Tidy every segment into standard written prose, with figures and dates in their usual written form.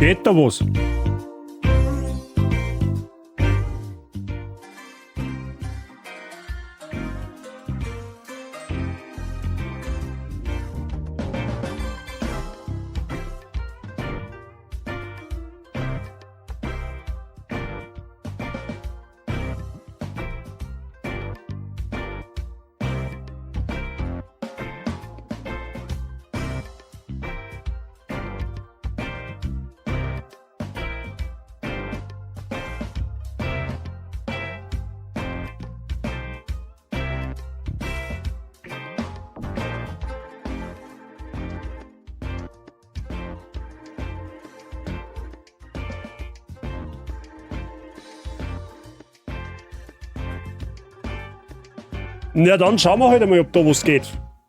Geht da was? Na dann schauen wir heute halt mal, ob da was geht.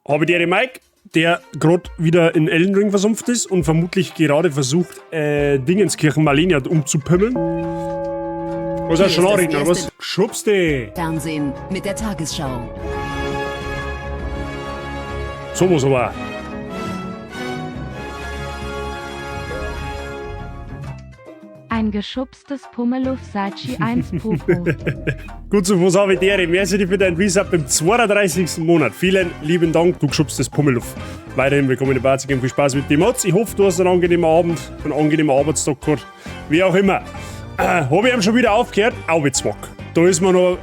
Habe die Mike, der gerade wieder in Elden Ring versumpft ist und vermutlich gerade versucht, Dingenskirchen Malenia umzupimmeln. Was ist schon Nachrichten, oder was? Schubst die! Fernsehen mit der Tagesschau. So was aber. Ein geschubstes Pummeluff Sachi 1 Popo. Gut, so was habe ich dir. Merci dir für deinen Resub im 32. Monat. Vielen lieben Dank, du geschubstes Pummeluff. Weiterhin willkommen in der Party, viel Spaß mit dem Mods. Ich hoffe, du hast einen angenehmen Abend, einen angenehmen Arbeitstag gehabt. Wie auch immer. Habe ich ihm schon wieder aufgehört? Aubezwack. Da ist mir noch.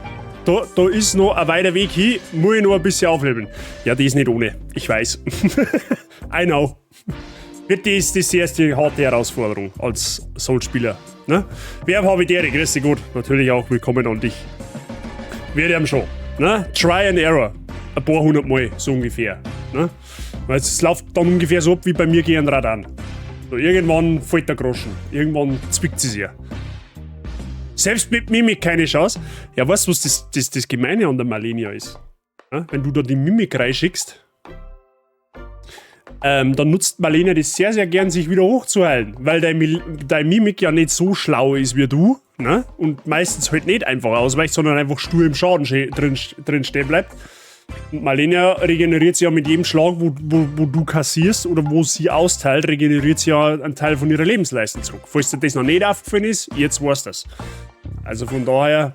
Da ist noch ein weiter Weg hin, muss ich noch ein bisschen aufleveln. Ja, die ist nicht ohne. Ich weiß. I know. Wird das das erste harte Herausforderung als Soul-Spieler. Ne? Wer habe ich dir? Grüß dich gut. Natürlich auch willkommen an dich. Wird ihm schon. Ne? Try and Error. Ein paar hundert Mal, so ungefähr. Ne? Weil es läuft dann ungefähr so ab wie bei mir gegen Radahn. So, irgendwann fällt der Groschen. Irgendwann zwickt sie sich. Selbst mit Mimic keine Chance. Ja, weißt du, was das Gemeine an der Malenia ist? Ja, wenn du da die Mimic reinschickst, dann nutzt Malenia das sehr, sehr gern, sich wieder hochzuheilen. Weil dein Mimic ja nicht so schlau ist wie du. Ne? Und meistens halt nicht einfach ausweicht, sondern einfach stur im Schaden drin stehen bleibt. Und Malenia regeneriert sich ja mit jedem Schlag, wo du kassierst oder wo sie austeilt, regeneriert sie ja einen Teil von ihrer Lebensleistung zurück. Falls dir das noch nicht aufgefallen ist, jetzt weißt du das. Also von daher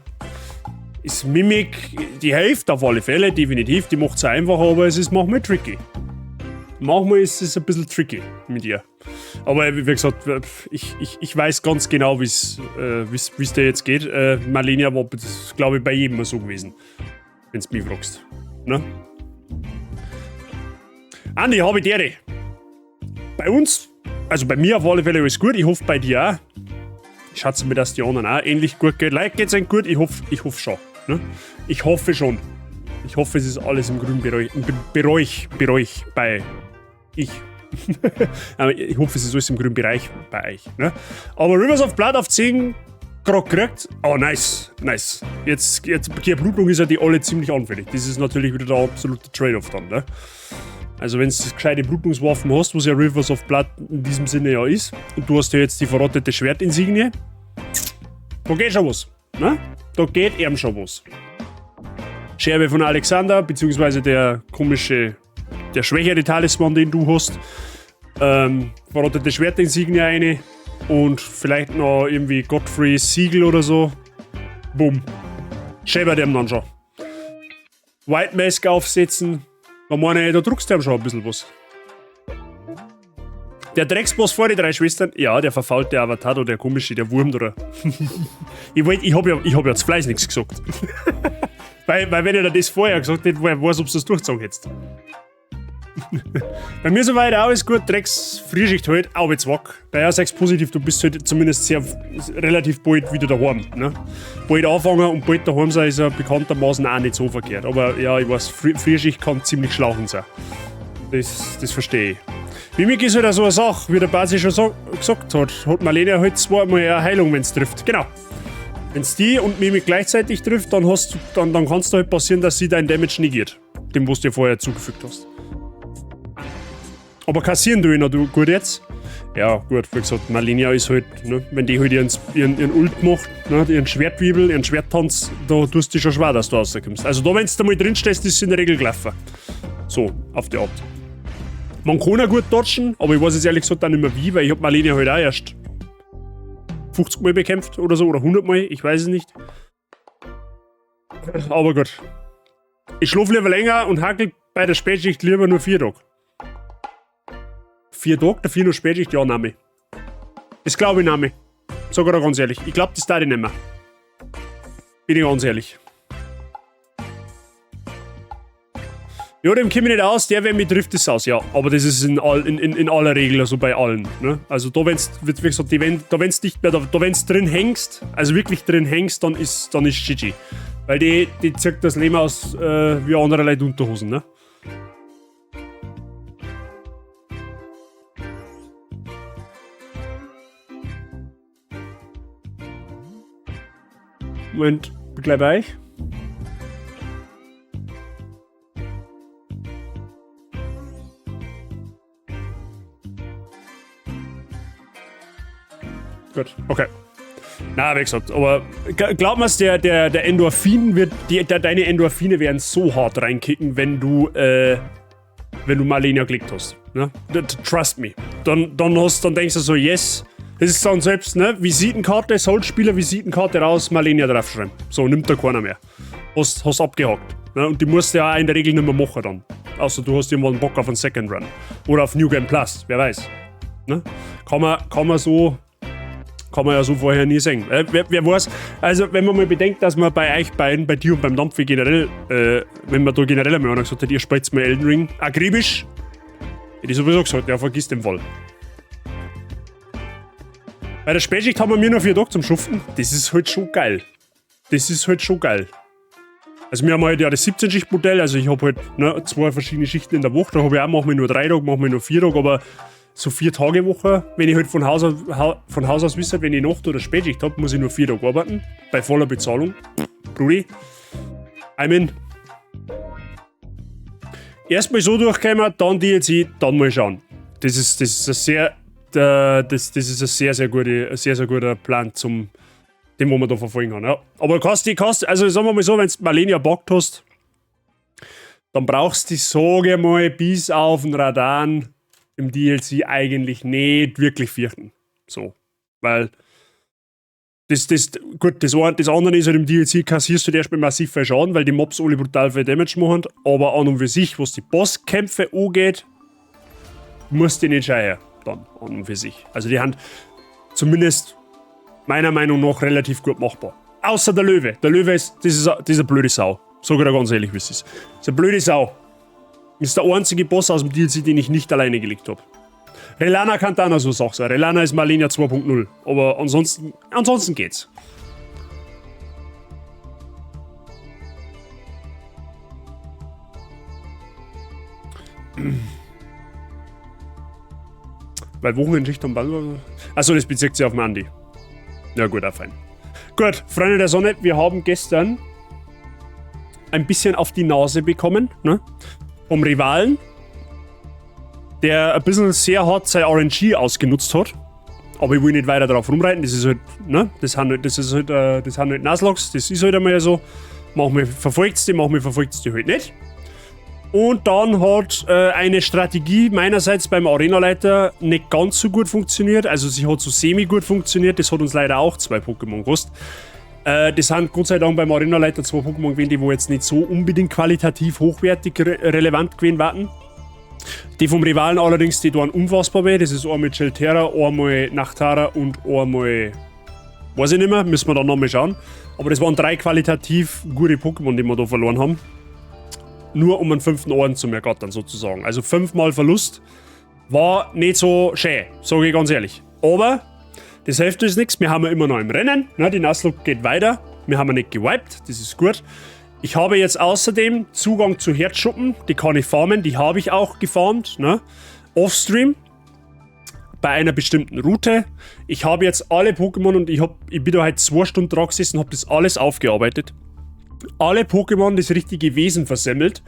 ist Mimic die Hälfte auf alle Fälle, definitiv. Die macht es einfach, aber es ist manchmal tricky. Manchmal ist es ein bisschen tricky mit ihr. Aber wie gesagt, ich weiß ganz genau, wie es dir jetzt geht. Malenia war, glaube ich, bei jedem so gewesen. Wenn du mich fragst. Ne? Andi, habe ich dir. Bei uns, also bei mir auf alle Fälle alles gut. Ich hoffe bei dir auch. Ich schätze mir, dass die anderen auch ähnlich gut geht. Like geht's ihnen gut? Ich hoffe schon. Ne? Ich hoffe schon. Ich hoffe, es ist alles im grünen Bereich, im Bereich bei ich. Aber ich hoffe, es ist alles im grünen Bereich bei euch. Ne? Aber Rivers of Blood auf 10 gerade gekriegt. Oh, nice, nice. Jetzt, die Blutung ist ja die alle ziemlich anfällig. Das ist natürlich wieder der absolute Trade-off dann. Ne? Also wenn du gescheite Blutungswaffen hast, was ja Rivers of Blood in diesem Sinne ja ist, und du hast ja jetzt die verrottete Schwertinsignie, da geht schon was. Ne? Da geht eben schon was. Scherbe von Alexander, beziehungsweise der komische, der schwächere Talisman, den du hast. Verrottete Schwertinsignie eine und vielleicht noch irgendwie Godfrey's Siegel oder so. Bumm. Scheppert ihm dann schon. White Mask aufsetzen. Da meine ich, da druckst du ihm schon ein bisschen was. Der Drecksboss vor die drei Schwestern, ja, der verfaulte Avatar oder der komische, der Wurm oder. Ich hab ja zu Fleiß nichts gesagt. Weil wenn er das vorher gesagt hätte, wer weiß, ob du das durchgezogen hättest. Bei mir soweit auch alles gut, Drecks Frühschicht halt, auch jetzt wack. Bei ja, sag's positiv, du bist halt zumindest sehr relativ bald wieder daheim. Ne? Bald anfangen und bald daheim sein ist ja bekanntermaßen auch nicht so verkehrt. Aber ja, ich weiß, Frühschicht kann ziemlich schlauchend sein. Das verstehe ich. Mimic ist halt auch so eine Sache, wie der Basi schon so gesagt hat. Hat Malenia halt zweimal eine Heilung, wenn's trifft. Genau. Wenn's die und Mimic gleichzeitig trifft, dann kann's da halt passieren, dass sie dein Damage negiert. Dem, was du dir vorher zugefügt hast. Aber kassieren du ihn noch gut jetzt? Ja, gut, wie gesagt, Malenia ist halt, ne, wenn die halt ihren Ult macht, ne, ihren Schwertwirbel, ihren Schwerttanz, da tust du dich schon schwer, dass du rauskommst. Also da, wenn du mal drin stehst, ist es in der Regel gelaufen. So, auf die Art. Man kann auch gut dodgen, aber ich weiß jetzt ehrlich gesagt auch nicht mehr wie, weil ich hab Malenia halt auch erst 50 Mal bekämpft oder so, oder 100 Mal, ich weiß es nicht. Aber gut. Ich schlafe lieber länger und hackel bei der Spätschicht lieber nur 4 Tage. 4 Tage, dafür nur Spätschicht, ja, nehme. Das glaube ich nehme. Sag ich dir ganz ehrlich. Ich glaube, das darf ich nicht mehr. Bin ich ganz ehrlich. Ja, dem komme ich nicht aus, der, wer mich trifft, ist aus. Ja, aber das ist in aller Regel so bei allen. Ne? Also da, wenn's, wie gesagt, da wenn's nicht mehr, da wenn's drin hängst, also wirklich drin hängst, dann ist GG. Weil die zieht das Leben aus wie andere Leute Unterhosen, ne? Moment, bin gleich bei euch. Gut, okay. Na, wie gesagt, aber glaub mir's, der Endorphin wird, die, der, deine Endorphine werden so hart reinkicken, wenn du Malenia geklickt hast. Ne? Trust me. Dann denkst du so, yes, das ist dann selbst, ne? Visitenkarte, Soul-Spieler, Visitenkarte raus, Malenia draufschreiben. So, nimmt da keiner mehr. Hast abgehakt. Ne? Und die musst du ja auch in der Regel nicht mehr machen dann. Außer du hast irgendwann Bock auf einen Second Run. Oder auf New Game Plus, wer weiß. Ne? Kann man so Kann man ja so vorher nie sehen. Wer weiß, also wenn man mal bedenkt, dass man bei euch beiden, bei dir und beim Dampfi generell, wenn man da generell einmal einer gesagt hat, ihr spielt mal Elden Ring akribisch, hätte ich sowieso gesagt, ja, vergiss den Fall. Bei der Spätschicht haben wir mir noch 4 Tage zum Schuften. Das ist halt schon geil. Das ist halt schon geil. Also wir haben halt ja das 17-Schicht-Modell, also ich habe halt, ne, zwei verschiedene Schichten in der Woche. Da habe ich auch manchmal nur 3 Tage, manchmal nur 4 Tage, aber so 4 Tage Woche, wenn ich halt von Haus aus wisse, wenn ich Nacht- oder Spätschicht habe, muss ich nur 4 Tage arbeiten. Bei voller Bezahlung. Brudi, I'm in. Erstmal so durchkommen, dann DLC, dann mal schauen. Das ist ein sehr, sehr guter Plan zum, dem, wo man da verfolgen kann. Ja. Aber kannst, also sagen wir mal so, wenn du Malenia packt hast, dann brauchst du, sage ich mal, bis auf den Radahn im DLC eigentlich nicht wirklich fürchten. So. Weil gut, das andere ist halt, im DLC kassierst du erstmal massiv viel Schaden, weil die Mobs alle brutal viel Damage machen, aber an und für sich, was die Bosskämpfe angeht, musst du nicht scheuen, dann an und für sich. Also die haben zumindest meiner Meinung nach relativ gut machbar. Außer der Löwe. Der Löwe ist, das ist eine blöde Sau. Sag ich dir ganz ehrlich, wie es ist. Das ist eine blöde Sau. Das ist der einzige Boss aus dem DLC, den ich nicht alleine gelegt habe. Rellana kann dann auch so eine Sache sein. Rellana ist Malenia 2.0. Aber ansonsten geht's. Weil Wochenendschicht am Ball. Achso, das bezieht sich auf Mandy. Ja gut, auch fein. Gut, Freunde der Sonne, wir haben gestern ein bisschen auf die Nase bekommen, ne? Vom Rivalen, der ein bisschen sehr hart sein RNG ausgenutzt hat. Aber ich will nicht weiter darauf rumreiten, das ist halt, ne? Das sind halt Nuzlockes, das ist halt einmal so. Manchmal verfolgt's die, manchmal verfolgt's die halt nicht. Und dann hat eine Strategie meinerseits beim Arenaleiter nicht ganz so gut funktioniert. Also sie hat so semi gut funktioniert. Das hat uns leider auch zwei Pokémon gekostet. Das sind Gott sei Dank beim Arenaleiter zwei Pokémon gewesen, die wo jetzt nicht so unbedingt qualitativ hochwertig re relevant gewesen waren. Die vom Rivalen allerdings, die tun unfassbar weh. Das ist einmal Chelterra, einmal Nachtara und einmal, weiß ich nicht mehr, müssen wir dann nochmal schauen. Aber das waren drei qualitativ gute Pokémon, die wir da verloren haben. Nur um einen fünften Orden zu ergattern, sozusagen. Also fünfmal Verlust war nicht so schön, sage ich ganz ehrlich. Aber das hilft uns nichts, wir haben ja immer noch im Rennen. Ne, die Nuzlocke geht weiter. Wir haben ja nicht gewiped, das ist gut. Ich habe jetzt außerdem Zugang zu Herzschuppen, die kann ich farmen, die habe ich auch gefarmt, ne? Offstream. Bei einer bestimmten Route. Ich habe jetzt alle Pokémon und ich bin da halt 2 Stunden dran gesessen und habe das alles aufgearbeitet. Alle Pokémon das richtige Wesen versemmelt.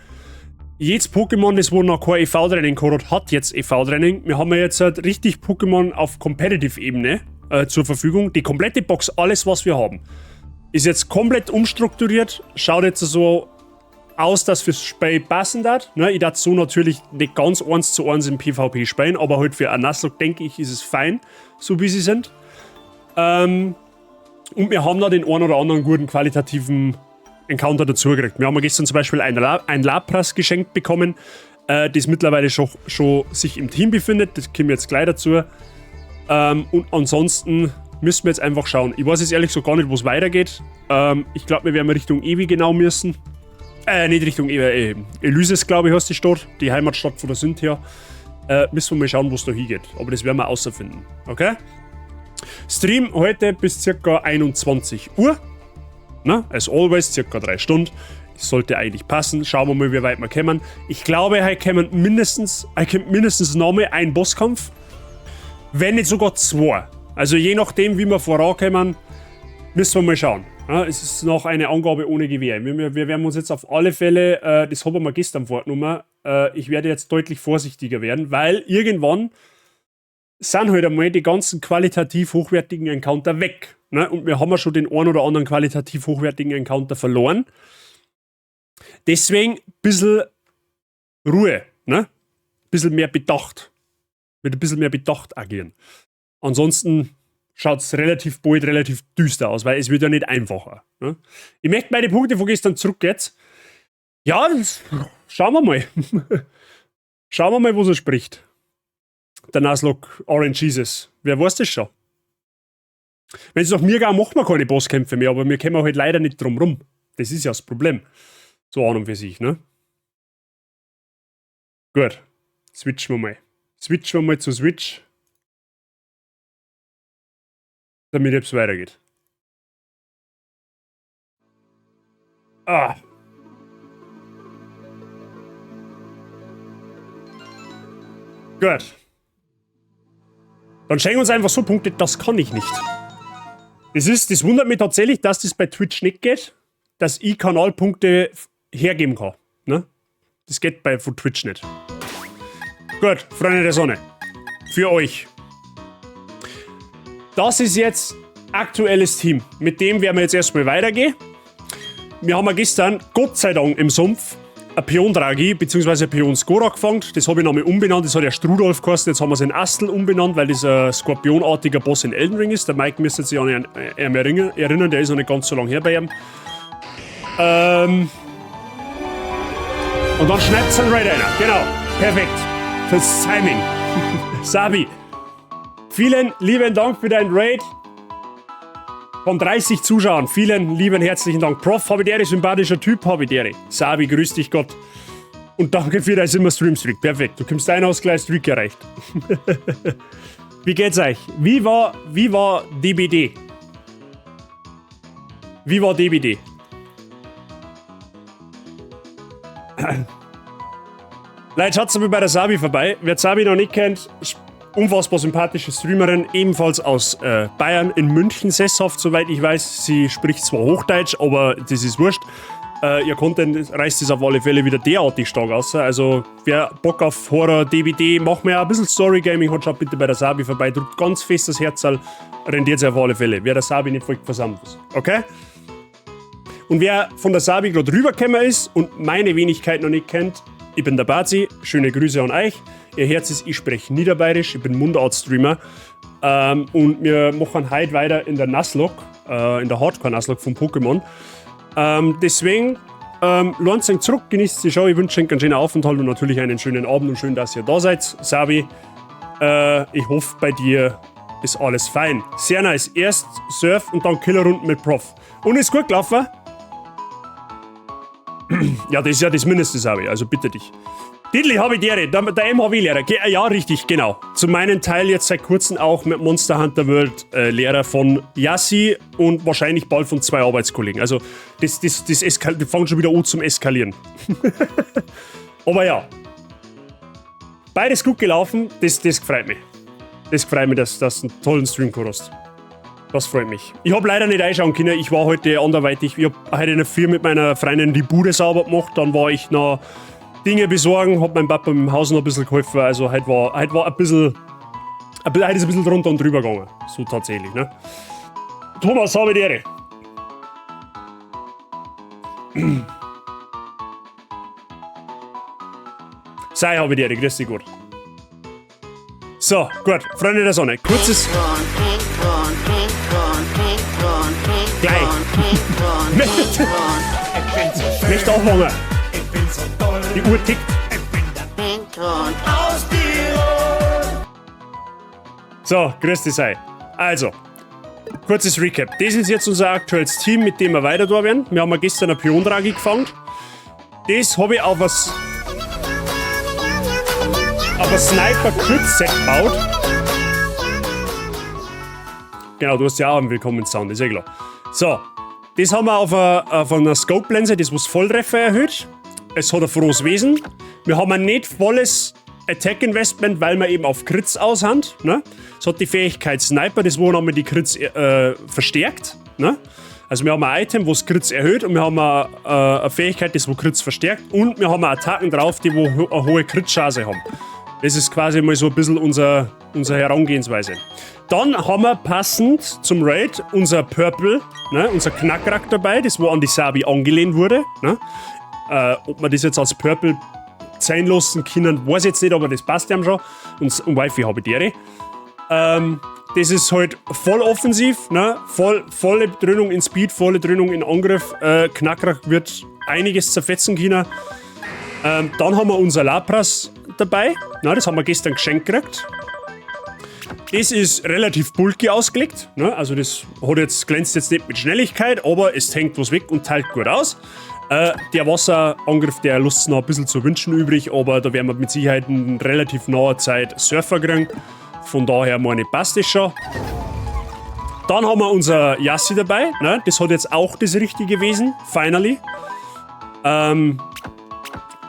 Jedes Pokémon, das wo noch kein EV-Training gehabt hat, hat jetzt EV-Training. Wir haben ja jetzt halt richtig Pokémon auf Competitive-Ebene zur Verfügung. Die komplette Box, alles, was wir haben, ist jetzt komplett umstrukturiert. Schaut jetzt so aus, dass fürs Spiel passen hat. Ne, ich darf so natürlich nicht ganz 1:1 im PvP spielen, aber halt für ein Nuzlocke, denke ich, ist es fein, so wie sie sind. Und wir haben da den einen oder anderen guten qualitativen Encounter dazu gekriegt. Wir haben gestern zum Beispiel ein Lapras geschenkt bekommen, das mittlerweile schon sich im Team befindet. Das kommen wir jetzt gleich dazu. Und ansonsten müssen wir jetzt einfach schauen. Ich weiß jetzt ehrlich so gar nicht, wo es weitergeht. Ich glaube, wir werden Richtung Ewi genau müssen. Nicht Richtung Ewi, Elysis, glaube ich, heißt die Stadt. Die Heimatstadt von der Cynthia. Müssen wir mal schauen, wo es da hingeht. Aber das werden wir außerfinden. Okay? Stream heute bis circa 21 Uhr. Na, as always, circa 3 Stunden. Das sollte eigentlich passen. Schauen wir mal, wie weit wir kommen. Ich glaube, heute kommt mindestens nochmal ein Bosskampf. Wenn nicht sogar zwei. Also je nachdem, wie wir vorankommen, müssen wir mal schauen. Ja, es ist noch eine Angabe ohne Gewähr. Wir werden uns jetzt auf alle Fälle, das haben wir gestern vorgenommen, ich werde jetzt deutlich vorsichtiger werden, weil irgendwann sind halt einmal die ganzen qualitativ hochwertigen Encounter weg. Ne? Und wir haben ja schon den einen oder anderen qualitativ hochwertigen Encounter verloren. Deswegen ein bisschen Ruhe, ne? Bisschen mehr Bedacht. Mit ein bisschen mehr Bedacht agieren. Ansonsten schaut es relativ bald relativ düster aus, weil es wird ja nicht einfacher. Ne? Ich möchte meine Punkte von gestern zurück jetzt. Ja, das, schauen wir mal. Schauen wir mal, wo sie spricht. Der Nuzlocke RNGesus. Wer weiß das schon? Wenn es nach mir geht, machen wir keine Bosskämpfe mehr, aber wir kommen halt leider nicht drum rum. Das ist ja das Problem. So an und für sich, ne? Gut. Switchen wir mal. Switchen wir mal zu Switch. Damit es weitergeht. Ah. Gut. Dann schenken wir uns einfach so Punkte, das kann ich nicht. Das wundert mich tatsächlich, dass das bei Twitch nicht geht, dass ich Kanalpunkte hergeben kann. Ne? Das geht von Twitch nicht. Gut, Freunde der Sonne. Für euch. Das ist jetzt aktuelles Team. Mit dem werden wir jetzt erstmal weitergehen. Wir haben ja gestern, Gott sei Dank, im Sumpf ein Pion-Dragi bzw. ein Pion-Skora gefangen. Das habe ich nochmal umbenannt. Das hat ja Strudolf geheißen. Jetzt haben wir es in Astel umbenannt, weil das ein skorpionartiger Boss in Elden Ring ist. Der Mike müsste sich an ihn erinnern, der ist noch nicht ganz so lange her bei ihm. Und dann schneidet es einen Raid einer. Genau. Perfekt. Fürs Timing. Sabi, vielen lieben Dank für deinen Raid. Von 30 Zuschauern, vielen lieben herzlichen Dank. Prof, Habidere, sympathischer Typ, Habidere. Sabi, grüß dich Gott. Und danke für dein immer Stream-Streak. Perfekt, du kommst ein aus gleich Streak erreicht. Wie geht's euch? Wie war DBD? Wie war DBD? Leute, schaut mal bei der Sabi vorbei. Wer Sabi noch nicht kennt, unfassbar sympathische Streamerin, ebenfalls aus Bayern, in München sesshaft, soweit ich weiß. Sie spricht zwar Hochdeutsch, aber das ist wurscht. Ihr Content reißt es auf alle Fälle wieder derartig stark aus. Also wer Bock auf Horror, DBD, macht mir auch ein bisschen Story Gaming hat, schaut bitte bei der Sabi vorbei. Drückt ganz fest das Herz, rendiert sich auf alle Fälle. Wer der Sabi nicht folgt, versammelt was. Okay? Und wer von der Sabi gerade rübergekommen ist und meine Wenigkeit noch nicht kennt, ich bin der Bazi, schöne Grüße an euch. Ihr Herz ist, ich spreche Niederbayerisch, ich bin Mundart-Streamer. Und wir machen heute weiter in der Nuzlocke, in der Hardcore-Nuzlocke von Pokémon. Deswegen, lohnt sich zurück, genießt die Show. Ich wünsche euch einen schönen Aufenthalt und natürlich einen schönen Abend und schön, dass ihr da seid. Sabi, ich hoffe, bei dir ist alles fein. Sehr nice. Erst Surf und dann Killerrunden mit Prof. Und ist gut gelaufen? Ja, das ist ja das Mindeste, Sabi, also bitte dich. Diddley, hab ich die, der MHW-Lehrer. Ja, richtig, genau. Zu meinem Teil jetzt seit kurzem auch mit Monster Hunter World Lehrer von Yassi und wahrscheinlich bald von 2 Arbeitskollegen. Also, das fängt schon wieder an zum Eskalieren. Aber ja. Beides gut gelaufen, das freut mich. Das freut mich, dass du einen tollen Stream gehabt hast. Das freut mich. Ich hab leider nicht reinschauen können, ich war heute anderweitig. Ich hab heute in der Früh mit meiner Freundin die Bude sauber gemacht, dann war ich noch Dinge besorgen, hab meinem Papa im Haus noch ein bisschen geholfen. Also heute war ein bisschen, heute ist ein bisschen drunter und drüber gegangen. So tatsächlich, ne? Thomas, habe die Ehre. Sei habe die Ehre, grüß dich gut. So, gut, Freunde der Sonne, kurzes... Gleich. Nicht auffangen. Die Uhr tickt. So, grüß dich sei. Also, kurzes Recap. Das ist jetzt unser aktuelles Team, mit dem wir weiter da werden. Wir haben ja gestern eine Pion-Dragi gefangen. Das habe ich auf was... auf ein Sniper-Crit-Set gebaut. Genau, du hast ja auch einen Willkommen-Sound, ist ja klar. So, das haben wir auf einer Scope-Lense, das was Volltreffer erhöht. Es hat ein frohes Wesen. Wir haben ein nicht volles Attack-Investment, weil wir eben auf Crits aus haben. Ne? Es hat die Fähigkeit Sniper, das wo nochmal die Crits verstärkt. Ne? Also wir haben ein Item, wo es Crits erhöht und wir haben eine Fähigkeit, das wo Crits verstärkt und wir haben Attacken drauf, die wo eine hohe Crit-Chance haben. Das ist quasi mal so ein bisschen unsere Herangehensweise. Dann haben wir passend zum Raid unser Purple, ne, unser Knackrack dabei, das wo an die Sabi angelehnt wurde. Ne? Ob man das jetzt als Purple sein lassen können, weiß ich jetzt nicht, aber das passt ja schon. Und Wifi habe ich die. Das ist halt voll offensiv, ne? Volle Dröhnung in Speed, volle Dröhnung in Angriff. Knackrack wird einiges zerfetzen können. Dann haben wir unser Lapras dabei. Na, das haben wir gestern geschenkt gekriegt. Das ist relativ bulky ausgelegt. Ne? Also das hat jetzt, glänzt jetzt nicht mit Schnelligkeit, aber es hängt was weg und teilt gut aus. Der Wasserangriff, der lässt noch ein bisschen zu wünschen übrig, aber da werden wir mit Sicherheit in relativ naher Zeit Surfer kriegen. Von daher meine ich, passt das schon. Dann haben wir unser Yassi dabei. Ne? Das hat jetzt auch das richtige Wesen, finally.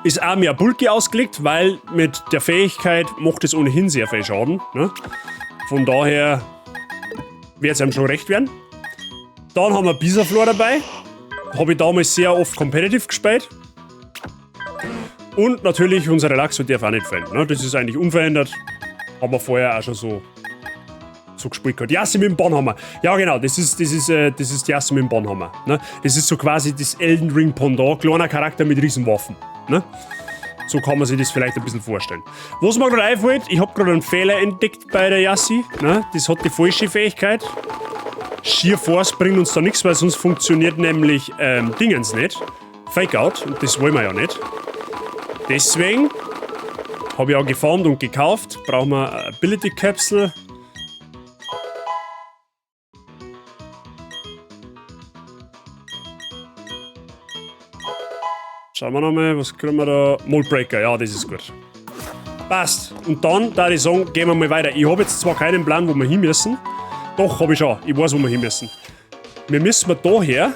Ist auch mehr bulky ausgelegt, weil mit der Fähigkeit macht es ohnehin sehr viel Schaden. Ne? Von daher wird es einem schon recht werden. Dann haben wir Bisaflor dabei. Habe ich damals sehr oft competitive gespielt. Und natürlich unser Relaxo darf auch nicht fehlen. Ne? Das ist eigentlich unverändert. Haben wir vorher auch schon so gespielt gehabt. Yassi mit dem Bannhammer. Ja genau, das ist Yassi mit dem Bannhammer. Ne? Das ist so quasi das Elden Ring Pendant. Kleiner Charakter mit Riesenwaffen. Ne? So kann man sich das vielleicht ein bisschen vorstellen. Was mir gerade einfällt, ich habe gerade einen Fehler entdeckt bei der Yassi. Ne? Das hat die falsche Fähigkeit. Sheer Force bringt uns da nichts, weil sonst funktioniert nämlich Dingens nicht. Fake Out, und das wollen wir ja nicht. Deswegen habe ich auch gefarmt und gekauft. Brauchen wir eine Ability Capsule. Schauen wir nochmal, was kriegen wir da? Mold Breaker, ja, das ist gut. Passt. Und dann, da ich sagen, gehen wir mal weiter. Ich habe jetzt zwar keinen Plan, wo wir hin müssen. Doch, habe ich schon. Ich weiß, wo wir hin müssen. Wir müssen da her,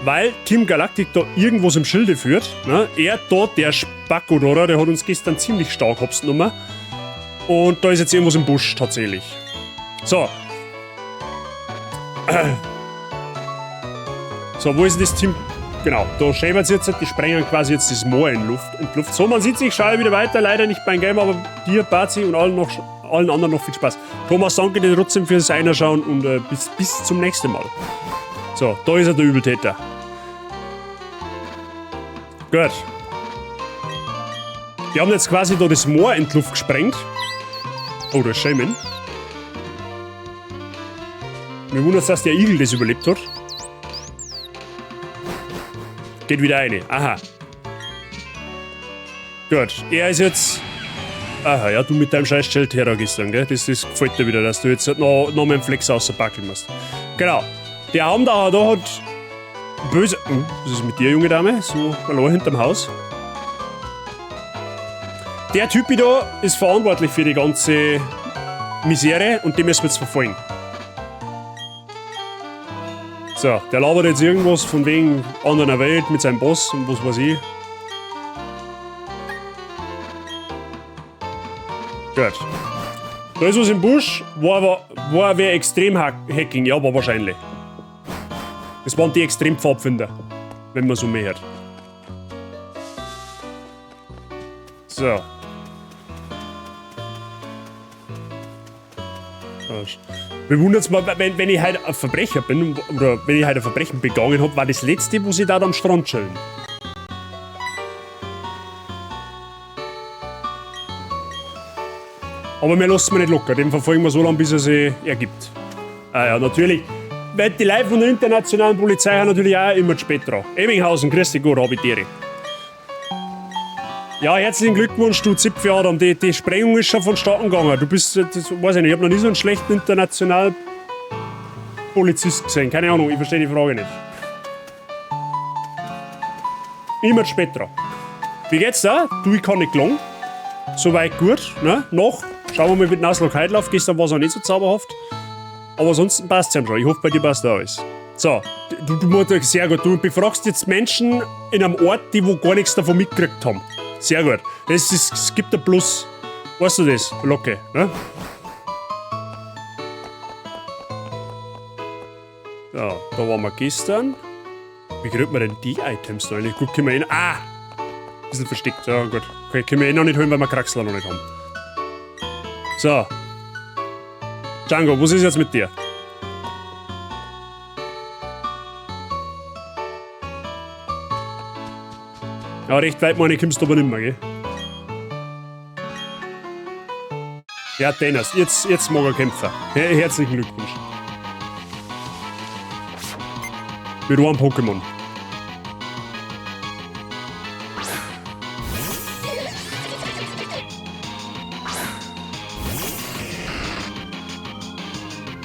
weil Team Galactic da irgendwas im Schilde führt. Ne? Er da, der Spacko da, der hat uns gestern ziemlich stark hops genommen. Und da ist jetzt irgendwas im Busch tatsächlich. So. So, wo ist denn das Team? Genau, da schäbert es jetzt, die sprengen quasi jetzt das Moor in Luft. So, man sieht sich, schaue wieder weiter, leider nicht beim Game, aber dir, Bazi und allen anderen noch viel Spaß. Thomas, danke dir trotzdem fürs Einschauen und bis zum nächsten Mal. So, da ist er, der Übeltäter. Gut. Die haben jetzt quasi da das Moor in die Luft gesprengt. Oh, da ist Shaymin. Mir wundert es, dass der Igel das überlebt hat. Geht wieder rein. Aha. Gut, er ist jetzt... Aha, ja, du mit deinem scheiß Shelterra gestern, gell? Das gefällt dir wieder, dass du jetzt noch mit dem Flex außerbackeln musst. Genau. Der Hamdauer da hat böse... Oh, was ist mit dir, junge Dame? So allein hinterm Haus. Der Typ da ist verantwortlich für die ganze Misere und den müssen wir jetzt verfolgen. So, der labert jetzt irgendwas von wegen anderer Welt mit seinem Boss und was weiß ich. Gut. Da ist was im Busch, war wer extrem Hacking, ja, war wahrscheinlich. Das waren die Extrempfadfinder, wenn man so mehr hört. So. Mir wundert's mal, wenn ich halt ein Verbrecher bin oder wenn ich halt ein Verbrechen begangen hab, war das letzte, wo sie da am Strand chillen. Aber wir lassen ihn nicht locker, den verfolgen wir so lange, bis er sich ergibt. Ah ja, natürlich. Weil die Leute von der internationalen Polizei haben natürlich auch immer zu spät dran. Ebbinghausen, grüß dich Gott, hab ich dir. Ja, herzlichen Glückwunsch, du Zipfel Adam. Die Sprengung ist schon vonstatten gegangen. Du bist, das weiß ich nicht, ich hab noch nie so einen schlechten internationalen Polizist gesehen. Keine Ahnung, ich verstehe die Frage nicht. Immer zu spät dran. Wie geht's da? Du, ich kann nicht klagen. Soweit gut, ne? Noch. Schauen wir mal, wie die Nuzlocke heute läuft. Gestern war es auch nicht so zauberhaft. Aber ansonsten passt es ja schon. Ich hoffe, bei dir passt auch alles. So, du musst sehr gut. Du befragst jetzt Menschen in einem Ort, die wo gar nichts davon mitgekriegt haben. Sehr gut. Es gibt ein Plus. Weißt du das? Locke, ne? Ja, da waren wir gestern. Wie kriegt man denn die Items da eigentlich? Gut, können wir eh noch... Ah! Bisschen versteckt. Ja, gut. Okay, können wir eh noch nicht holen, weil wir Kraxler noch nicht haben. So. Django, was ist jetzt mit dir? Ja, recht weit meine kommst du aber nicht mehr, gell? Ja, Dennis, jetzt mag er kämpfen. Herzlichen Glückwunsch. Mit einem Pokémon.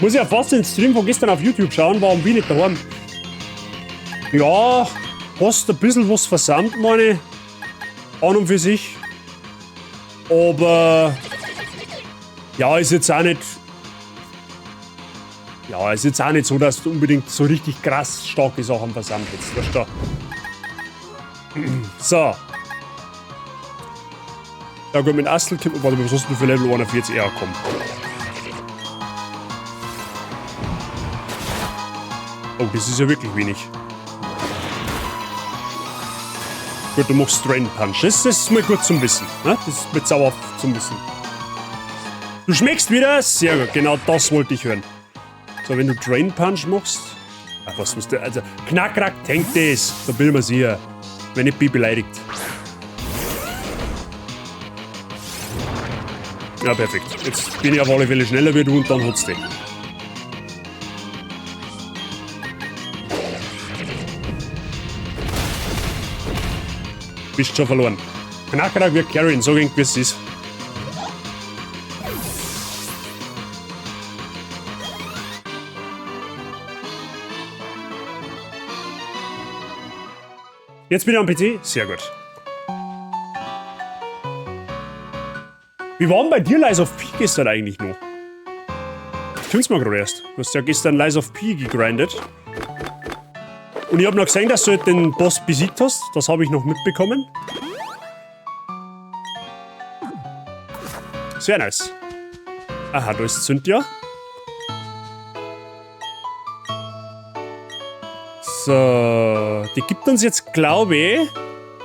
Muss ich ja fast den Stream von gestern auf YouTube schauen, warum bin ich nicht daheim? Ja, hast ein bisschen was versandt, meine ich. An und für sich. Aber ja, ist jetzt auch nicht. Ja, ist jetzt auch nicht so, dass du unbedingt so richtig krass starke Sachen versandt hättest. Weißt du? So. Ja gut, mit Astel kommt. Warte mal, was hast du für Level 41? Ja, komm. Oh, das ist ja wirklich wenig. Gut, du machst Drain Punch. Das ist mal gut zum Wissen. Ne? Das ist mit sauer zum Wissen. Du schmeckst wieder? Sehr gut, genau das wollte ich hören. So, wenn du Drain Punch machst. Ach, was musst du. Also, Knackrack tankt das. Da bin ich mir sicher. Wenn ich bin beleidigt. Ja, perfekt. Jetzt bin ich auf alle Fälle schneller wie du und dann hat's dich. Bist schon verloren. Knackrack wird carryen, so ging wie es ist. Jetzt bin ich am PC? Sehr gut. Wie war denn bei dir Lies of P gestern eigentlich noch? Kommt's mir gerade erst. Du hast ja gestern Lies of P gegrindet. Und ich habe noch gesehen, dass du den Boss besiegt hast. Das habe ich noch mitbekommen. Sehr nice. Aha, da ist Cynthia. So, die gibt uns jetzt, glaube ich.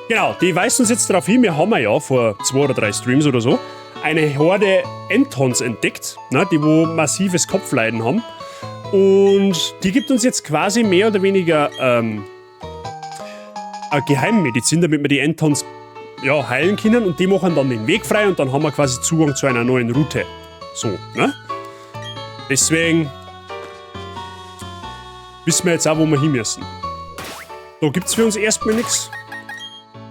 Genau, die weist uns jetzt darauf hin, wir haben ja vor 2 oder 3 Streams oder so eine Horde Entons entdeckt, ne, die wo massives Kopfleiden haben. Und die gibt uns jetzt quasi mehr oder weniger eine Geheimmedizin, damit wir die Entons, ja, heilen können. Und die machen dann den Weg frei und dann haben wir quasi Zugang zu einer neuen Route. So, ne? Deswegen wissen wir jetzt auch, wo wir hin müssen. Da gibt's für uns erstmal nichts.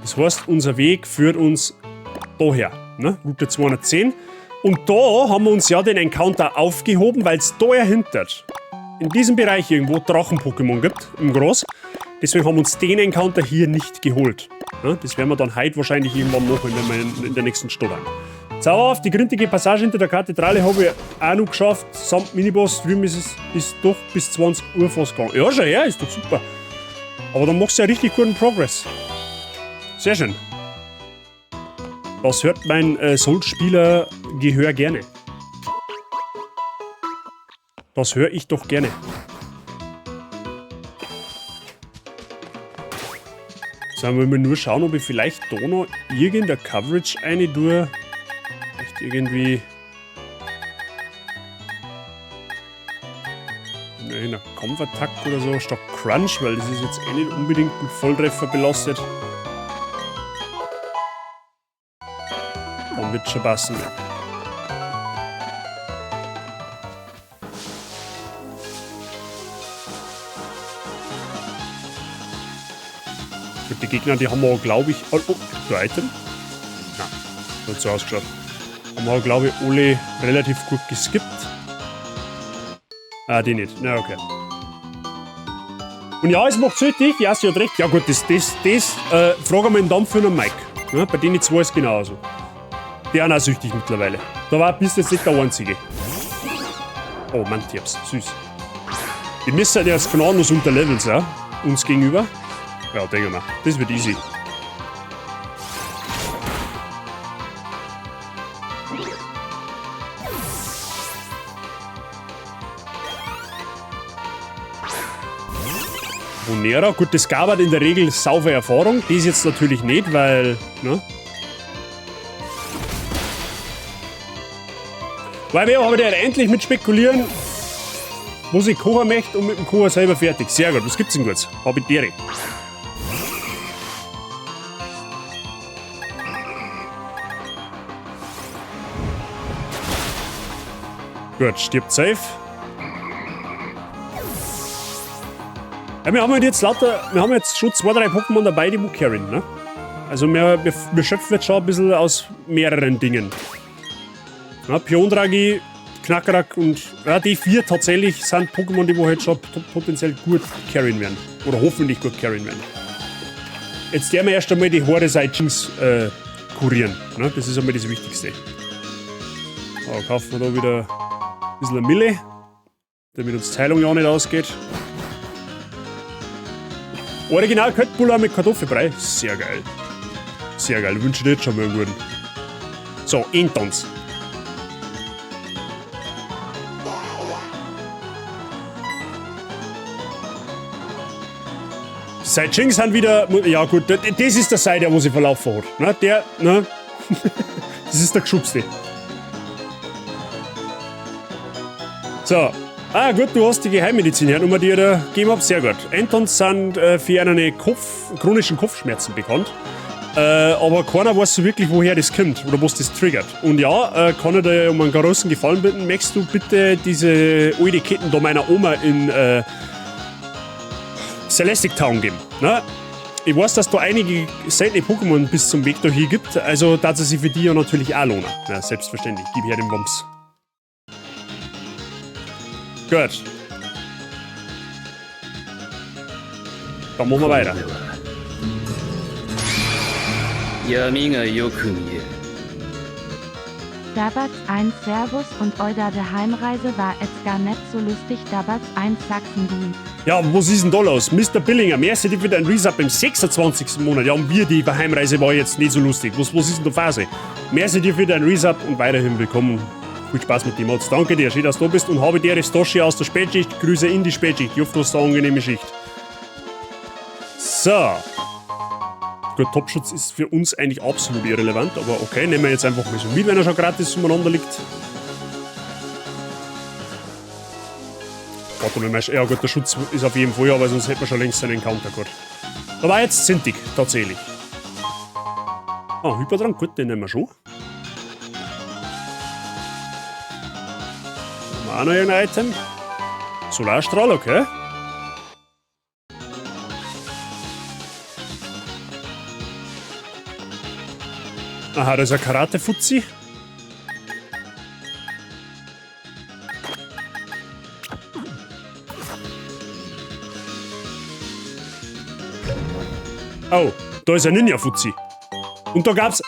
Das heißt, unser Weg führt uns daher, ne? Route 210. Und da haben wir uns ja den Encounter aufgehoben, weil's da dahinter in diesem Bereich irgendwo Drachen-Pokémon gibt, im Gras. Deswegen haben wir uns den Encounter hier nicht geholt. Ja, das werden wir dann heute wahrscheinlich irgendwann machen, wenn wir in der nächsten Stadt sind. Zauberhaft, die gründige Passage hinter der Kathedrale habe ich auch noch geschafft. Samt Miniboss-Stream ist doch bis 20 Uhr fast gegangen. Ja, schon her, ist doch super. Aber dann machst du ja richtig guten Progress. Sehr schön. Das hört mein Souls-Spieler-Gehör gerne. Das höre ich doch gerne. Sollen wir mal nur schauen, ob ich vielleicht da noch irgendeine Coverage eine tue. Vielleicht irgendwie eine Kampfattack oder so, statt Crunch, weil das ist jetzt eh nicht unbedingt mit Volltreffer belastet. Dann wird schon passen. Gut, die Gegner, die haben wir, glaube ich. Oh, oh, du Item? Nein, hat so ausgeschaut. Haben wir, glaube ich, alle relativ gut geskippt. Ah, die nicht. Na, okay. Und ja, es macht süchtig. Ja, sie hat recht. Ja gut, das frag einmal den Dampf für einen Mike. Ja, bei denen zwei ist genauso. Die sind auch süchtig mittlerweile. Da war bis jetzt nicht der Einzige. Oh, Mantierps, süß. Die müssen halt erst gnadenlos unterlevelt sein, uns gegenüber. Ja, denke mal. Das wird easy. Bonera, gut, das gab halt in der Regel saubere Erfahrung. Die ist jetzt natürlich nicht, weil, ne? Weil wir haben ja endlich mit spekulieren, wo ich kochen möchte und mit dem Kochen selber fertig. Sehr gut, was gibt's denn kurz? Hab ich dere. Gut, stirbt safe. Ja, wir haben halt jetzt lauter, wir haben jetzt schon 2, 3 Pokémon dabei, die wo carryen, ne? Also wir schöpfen jetzt schon ein bisschen aus mehreren Dingen. Ja, Piondragi Knakrack und ja, die vier tatsächlich sind Pokémon, die wo halt schon potenziell gut carryen werden. Oder hoffentlich gut carryen werden. Jetzt werden wir erst einmal die Horde Saiyajins kurieren. Ne? Das ist einmal das Wichtigste. So, kaufen wir da wieder ein bisschen Mille, damit uns die Heilung ja nicht ausgeht. Original Köttbullar mit Kartoffelbrei. Sehr geil. Sehr geil. Wünsche dir jetzt schon mal einen guten. So, Endtanz. Saiyajins sind wieder. Ja gut, das ist der Sei, der wo sich verlaufen hat. Ne, der, ne? Das ist der Geschubste. So. Ah gut, du hast die Geheimmedizin Nummer, die ich dir gegeben hab. Sehr gut. Entons sind für eine chronischen Kopfschmerzen bekannt. Aber keiner weiß so wirklich, woher das kommt oder was das triggert. Und ja, kann ich dir um einen großen Gefallen bitten, möchtest du bitte diese alte Ketten da meiner Oma in Celestic Town geben? Ne? Ich weiß, dass da einige seltene Pokémon bis zum Weg da hier gibt, also darf es sich für die ja natürlich auch lohnen. Na, selbstverständlich, gib her den Wumms. Gut. Dann machen wir weiter. 闇がよく見える。 Dabatz 1 Servus und Oida de Heimreise war jetzt gar nicht so lustig. Dabatz 1 Sachsen du. Ja, was ist denn da los? Mr. Billinger, merci dir für deinen Resub im 26. Monat. Ja, und wir, die Heimreise war jetzt nicht so lustig. Was ist denn da Phase? Merci dir für deinen Resub und weiterhin willkommen. Viel Spaß mit dem Mods. Danke dir, schön, dass du da bist und habe dir Stoshi aus der Spätschicht. Grüße in die Spätschicht. Ich hoffe, du hast eine angenehme Schicht. So. Gut, Topschutz ist für uns eigentlich absolut irrelevant, aber okay, nehmen wir jetzt einfach mal so mit, wenn er schon gratis umeinander liegt. Warte mal, ja gut, der Schutz ist auf jeden Fall, aber sonst hätten wir schon längst einen Encounter gehabt. Da war jetzt zintig, tatsächlich. Ah, Hypertrank, gut, den nehmen wir schon. Haben wir auch noch irgendein Item? Solarstrahl, okay. Aha, da ist ein Karate-Fuzzi. Oh, da ist ein Ninja-Fuzzi. Und da gab's...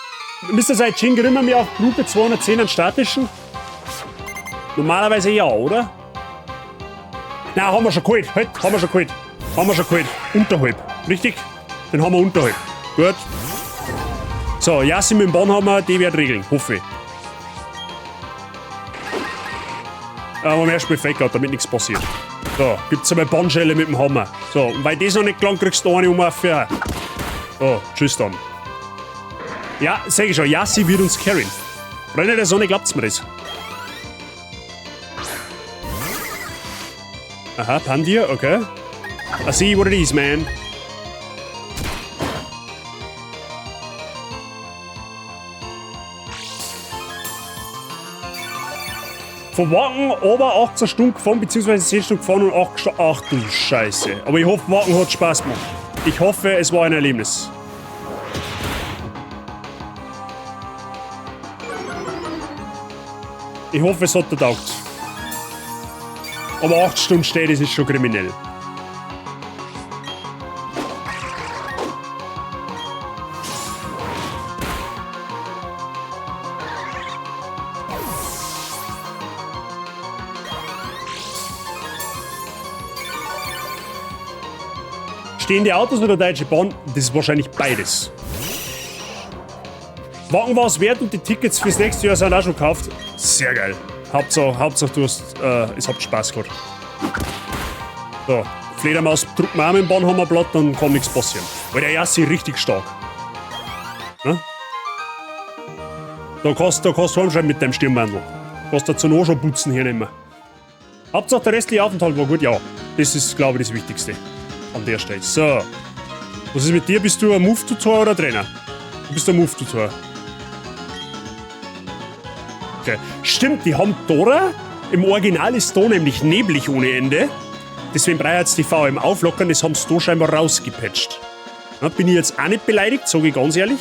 Mr. Saiyajin, kriegen wir mir auf Gruppe 210 einen statischen? Normalerweise ja, oder? Na, haben wir schon geholt. Halt, haben wir schon geholt. Haben wir schon geholt. Unterhalb. Richtig? Den haben wir unterhalb. Gut. So, Yassi mit dem Bahnhammer, die wird regeln. Hoffe ich. Aber erstmal Fake out, damit nichts passiert. So, gibt's einmal Bahnschelle mit dem Hammer. So, und weil das noch nicht gelangt, kriegst du eine um auf für. So, tschüss dann. Ja, sag ich schon, Yassi wird uns carryen. Freunde der Sonne, glaubt's mir das? Aha, Pandir, okay. I see what it is, man. Von Wacken aber 18 Stunden gefahren, beziehungsweise 10 Stunden gefahren und 8 Stunden. Ach du Scheiße. Aber ich hoffe, Wacken hat Spaß gemacht. Ich hoffe, es war ein Erlebnis. Ich hoffe, es hat dir taugt. Aber 8 Stunden steht, das ist schon kriminell. Stehen die Autos oder Deutsche Bahn? Das ist wahrscheinlich beides. Wacken war es wert und die Tickets fürs nächste Jahr sind auch schon gekauft. Sehr geil. Hauptsache du hast, es habt Spaß gehabt. So, Fledermaus drücken wir auch mit dem Bahnhammerblatt, dann kann nichts passieren. Weil der Yassi ist richtig stark. Ne? Da kannst du heimschreiben mit deinem Stirnbandel. Kannst du zur Not schon putzen hernehmen. Hauptsache der restliche Aufenthalt war gut, ja. Das ist, glaube ich, das Wichtigste. An der Stelle. So. Was ist mit dir? Bist du ein Move-Tutor oder Trainer? Du bist ein Move-Tutor. Okay. Stimmt, die haben Dora. Im Original ist da nämlich neblig ohne Ende. Deswegen braucht jetzt die VM auflockern, das haben sie da scheinbar rausgepatcht. Na, bin ich jetzt auch nicht beleidigt, sag ich ganz ehrlich.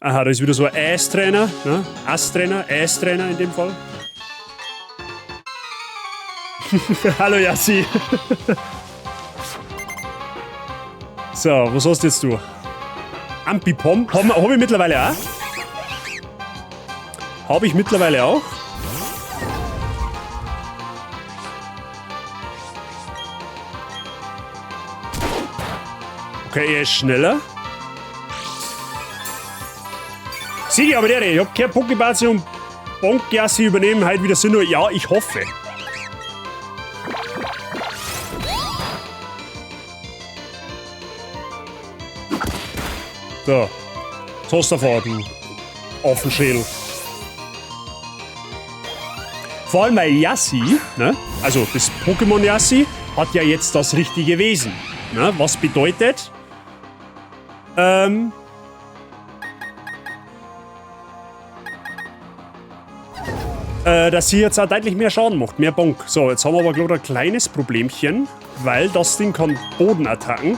Aha, da ist wieder so ein Ass-Trainer, ne? Ass-Trainer, Ass-Trainer in dem Fall. Hallo Yassi. So, was hast jetzt du? Ambipom? Hab ich mittlerweile auch? Habe ich mittlerweile auch. Okay, er ist schneller. Sigi, aber der, ich hab kein Poképarty und Bonk-Yassi übernehmen heute wieder Sinnoh. Ja, ich hoffe. So. Toasterfahrt, du Affenschädel. Vor allem weil Yassi, ne? Also das Pokémon Yassi, hat ja jetzt das richtige Wesen. Ne? Was bedeutet, dass sie jetzt auch deutlich mehr Schaden macht, mehr Bonk. So, jetzt haben wir aber gerade ein kleines Problemchen, weil das Ding kann Bodenattacken,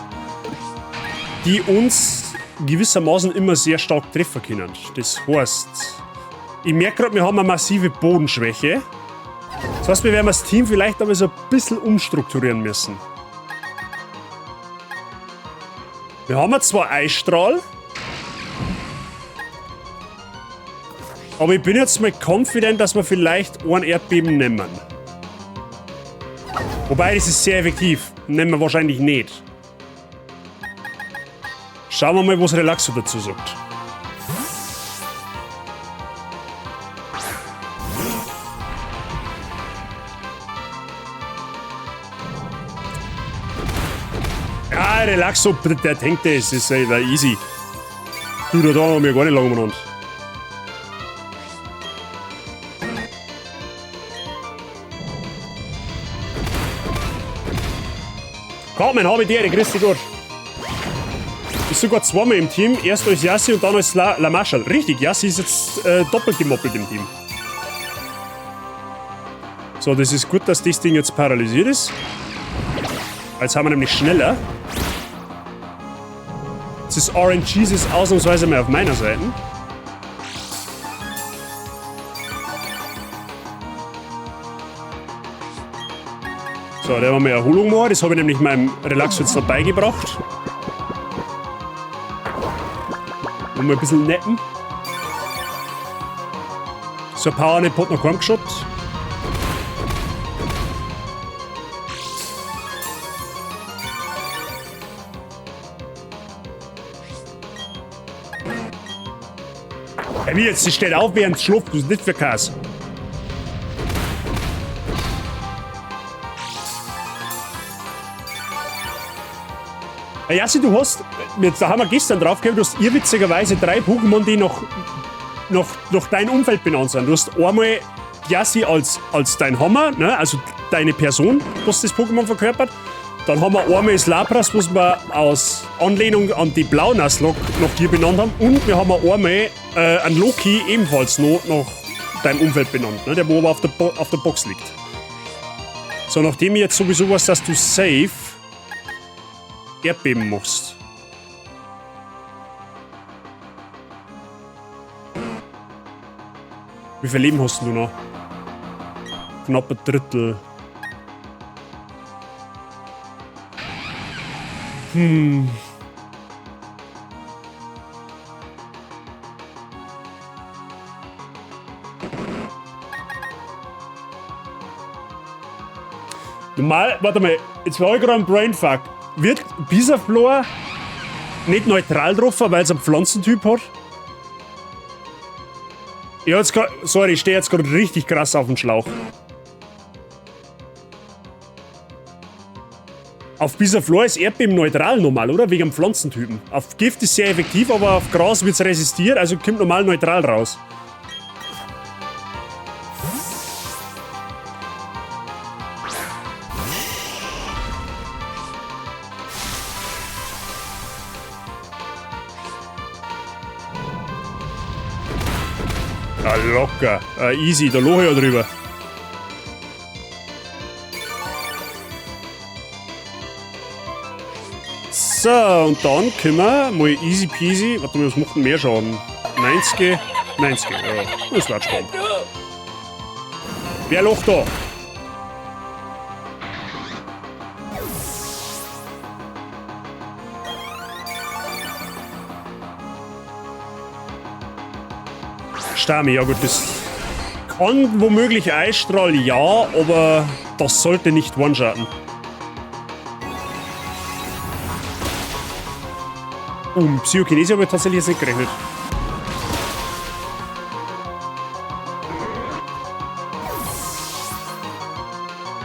die uns gewissermaßen immer sehr stark treffen können. Das heißt, ich merke gerade, wir haben eine massive Bodenschwäche. Das heißt, wir werden das Team vielleicht aber so ein bisschen umstrukturieren müssen. Wir haben ja zwar Eisstrahl, aber ich bin jetzt mal confident, dass wir vielleicht ein Erdbeben nehmen. Wobei, das ist sehr effektiv. Nehmen wir wahrscheinlich nicht. Schauen wir mal, was Relaxo dazu sagt. Ja, Relaxo, der tankt das, das ist ja easy. Du, da haben wir gar nicht lange umeinander. Carmen, hab ich dir, grüß dich Gott. Ist sogar zweimal im Team, erst als Yassi und dann als La Marshall. Richtig, Yassi ist jetzt doppelt gemoppelt im Team. So, das ist gut, dass das Ding jetzt paralysiert ist. Jetzt haben wir nämlich schneller. Jetzt ist RNG ist ausnahmsweise mal auf meiner Seite. So, der haben wir Erholung gemacht. Das habe ich nämlich meinem Relax jetzt dabei gebracht. Und mal ein bisschen netten. So, Power Nap hat noch keinen geschaut. Hey, wie jetzt? Sie steht auf während schlaft. Das ist nicht für Kass. Hey, Yassi, du hast, jetzt, da haben wir gestern drauf gehabt, du hast irrwitzigerweise 3 Pokémon, die noch dein Umfeld benannt sind. Du hast einmal Yassi als dein Hammer, ne? Also deine Person, was das Pokémon verkörpert. Dann haben wir einmal das Lapras, was wir aus Anlehnung an die Blau-Nuzlocke noch dir benannt haben. Und wir haben einmal einen Loki ebenfalls noch nach deinem Umfeld benannt, ne? Der wo aber auf der Box liegt. So, nachdem ich jetzt sowieso weiß, dass du safe Erdbeben machst. Wie viel Leben hast du noch? Knapp ein Drittel. Normal, warte mal, jetzt war ich gerade ein Brainfuck. Wird Bisaflor nicht neutral getroffen, weil es einen Pflanzentyp hat? Ich hab jetzt grad, sorry, ich stehe jetzt gerade richtig krass auf dem Schlauch. Auf Bisaflor ist Erdbeben neutral normal, oder? Wegen dem Pflanzentypen. Auf Gift ist sehr effektiv, aber auf Gras wird's resistiert, also kommt normal neutral raus. Ja, locker. Easy, da loch ich ja drüber. So. So, und dann können wir mal easy peasy. Warte mal, was macht denn mehr Schaden? 90, 90, ja. Das wird spannend. Wer lacht da? Stami, ja gut, das kann womöglich Eisstrahl, ja, aber das sollte nicht one-shotten. Psychokinese habe ich tatsächlich jetzt nicht gerechnet.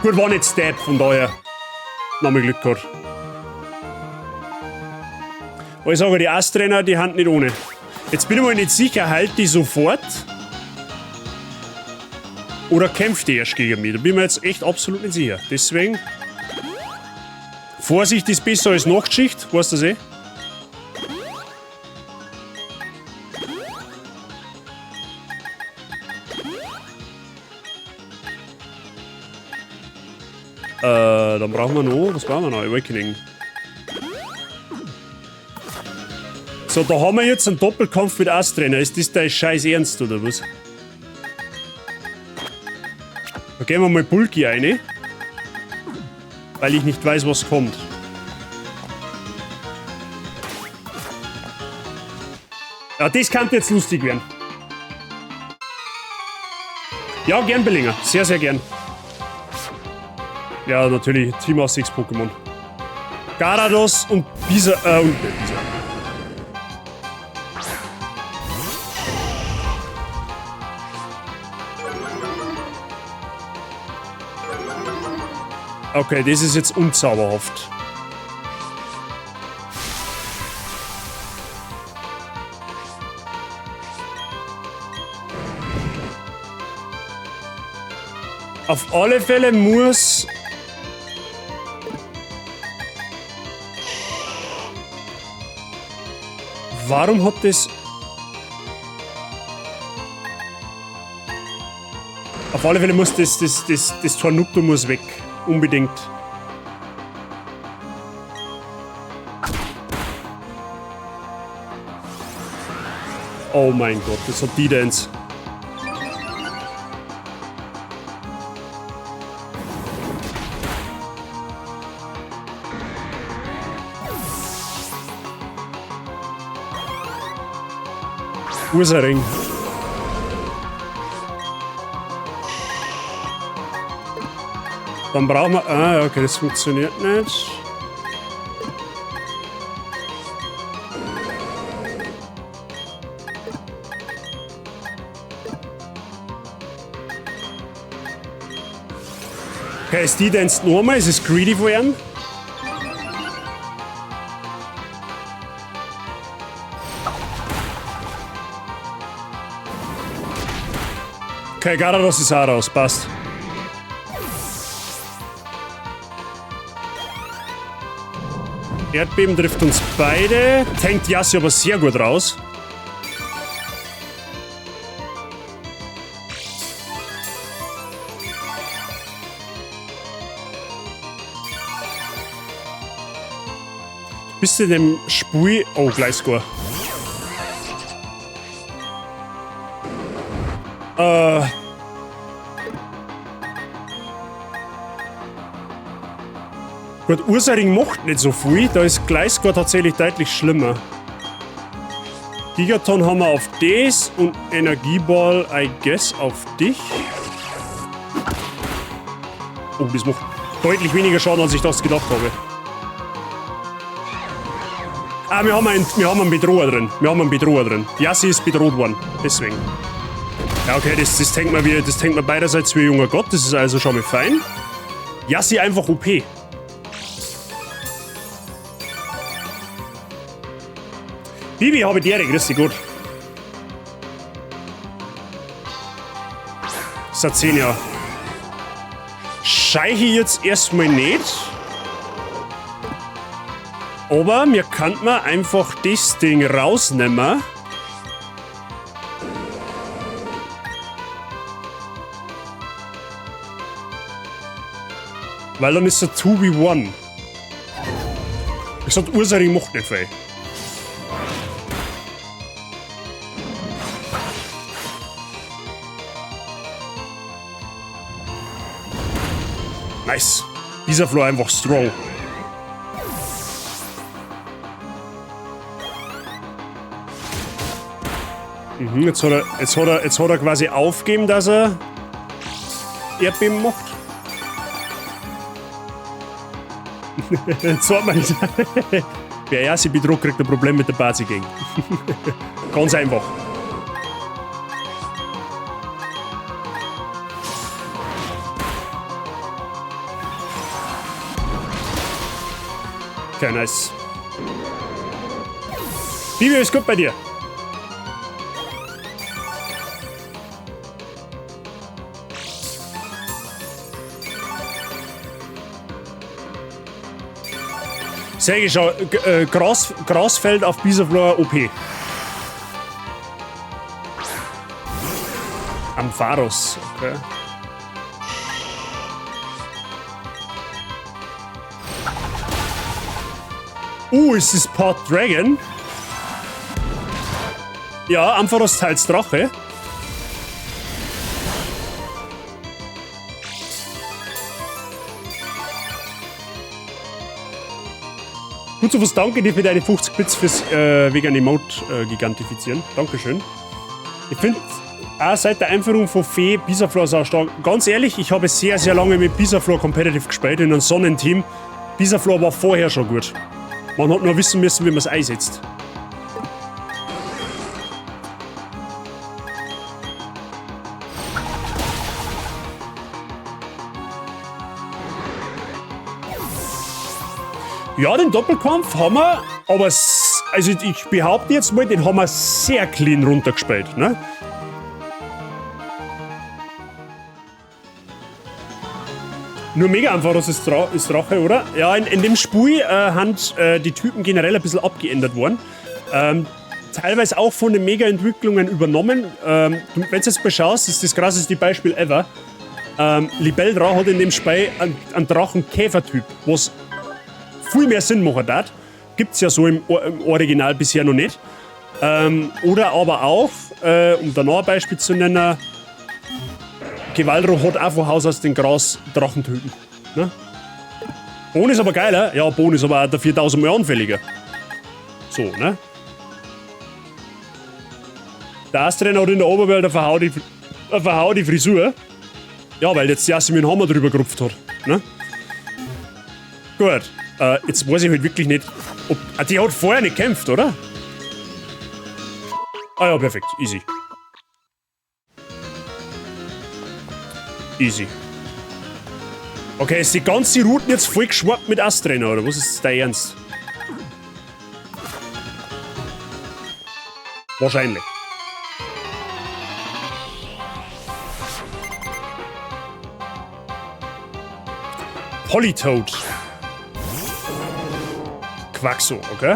Gut, war nicht Stab, von daher. Noch mal Glück gehabt. Aber ich sage, die Astrainer, die Hand nicht ohne. Jetzt bin ich mir nicht sicher, halt die sofort? Oder kämpft die erst gegen mich? Da bin ich mir jetzt echt absolut nicht sicher. Deswegen. Vorsicht ist besser als Nachtschicht, weißt du das eh? Dann brauchen wir noch, was brauchen wir noch? Awakening. So, da haben wir jetzt einen Doppelkampf mit Astrainer. Ist das dein Scheiß Ernst, oder was? Da gehen wir mal Bulky rein. Weil ich nicht weiß, was kommt. Ja, das könnte jetzt lustig werden. Ja, gern, Bellinger. Sehr, sehr gern. Ja, natürlich. Team aus 6 Pokémon. Garados und Bisa, und Bisa. Okay, das ist jetzt unzauberhaft. Auf alle Fälle muss... Warum hat das... Auf alle Fälle muss das Tornupto muss weg. Unbedingt. Oh mein Gott, das hat die Dance. Ursaring. Dann brauchen wir... Ah, okay, das funktioniert nicht. Okay, ist die Dance nochmal? Ist es greedy von ihm? Okay, Garados ist auch raus, passt. Erdbeben trifft uns beide. Tankt Yassi aber sehr gut raus. Bist du in dem Spiel? Oh, Gleiscore. Gut, Ursaring macht nicht so viel, da ist Gleiscore tatsächlich deutlich schlimmer. Gigaton haben wir auf das und Energieball, I guess, auf dich. Oh, das macht deutlich weniger Schaden, als ich das gedacht habe. Ah, wir haben einen Bedroher drin. Wir haben einen Bedroher drin. Yassi ist bedroht worden, deswegen. Ja, okay, das tankt man wie, das tankt man beiderseits wie junger Gott, das ist also schon mal fein. Yassi einfach OP. Bibi, habe ich die, grüß dich gut. Seit 10 Jahren. Scheiche ich jetzt erstmal nicht. Aber mir kann man einfach das Ding rausnehmen. Weil dann ist er 2v1. gesagt, Ursaring macht nicht viel. Nice. Bisaflor einfach strong. Jetzt hat er quasi aufgegeben, dass er Erdbeben macht. Jetzt hat man nicht. Wer ja sie betrug, kriegt ein Problem mit der Party gegen. Ganz einfach. Okay, nice. Bibi, ist gut bei dir? Sag ich schon, Grasfeld auf Bisaflor OP. Ampharos, okay. Ist das Part Dragon? Ja, Ampharos teils Drache. Gut, so was danke dir für deine 50 Bits fürs wegen Emote gigantifizieren. Dankeschön. Ich find auch seit der Einführung von Fee Bisaflor sau stark. Ganz ehrlich, ich habe sehr, sehr lange mit Bisaflor Competitive gespielt in einem Sonnenteam. Bisaflor war vorher schon gut. Man hat nur wissen müssen, wie man's einsetzt. Ja, den Doppelkampf haben wir, aber also ich behaupte jetzt mal, den haben wir sehr clean runtergespielt, ne? Nur mega einfach, das ist Drache, oder? Ja, in dem Spiel haben die Typen generell ein bisschen abgeändert worden. Teilweise auch von den Mega-Entwicklungen übernommen. Du, wenn du jetzt mal schaust, ist das krasseste Beispiel ever. Libelldra hat in dem Spiel einen Drachenkäfertyp, was viel mehr Sinn machen hat. Gibt's ja so im Original bisher noch nicht. Oder aber auch, um da noch ein Beispiel zu nennen, Gewaldro hat auch von Haus aus den Gras-Drachentypen. Ne? Bohnen ist aber geiler. Ja, Bohnen ist aber auch dafür 1000 Mal anfälliger. So, ne? Der Astrid hat in der Oberwelt eine verhaute Frisur. Ja, weil jetzt die erste mit dem Hammer drüber gerupft hat. Ne? Gut. Jetzt weiß ich halt wirklich nicht, ob... Ah, die hat vorher nicht gekämpft, oder? Ah ja, perfekt. Easy. Easy. Okay, ist die ganze Route jetzt voll geschwappt mit Astrid, oder was ist dein Ernst? Wahrscheinlich. Politoed. Quaxo, okay.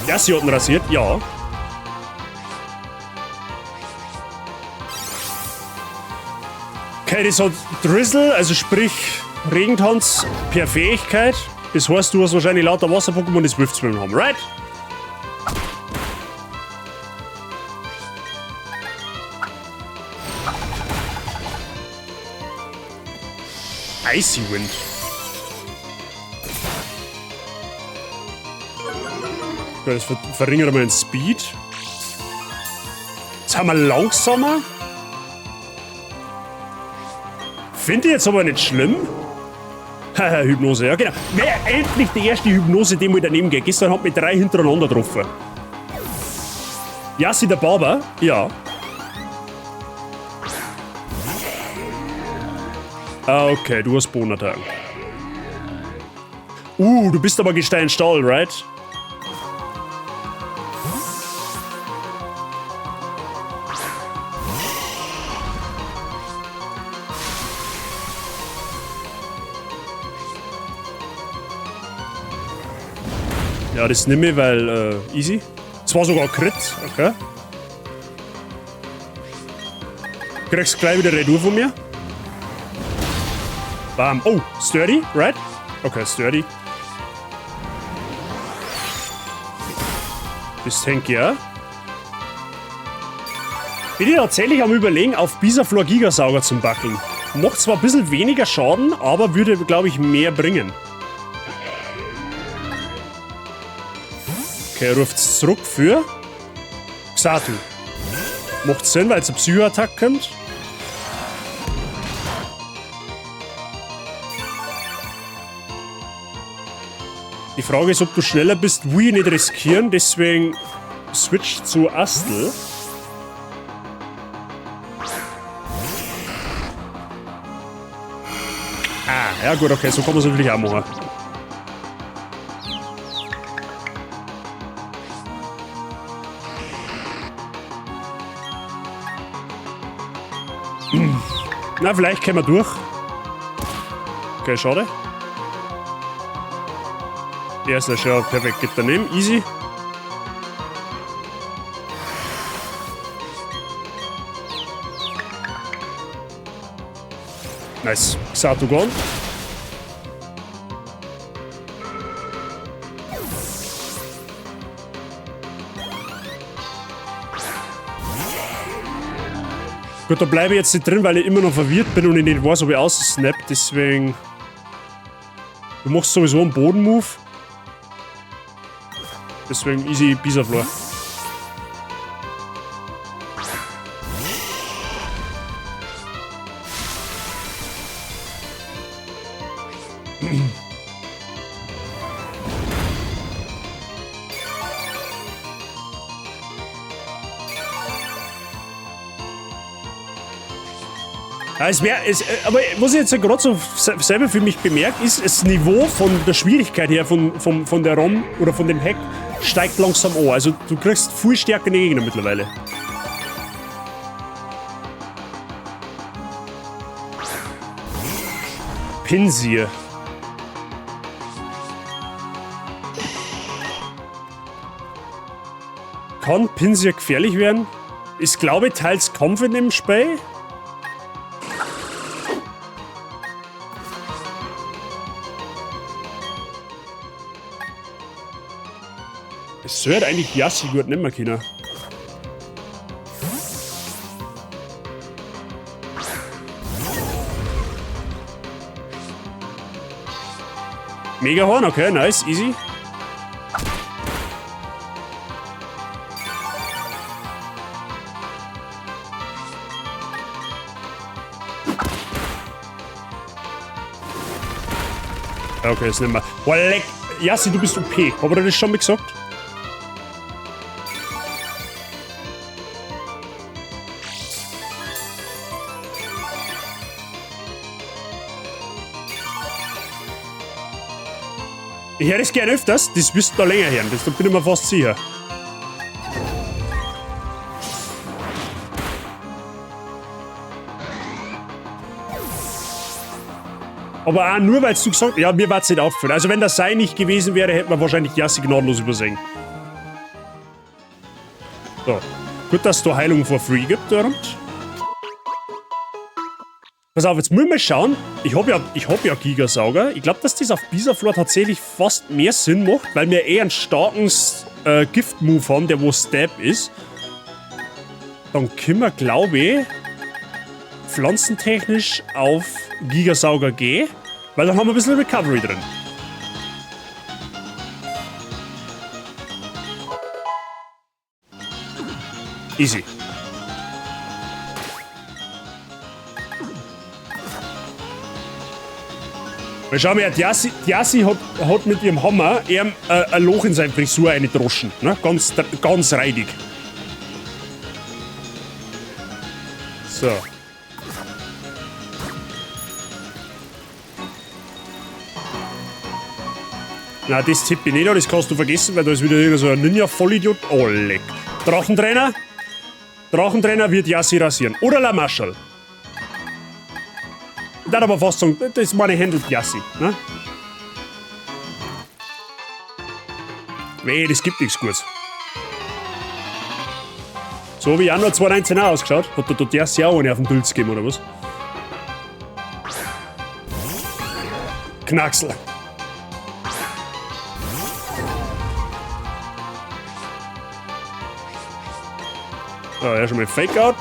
Ja, sie hat ihn rasiert, ja. Okay, das hat Drizzle, also sprich Regentanz per Fähigkeit. Das heißt, du hast wahrscheinlich lauter Wasser-Pokémon, die Swift Swim haben, right? Icy Wind. Okay, das verringert mal den Speed. Jetzt haben wir langsamer. Finde ich jetzt aber nicht schlimm. Haha, Hypnose, ja genau. Wäre endlich die erste Hypnose, die mal daneben geht. Gestern hat mich 3 hintereinander getroffen. Yassi der Barber? Ja. Ah, okay, du hast Bohnentag. Du bist aber Gesteinstahl, right? Ja, das nehme ich, weil easy. Es war sogar Crit, okay. Kriegst gleich wieder Retour von mir. Bam. Oh, sturdy, right? Okay, sturdy. Das denke ich auch. Bin ich tatsächlich am Überlegen, auf Bisaflor Gigasauger zum Backeln. Macht zwar ein bisschen weniger Schaden, aber würde, glaube ich, mehr bringen. Okay, er ruft's zurück für Xatu. Macht Sinn, weil es eine Psycho-Attack kommt. Die Frage ist, ob du schneller bist, will ich nicht riskieren, deswegen switch zu Astel. Ah, ja gut, okay, so kann man es natürlich auch machen. Na, vielleicht kommen wir durch. Okay, schade. Erster ja perfekt, geht daneben, easy. Nice. Xatu gone. Gut, da bleibe ich jetzt nicht drin, weil ich immer noch verwirrt bin und ich nicht weiß, ob ich aussnap, deswegen... Du machst sowieso einen Boden-Move. Deswegen easy Bisaflor. Ja, es wär, es, aber was ich jetzt ja gerade so selber für mich bemerkt, ist, das Niveau von der Schwierigkeit her von der ROM oder von dem Hack steigt langsam an. Also du kriegst viel stärkere Gegner mittlerweile. Pinsir. Kann Pinsir gefährlich werden? Ist, glaube ich, teils Kampf in dem Spiel. Es sollte eigentlich Yassi gut nicht mehr können. Megahorn, okay, nice, easy. Okay, das nehmen wir. Boah, leck. Yassi, du bist OP. Hab ich dir das schon mal gesagt? Ich höre das gerne öfters, das wirst du da länger hören, das, da bin ich mir fast sicher. Aber auch nur, weil du gesagt hast, ja, mir war's nicht aufgefallen. Also wenn das Sei nicht gewesen wäre, hätten wir wahrscheinlich Yassi gnadenlos übersehen. So. Gut, dass es da Heilung for free gibt, oder? Pass auf, jetzt müssen wir schauen. Ich hab ja Gigasauger. Ich glaub, dass das auf Bisaflor tatsächlich fast mehr Sinn macht, weil wir eh einen starken Gift-Move haben, der wo Stab ist. Dann können wir, glaub ich, pflanzentechnisch auf Gigasauger gehen, weil dann haben wir ein bisschen Recovery drin. Easy. Weil schau mal, die Yassi hat mit ihrem Hammer ihm ein Loch in seine Frisur eingedroschen. Ne? Ganz, ganz reidig. So. Na, das tippe ich nicht an, das kannst du vergessen, weil da ist wieder irgend so ein Ninja-Vollidiot. Oh, leck. Drachentrainer? Drachentrainer wird Yassi rasieren. Oder Lamashal. Ich darf aber fast sagen, das meine handelt Yassi. Ne? Weh, das gibt nichts Gutes. So wie Januar 2019 auch ausgeschaut. Hat der Yassi auch eine auf den Dülz gegeben, oder was? Knacksel. So, erst einmal Fake Out.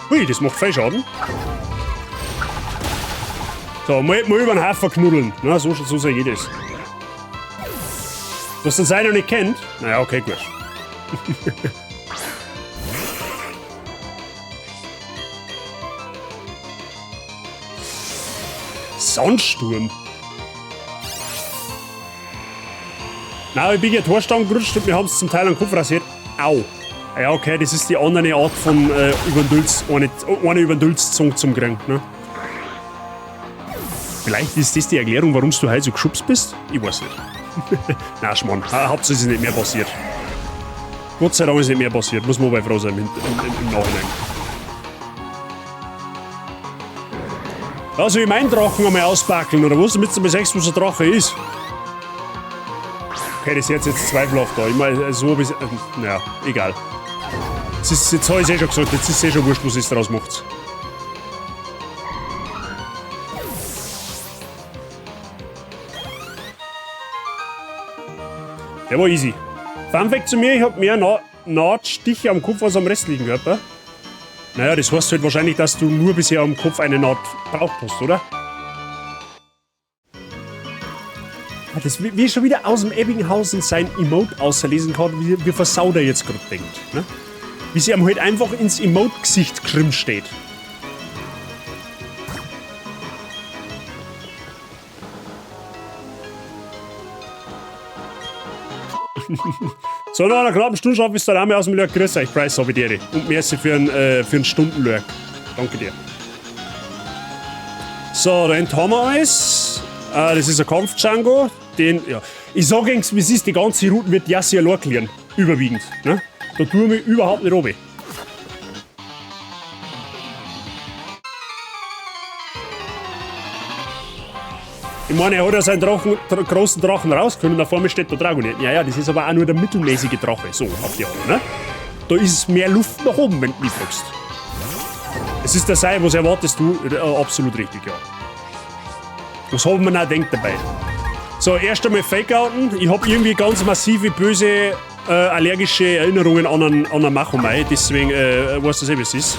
Hui, das macht viel Schaden. So, mal über den Hafer knuddeln. Na, so sehe ich das. Was den Seil noch nicht kennt? Naja, okay, gut. Sandsturm. Na, ich bin ja Torstangen gerutscht und wir haben es zum Teil am Kopf rasiert. Au. Ja, okay, das ist die andere Art von über den Dülz, eine über den Dülz-Zung zum kriegen, ne? Vielleicht ist das die Erklärung, warum du heute so geschubst bist? Ich weiß nicht. Na, Schmarrn. Hauptsache es ist nicht mehr passiert. Gott sei Dank ist nicht mehr passiert. Muss man aber froh sein im Nachhinein. Also ich meinen Drachen einmal auspackeln, oder was? Damit du mal siehst, was ein Drache ist. Okay, das ist jetzt zweifelhaft da. Ich meine, so ein bisschen. Naja, egal. Jetzt habe ich es eh schon gesagt, jetzt ist es eh schon wurscht, was es daraus macht. Der war easy. Fun Fact zu mir, ich hab mehr Nahtstiche am Kopf als am restlichen Körper. Naja, das heißt halt wahrscheinlich, dass du nur bisher am Kopf eine Naht braucht hast, oder? Das wie schon wieder aus dem Ebbinghausen sein Emote auslesen kann, wie versaut er jetzt gerade denkt. Ne? Wie sie ihm halt einfach ins Emote-Gesicht geschrieben steht. So, nach einer knappen Stunde schaffe ich es dann auch mal aus dem Lurk. Grüß euch, Price, hab ich dir. Und merci für einen Stundenlurk. Danke dir. So, da hinten haben wir alles. Das ist ein Kampf-Django. Den, ja. Ich sag euch, wie es ist, die ganze Route wird Yassi allein klären. Überwiegend. Ne? Da tue ich mich überhaupt nicht runter. Ich meine, er hat ja seinen großen Drachen rausgeholt und da vor mir steht der Dragonir. Ja, ja, das ist aber auch nur der mittelmäßige Drache. So, auf die Art, ne? Da ist mehr Luft nach oben, wenn du mich fragst. Es ist der Sei, was erwartest du? Absolut richtig, ja. Was haben wir noch gedacht dabei? So, erst einmal Fake-Outen. Ich hab irgendwie ganz massive, böse, allergische Erinnerungen an einen Machomai. Deswegen, weißt du eh, wie es ist.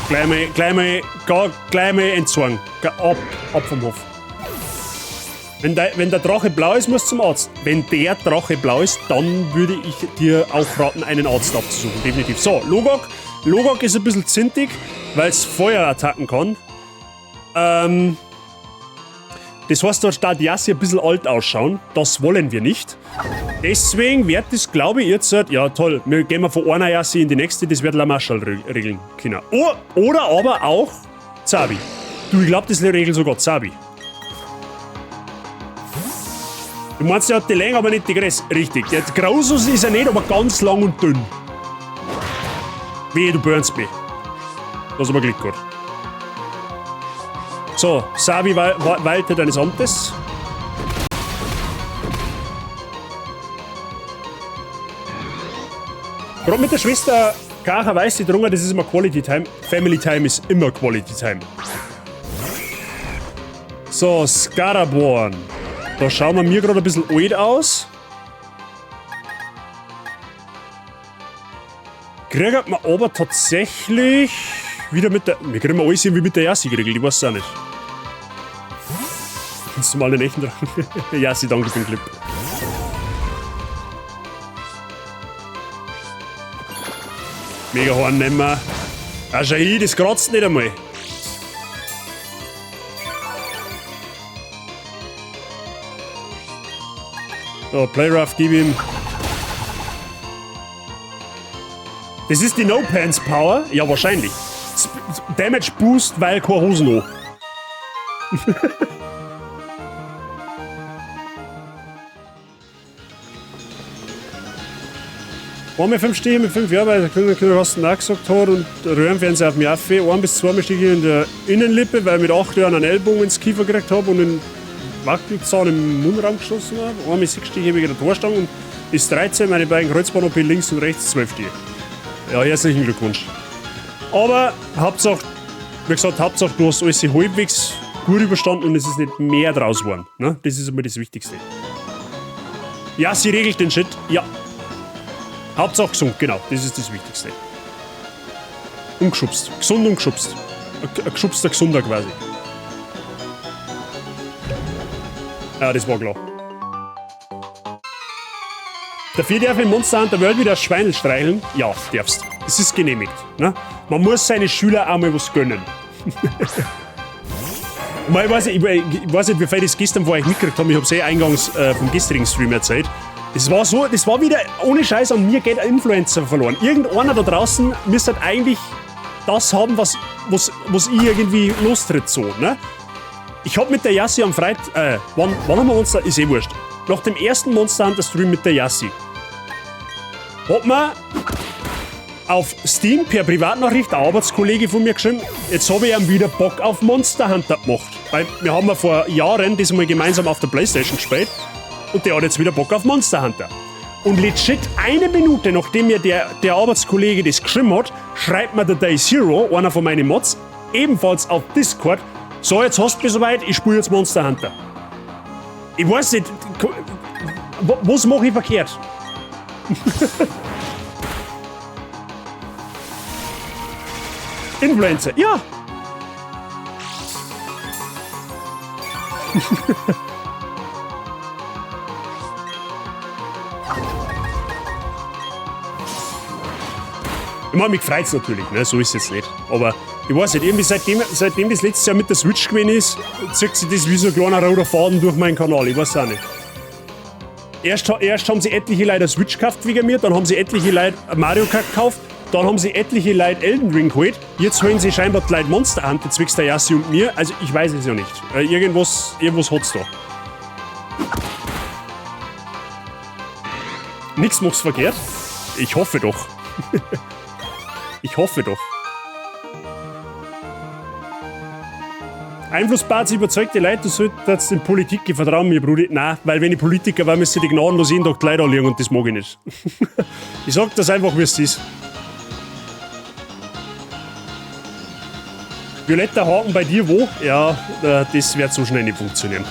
Gleich mal entsorgen. Ab vom Hof. Wenn der Drache blau ist, musst du zum Arzt. Wenn der Drache blau ist, dann würde ich dir auch raten, einen Arzt abzusuchen. Definitiv. So, Logok. Logok ist ein bisschen zintig, weil es Feuerattacken kann. Das heißt, da statt Yassi ein bisschen alt ausschauen. Das wollen wir nicht. Deswegen wird das, glaube ich, jetzt... Ja, toll. Wir gehen mal von einer Yassi in die nächste. Das wird Lamaschal regeln können. Oder aber auch Zabi. Du, ich glaube, das regelt sogar Zabi. Du meinst, der hat die Länge, aber nicht die Größe. Richtig. Der Großes ist er nicht, aber ganz lang und dünn. Wehe, du burnst mich. Das ist aber Glück gehabt. So, Sabi walte deines Amtes. Gerade mit der Schwester Kacha weiß die drunter, das ist immer Quality Time. Family Time ist immer Quality Time. So, Skaraborn. Da schauen wir mir gerade ein bisschen alt aus. Kriegt man aber tatsächlich wieder mit der... Wir kriegen alles irgendwie mit der Yassi geregelt, ich weiß es auch nicht. Kannst du mal den echten Drachen? Yassi, danke für den Clip. Mega Horn nehmen wir. Ah, schau hin, das kratzt nicht einmal. So, Playrough, gib ihm. Das ist die No-Pants-Power? Ja, wahrscheinlich. Damage Boost, weil keine Hosen an. Einmal 5 Stiche mit 5 Jahren, weil der Kinder was auch gesagt hat und Röhrenfernseher auf mich auf. 1 bis 2 Stiche in der Innenlippe, weil ich mit 8 Jahren einen Ellbogen ins Kiefer gekriegt habe und einen Wackelzahn im Mundraum geschossen habe. Einmal 6 Stiche wegen der Torstange und ist 13, meine beiden Kreuzband-OP links und rechts 12 Stiche. Ja, herzlichen Glückwunsch. Aber Hauptsache, wie gesagt, Hauptsache du hast alles halbwegs gut überstanden und es ist nicht mehr draus geworden. Ne? Das ist immer das Wichtigste. Ja, sie regelt den Shit. Ja. Hauptsache gesund, genau. Das ist das Wichtigste. Umgeschubst. Gesund umgeschubst. Ein geschubster Gesunder quasi. Ja, das war klar. Dafür darf ich Monster Hunter World wieder Schweinel streicheln? Ja, darfst. Es ist genehmigt. Ne? Man muss seine Schüler auch mal was gönnen. Ich weiß nicht, wie viel das gestern vor euch mitgekriegt haben. Ich hab's eh eingangs vom gestrigen Stream erzählt. Das war so, das war wieder, ohne Scheiß, an mir geht ein Influencer verloren. Irgendeiner da draußen müsste halt eigentlich das haben, was ich irgendwie lostritt, so, ne? Ich hab mit der Yassi am Freitag, wann haben wir uns da, ist eh wurscht. Nach dem ersten Monster Hunter Stream mit der Yassi hat man auf Steam per Privatnachricht ein Arbeitskollege von mir geschrieben, jetzt habe ich ihm wieder Bock auf Monster Hunter gemacht. Weil wir haben ja vor Jahren das mal gemeinsam auf der Playstation gespielt und der hat jetzt wieder Bock auf Monster Hunter. Und legit eine Minute, nachdem mir der Arbeitskollege das geschrieben hat, schreibt mir der Day Zero, einer von meinen Mods, ebenfalls auf Discord, so, jetzt hast du mich soweit, ich spiele jetzt Monster Hunter. Ich weiß nicht, was mache ich verkehrt? Influencer, ja! Ich meine, mich freut's natürlich, ne? So ist es jetzt nicht. Aber ich weiß nicht, irgendwie seitdem das letztes Jahr mit der Switch gewesen ist, zieht sich das wie so ein kleiner roter Faden durch meinen Kanal. Ich weiß auch nicht. Erst haben sie etliche Leute Switch gekauft wegen mir, dann haben sie etliche Leute Mario Kart gekauft, dann haben sie etliche Leute Elden Ring geholt, jetzt holen sie scheinbar die Leute Monster Hunter zwecks der Yassi und mir. Also ich weiß es ja nicht. Irgendwas hat's da. Nix macht's verkehrt. Ich hoffe doch. Ich hoffe doch. Einflussbasis überzeugt die Leute, du solltest in Politik gehen, vertrau mir, Brudi. Nein, weil wenn ich Politiker war, müsste ich die gnadenlos jeden Tag die Leute anlegen und das mag ich nicht. Ich sag das einfach, wie es ist. Violetter Haken bei dir wo? Ja, das wird so schnell nicht funktionieren.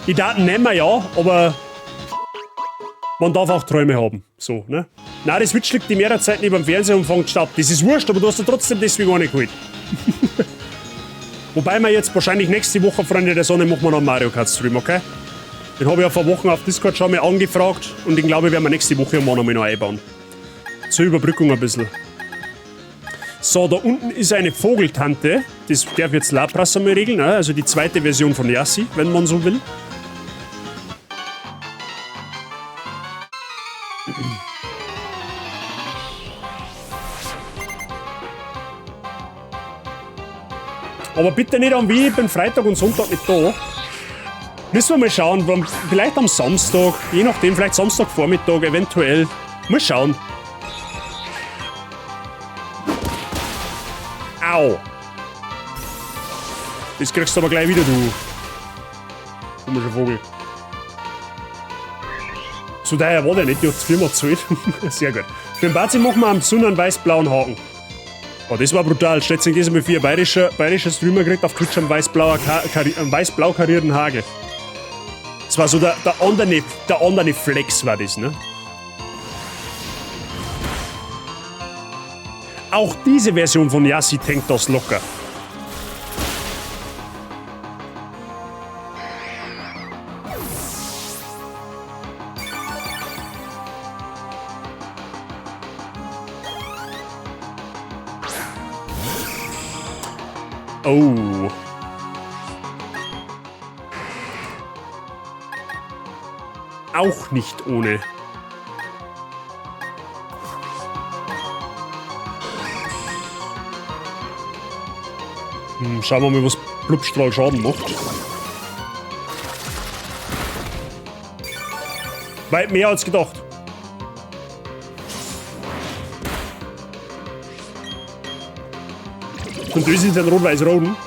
Die Daten nehmen wir ja, aber man darf auch Träume haben. So, ne? Nein, das Switch liegt die mehrere Zeit neben dem Fernseher und fängt Staub. Das ist wurscht, aber du hast ja trotzdem deswegen eine geholt. Wobei wir jetzt wahrscheinlich nächste Woche, Freunde der Sonne, machen wir noch einen Mario Kart Stream, okay? Den habe ich ja vor Wochen auf Discord schon mal angefragt und den glaube ich, werden wir nächste Woche irgendwann noch einbauen. Zur Überbrückung ein bisschen. So, da unten ist eine Vogeltante. Das darf jetzt Lapras einmal regeln, ne? Also die zweite Version von Yassi, wenn man so will. Aber bitte nicht an wie, ich bin Freitag und Sonntag nicht da. Müssen wir mal schauen, vielleicht am Samstag, je nachdem, vielleicht Samstagvormittag eventuell. Mal schauen. Au! Das kriegst du aber gleich wieder, du komischer Vogel. So daher war der nicht, die hat die Firma gezahlt. Sehr gut. Für den Bazi machen wir am besonderen weiß-blauen Haken. Oh, das war brutal. Stellt sich das mal vier bayerischer Streamer gekriegt auf Twitch einen weiß-blau karierten Hagel. Das war so der andere Flex war das, ne? Auch diese Version von Yassi tankt das locker. Oh. Auch nicht ohne. Schauen wir mal, was Blubstrahl Schaden macht. Weit mehr als gedacht. Und das ist ein rot-weiß-roten.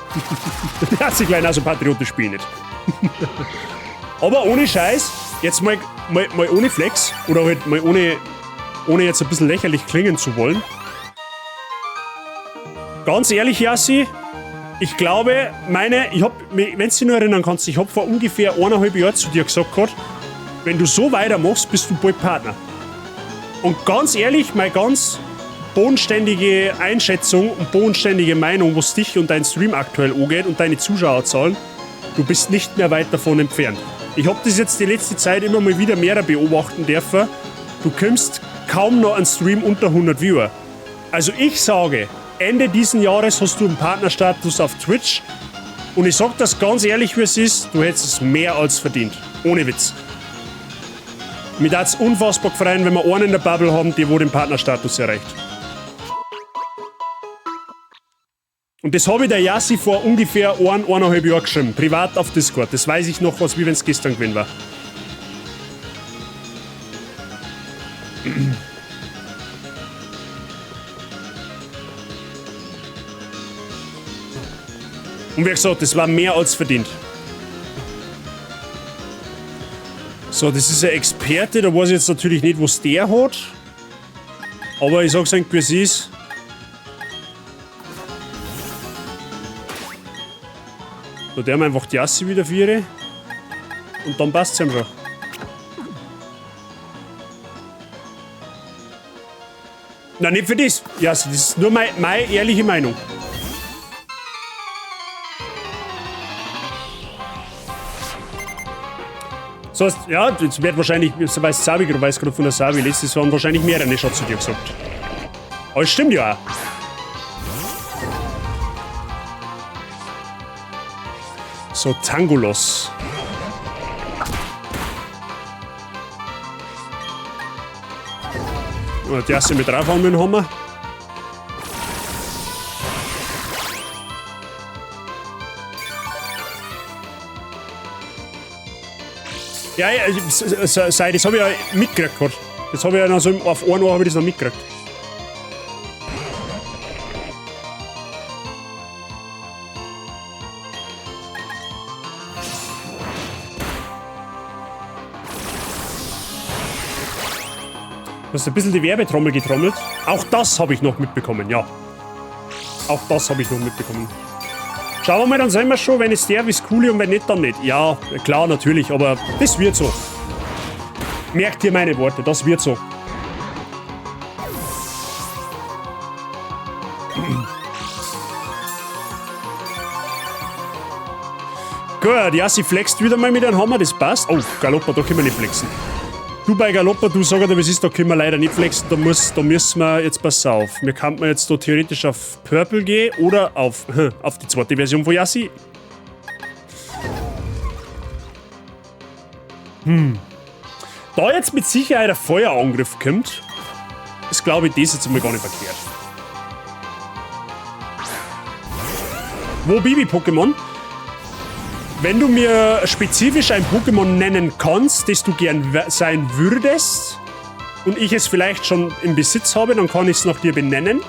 Der hat sich klein also patriotisch spielen nicht. Aber ohne Scheiß, jetzt mal ohne Flex oder halt mal ohne jetzt ein bisschen lächerlich klingen zu wollen. Ganz ehrlich, Yassi, ich glaube, wenn du dich noch erinnern kannst, ich hab vor ungefähr 1,5 Jahren zu dir gesagt gehabt, wenn du so weitermachst, bist du bald Partner. Und ganz ehrlich, meine ganz bodenständige Einschätzung und bodenständige Meinung, was dich und dein Stream aktuell angeht und deine Zuschauerzahlen, du bist nicht mehr weit davon entfernt. Ich hab das jetzt die letzte Zeit immer mal wieder mehr beobachten dürfen. Du kommst kaum noch an Stream unter 100 Viewer. Also ich sage, Ende diesen Jahres hast du einen Partnerstatus auf Twitch. Und ich sag das ganz ehrlich, wie es ist, du hättest es mehr als verdient. Ohne Witz. Mir würd's unfassbar freuen, wenn wir einen in der Bubble haben, die wo den Partnerstatus erreicht. Und das habe ich der Yassi vor ungefähr 1,5 Jahren geschrieben, privat auf Discord. Das weiß ich noch, was wie wenn's gestern gewesen war. Und wie gesagt, das war mehr als verdient. So, das ist ein Experte, da weiß ich jetzt natürlich nicht, was der hat. Aber ich sag's euch, wie es ist. Da der wir einfach die Yassi wieder viere. Und dann passt's ihm schon. Na, nicht für das. Yassi, das ist nur meine ehrliche Meinung. So, ja, jetzt wird wahrscheinlich, so weiß Sabi, du weißt gerade von der Sabi, letztes waren wahrscheinlich mehrere schon zu dir gesagt. Aber es stimmt ja auch. So, Tangolos. Und die erste mit draufhauen mit dem Hammer. Ja, ja, sei, das hab ich ja mitgekriegt grad. Das hab ich ja noch so auf ein Ohr hab ich das noch mitgekriegt. Du hast ein bisschen die Werbetrommel getrommelt. Auch das hab ich noch mitbekommen, ja. Auch das hab ich noch mitbekommen. Schauen wir mal, dann sehen wir schon, wenn es der ist cool und wenn nicht, dann nicht. Ja, klar, natürlich, aber das wird so. Merkt ihr meine Worte, das wird so. Gut, ja, sie flext wieder mal mit einem Hammer, das passt. Oh, Galoppa, da können wir nicht flexen. Du bei Galoppa, du sag dir, was ist, da können wir leider nicht flexen, da müssen wir jetzt, pass auf. Wir könnten jetzt da theoretisch auf Purple gehen oder auf die zweite Version von Yassi. Da jetzt mit Sicherheit ein Feuerangriff kommt, ist, glaube ich, das jetzt mal gar nicht verkehrt. Wo Bibi-Pokémon? Wenn du mir spezifisch ein Pokémon nennen kannst, das du gern sein würdest und ich es vielleicht schon im Besitz habe, dann kann ich's nach dir benennen.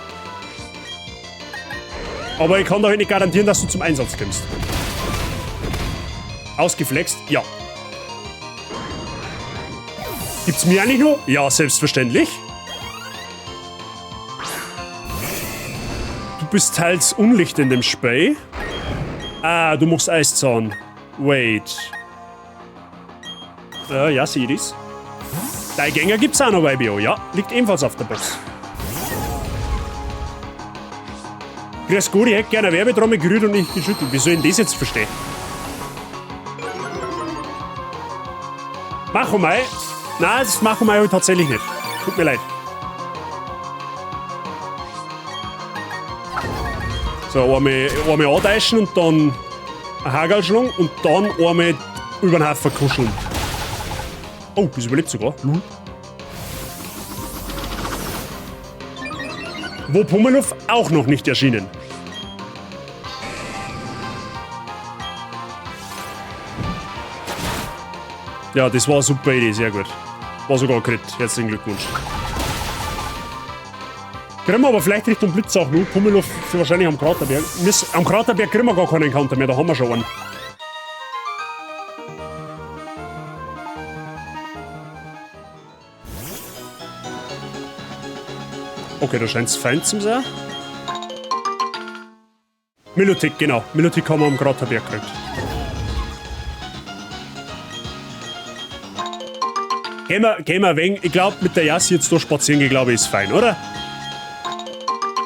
Aber ich kann doch nicht garantieren, dass du zum Einsatz kommst. Ausgeflext? Ja. Gibt's mir eigentlich noch? Ja, selbstverständlich. Du bist teils Unlicht in dem Spiel. Ah, du machst Eiszahn. Wait. Ja, sieh das. Dein Gänger gibt's auch noch bei BO, ja. Liegt ebenfalls auf der Box. Grüß Gott, ich hätte gerne eine Werbetrommel gerührt und nicht geschüttelt. Wie soll ich denn das jetzt verstehen? Machomei? Nein, das Machomei hab ich tatsächlich nicht. Tut mir leid. So, einmal antäuschen und dann ein Hagelschlung und dann einmal über den Haufen kuscheln. Oh, das überlebt sogar. Lul. Wo Pummeluff auch noch nicht erschienen. Ja, das war eine super Idee, sehr gut. War sogar Crit. Herzlichen Glückwunsch. Kriegen wir aber vielleicht Richtung Blitz auch noch. Pummeluff für wahrscheinlich am Kraterberg. Am Kraterberg kriegen wir gar keinen Encounter mehr, da haben wir schon einen. Okay, da scheint's fein zu sein. Milotic, genau. Milotic haben wir am Kraterberg gekriegt. Gehen wir ein wenig, ich glaub, mit der Jassi jetzt da spazieren gehen, glaube ich, ist fein, oder?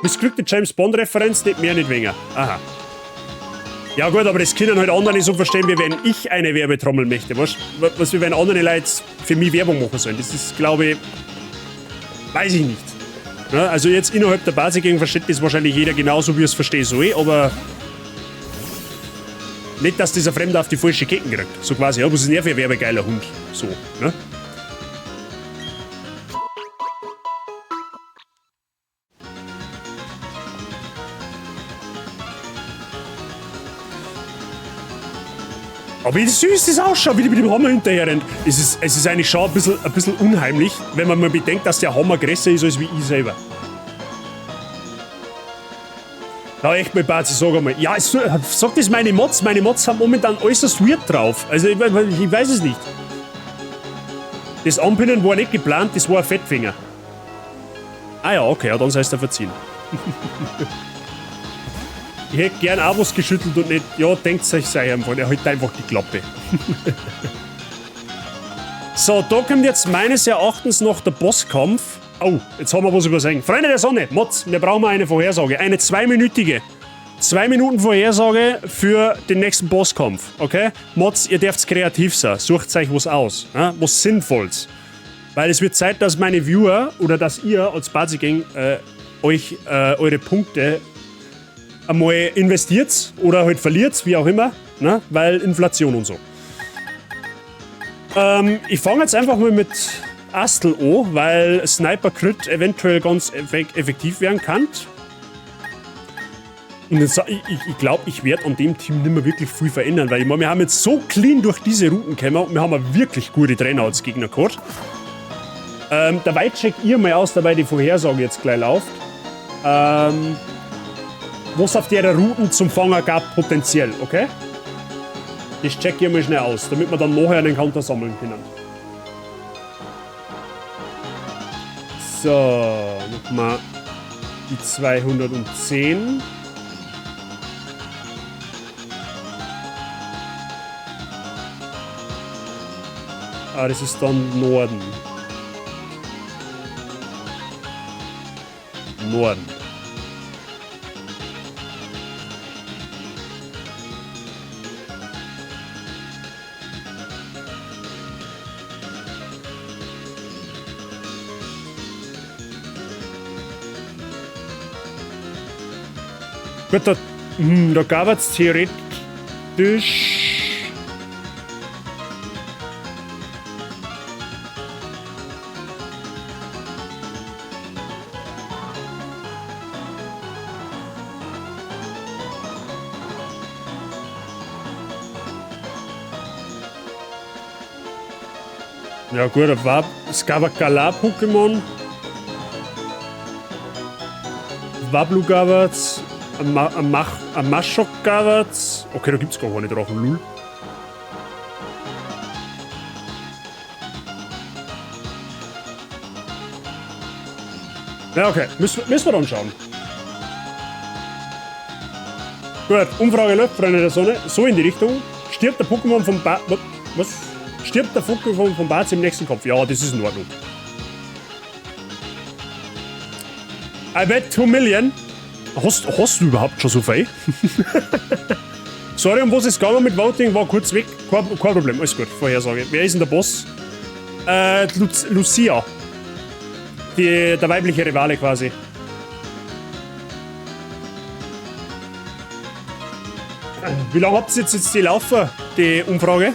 Missglückte James Bond-Referenz, nicht mehr, nicht weniger. Aha. Ja gut, aber das können halt andere nicht so verstehen, wie wenn ich eine Werbetrommel möchte. Weißt du, was wie wenn andere Leute für mich Werbung machen sollen. Das ist, glaube ich, weiß ich nicht. Ja, also jetzt innerhalb der Bazi-Gang versteht das wahrscheinlich jeder genauso, wie es verstehen soll, aber nicht, dass dieser Fremde auf die falsche Ketten kriegt. So quasi, ja, was ist denn der für ein werbegeiler Hund? So, ne? Aber wie süß das ausschaut, wie die mit dem Hammer hinterher rennt. Es ist eigentlich schon ein bisschen unheimlich, wenn man mal bedenkt, dass der Hammer größer ist als wie ich selber. Na echt mal, Bazi, sag einmal. Ja, sag das meine Mods. Meine Mods sind momentan äußerst weird drauf. Also ich weiß es nicht. Das Anpinnen war nicht geplant, das war ein Fettfinger. Ah ja, okay, ja, dann sei es dir verziehen. Ich hätte gern auch was geschüttelt und nicht, ja, denkt euch sei einfach, er hält einfach die Klappe. So, da kommt jetzt meines Erachtens noch der Bosskampf. Oh, jetzt haben wir was übersehen. Freunde der Sonne, Mods, wir brauchen eine Vorhersage. Eine zweiminütige. 2 Minuten Vorhersage für den nächsten Bosskampf, okay? Mods, ihr dürft kreativ sein. Sucht euch was aus, ja? Was Sinnvolles. Weil es wird Zeit, dass meine Viewer oder dass ihr als Bazi-Gang euch eure Punkte einmal investiert oder halt verliert, wie auch immer, ne? Weil Inflation und so. Ich fange jetzt einfach mal mit Astel an, weil Sniper Crit eventuell ganz effektiv werden kann. Und jetzt, ich glaub, ich werd an dem Team nimmer wirklich viel verändern, weil ich mein, wir haben jetzt so clean durch diese Routen gekommen und wir haben eine wirklich gute Trainer als Gegner gehabt. Dabei check ihr mal aus, dabei die Vorhersage jetzt gleich läuft. Was auf der Routen zum Fangen gab, potenziell, okay? Das check ich mal schnell aus, damit wir dann nachher einen Counter sammeln können. So, nochmal die 210. Ah, das ist dann Norden. Norden. Gut, da gab es theoretisch... Ja gut, da war, es gab ein Galar-Pokémon. Wablu gab's, ein Maschok gab's. Okay, da gibt's gar keine Drachen, lul. Ja, okay, müssen wir dann schauen. Gut, Umfrage läuft, Freunde der Sonne. So in die Richtung. Stirbt der Pokémon vom Ba-, was? Stirbt der Pokémon vom Baz im nächsten Kopf? Ja, das ist in Ordnung. I bet 2 million. Hast du überhaupt schon so viel? Sorry, um was ist gegangen mit Voting? War kurz weg. Kein Problem, alles gut. Vorhersage. Wer ist denn der Boss? Lucia. Der weibliche Rivale quasi. Wie lange habt ihr jetzt die laufen, die Umfrage?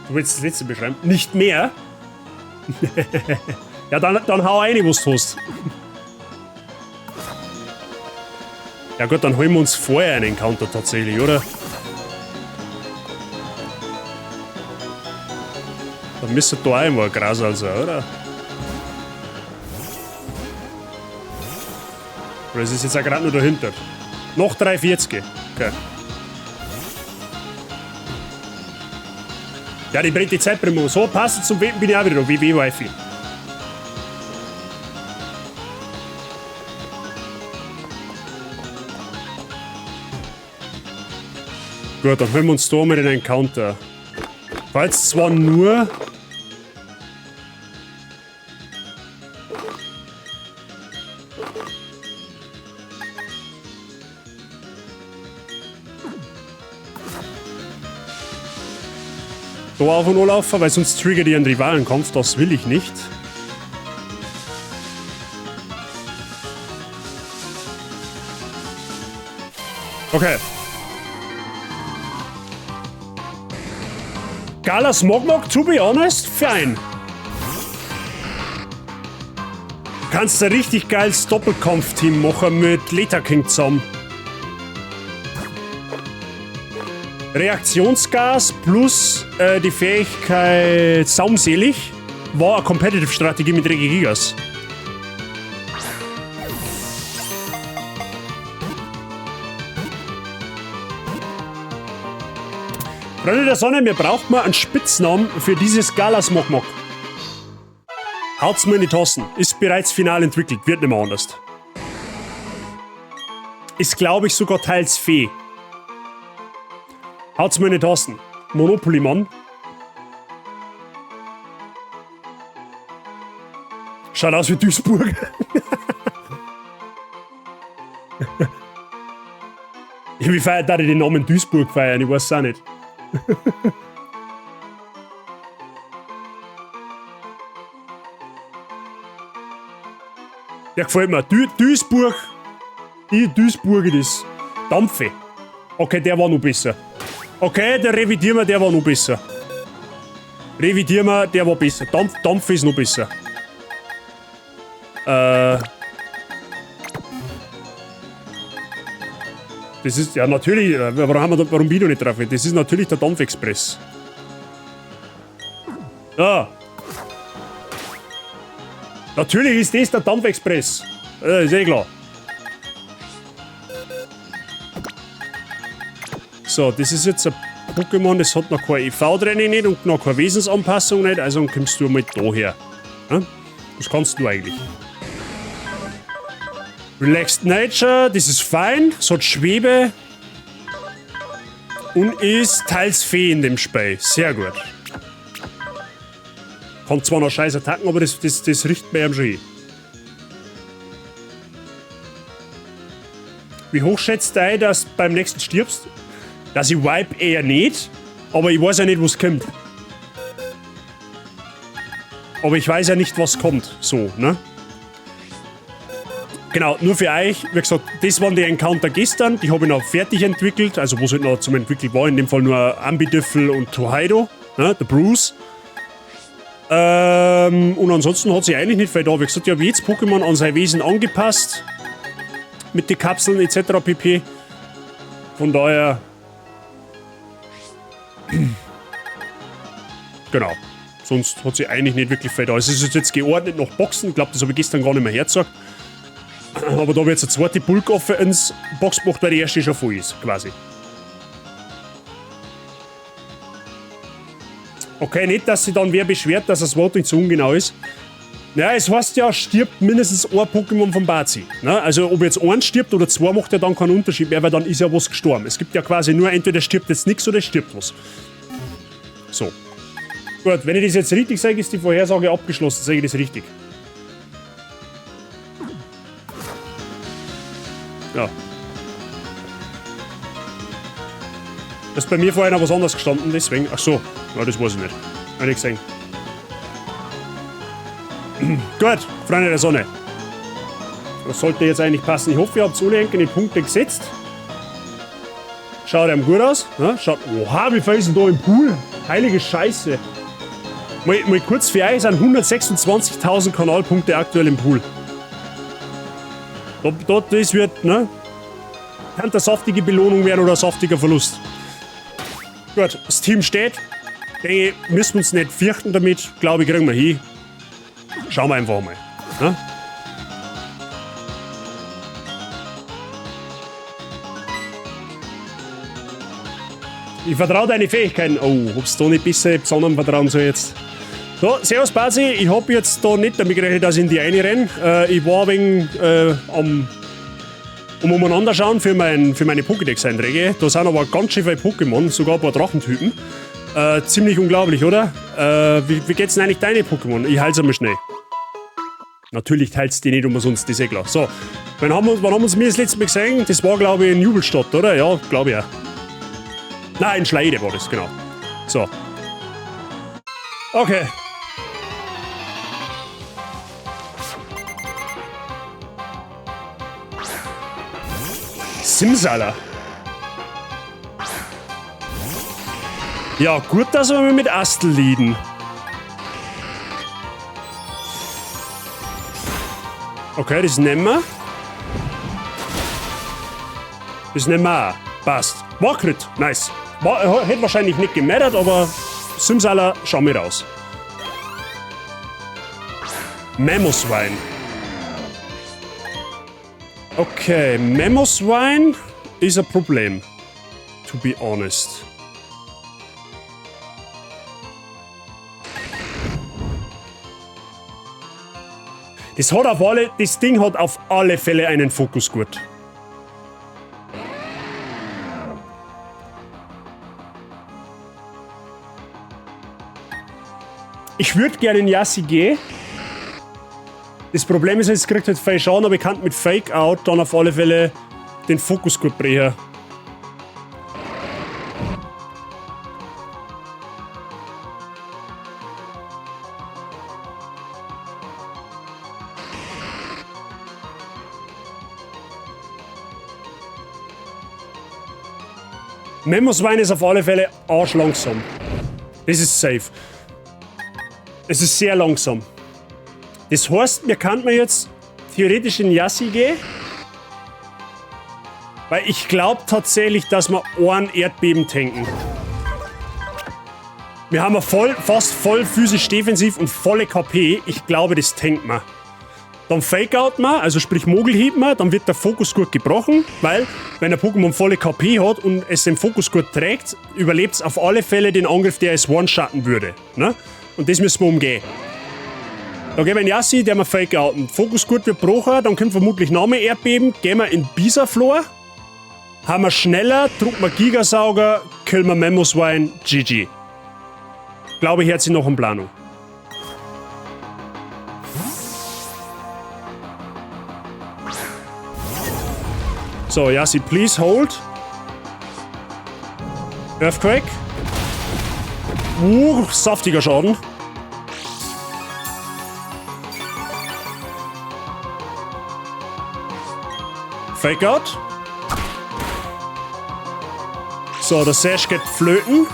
Du willst das letzte beschreiben? Nicht mehr? Ja, dann hau rein, was du hast. Ja gut, dann holen wir uns vorher einen Encounter tatsächlich, oder? Dann müsste da auch immer ein Gras sein, oder? Oder es ist jetzt auch grad nur dahinter. Noch 3,40. Okay. Ja, die brennt die Zeit prima. So passend zum Beten bin ich auch wieder da, WW-Wifi. Gut, dann holen wir uns da mal den Encounter. War jetzt zwar nur... Da auf und laufen, weil sonst triggert ich einen Rivalenkampf, das will ich nicht. Okay. Geiler Smogmog, to be honest, fein. Kannst ein richtig geiles Doppelkampfteam machen mit Leta King zusammen. Reaktionsgas plus die Fähigkeit Saumselig war eine Competitive-Strategie mit Regigigas. Freunde der Sonne, mir braucht man einen Spitznamen für dieses Gala-Smogmog. Haut's mir in die Tassen. Ist bereits final entwickelt, wird nicht mehr anders. Ist, glaub ich, sogar teils Fee. Haut's mir in die Tassen. Monopoly, Mann. Schaut aus wie Duisburg. Wie feiert da den Namen Duisburg feiern? Ich weiß es auch nicht. Der gefällt mir. Duisburg. Die Duisburg ist Dampfe. Okay, der war noch besser. Okay, der revidieren wir, der war noch besser. Revidieren wir, der war besser. Dampf ist noch besser. Das ist, ja natürlich, warum haben wir da, warum bin ich noch nicht drauf? Das ist natürlich der Dampfexpress. Ja. Natürlich ist das der Dampfexpress. Ist eh klar. So, das ist jetzt ein Pokémon, das hat noch kein E V-Training nicht und noch keine Wesensanpassung nicht, also kommst du mal da her. Ja? Was kannst du eigentlich? Relaxed Nature, das ist fein, es hat Schwebe und ist teils Fee in dem Spiel. Sehr gut. Kann zwar noch scheiß Attacken, aber das richtet mir schon hin. Wie hoch schätzt du ein, dass du beim nächsten stirbst? Dass ich wipe eher nicht, aber ich weiß ja nicht, was kommt. Aber ich weiß ja nicht, was kommt. So, ne? Genau, nur für euch, wie gesagt, das waren die Encounter gestern, die habe ich noch fertig entwickelt, also wo es halt noch zum Entwickeln war, in dem Fall nur Ambidüffel und Tohaido, ne, der Bruce. Und ansonsten hat sich eigentlich nicht viel da. Wie gesagt, ich habe jedes Pokémon an sein Wesen angepasst, mit den Kapseln et cetera pp. Von daher... Genau. Sonst hat sich eigentlich nicht wirklich viel da. Es ist jetzt geordnet nach Boxen. Ich glaub, das hab ich gestern gar nicht mehr hergezeigt. Aber da hab ich jetzt eine zweite Bulk offen ins Box gemacht, weil die erste schon voll ist, quasi. Okay, nicht, dass sich dann wer beschwert, dass das Voting zu ungenau ist. Naja, es heißt ja, stirbt mindestens ein Pokémon vom Bazi. Ne? Also ob jetzt eins stirbt oder zwei, macht ja dann keinen Unterschied mehr, weil dann ist ja was gestorben. Es gibt ja quasi nur, entweder stirbt jetzt nix oder es stirbt was. So. Gut, wenn ich das jetzt richtig sage, ist die Vorhersage abgeschlossen. Sage ich das richtig? Ja. Das ist bei mir vorher noch was anderes gestanden, deswegen. Ach so, ja, das weiß ich nicht. Hab ich nicht gesehen. Gut, Freunde der Sonne. Das sollte jetzt eigentlich passen. Ich hoffe, ihr habt alle die Punkte gesetzt. Schaut einem gut aus. Ne? Schaut, oha, wie viel ist denn da im Pool? Heilige Scheiße. Mal kurz für euch sind 126.000 Kanalpunkte aktuell im Pool. Das wird, ne? Kann eine saftige Belohnung werden oder ein saftiger Verlust. Gut, das Team steht. Denke ich, müssen wir uns nicht fürchten damit. Glaube ich, kriegen wir hin. Schauen wir einfach mal. Ne? Ich vertraue deine Fähigkeiten. Oh, ob's da nicht ein bisschen besonders vertrauen soll jetzt. So, servus Basi, ich hab jetzt da nicht damit gerechnet, dass ich in die eine renne. Ich war wegen am umeinander schauen für meine Pokédex-Einträge. Da sind aber ganz schön viele Pokémon, sogar ein paar Drachentypen. Ziemlich unglaublich, oder? Wie geht's denn eigentlich deine Pokémon? Ich heil's einmal schnell. Natürlich teilst du die nicht umsonst, das ist eh klar. So, wann haben wir uns das letzte Mal gesehen? Das war, glaube ich, in Jubelstadt, oder? Ja, glaube ich auch. Nein, in Schleide war das, genau. So. Okay. Simsala. Ja, gut, dass wir mit Astel liegen. Okay, das nehmen wir. Das nehmen wir auch. Passt. War Crit. Nice. Hätte wahrscheinlich nicht gemattert, aber Simsala, schau mir raus. Mamoswine. Okay, Mamoswine ist ein Problem. To be honest. Das Ding hat auf alle Fälle einen Fokusgurt. Ich würd gerne in Yassi gehen. Das Problem ist, es kriegt halt viel Schaden, aber ich kann mit Fake Out dann auf alle Fälle den Fokusgurt brechen. Mamoswine ist auf alle Fälle arschlangsam. Das ist safe. Es ist sehr langsam. Das heißt, wir könnten jetzt theoretisch in Yassi gehen. Weil ich glaub tatsächlich, dass wir ein Erdbeben tanken. Wir haben fast voll physisch defensiv und volle KP. Ich glaube, das tankt man. Dann Fake-Out man, also sprich Mogelhieb man, dann wird der Fokusgurt gebrochen, weil wenn ein Pokémon volle KP hat und es den Fokusgurt trägt, überlebt es auf alle Fälle den Angriff, der es one-shotten würde. Ne? Und das müssen wir umgehen. Da gehen wir in Yassi, der wir Fake-Outen. Fokusgurt wird gebrochen, dann kommt vermutlich noch mehr Erdbeben. Gehen wir in Bisaflor, haben wir schneller, drucken wir Gigasauger, killen wir Mamoswine, GG. Glaube ich, hört sich noch in Planung. So, Yassi, please hold. Earthquake. Saftiger Schaden. Fake Out. So, der Sash geht flöten.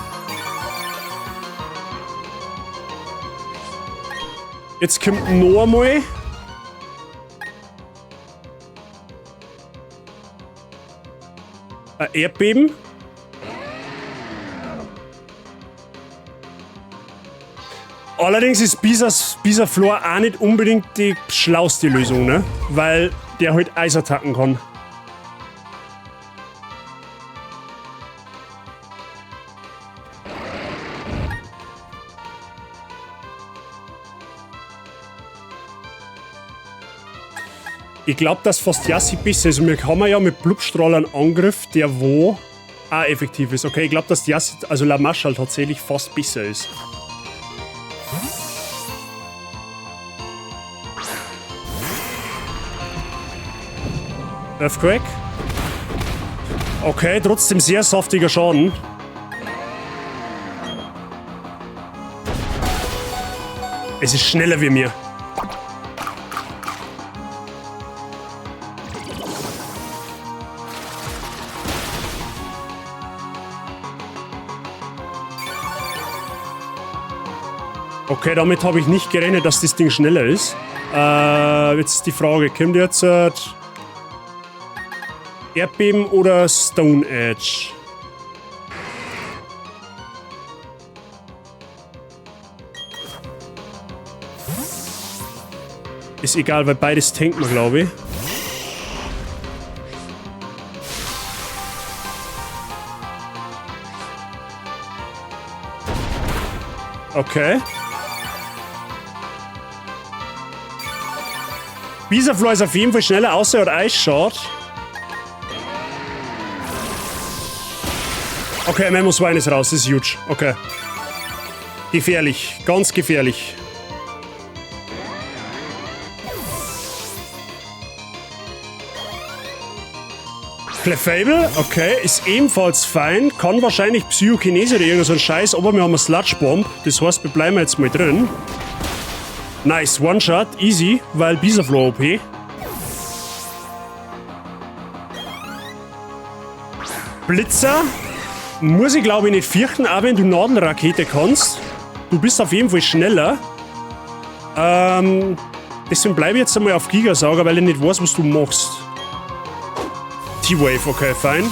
Jetzt kommt noch einmal. Ein Erdbeben. Allerdings ist Bisaflor auch nicht unbedingt die schlauste Lösung, ne? Weil der halt Eisattacken kann. Ich glaub, dass fast Yassi besser ist. Also wir haben ja mit Blubstrahl einen Angriff, der wo auch effektiv ist. Okay, ich glaub, dass Yassi, also Lamashal tatsächlich fast besser ist. Earthquake. Okay, trotzdem sehr saftiger Schaden. Es ist schneller wie mir. Okay, damit habe ich nicht gerechnet, dass das Ding schneller ist. Jetzt ist die Frage, kommt jetzt Erdbeben oder Stone Edge? Ist egal, weil beides tankt man, glaube ich. Okay. Bisaflor ist auf jeden Fall schneller, außer er hat Eisschad. Okay, Mamoswine ist raus, das ist huge. Okay. Gefährlich, ganz gefährlich. Clefable, okay, ist ebenfalls fein. Kann wahrscheinlich Psychokinese oder irgend so ein Scheiß, aber wir haben eine Sludge Bomb. Das heißt, wir bleiben jetzt mal drin. Nice, One-Shot, easy, weil Bisaflor OP. Blitzer muss ich, glaube ich, nicht fürchten, auch wenn du Nadelrakete kannst. Du bist auf jeden Fall schneller. Deswegen bleibe ich jetzt einmal auf Gigasauger, weil ich nicht weiß, was du machst. T-Wave, okay, fein.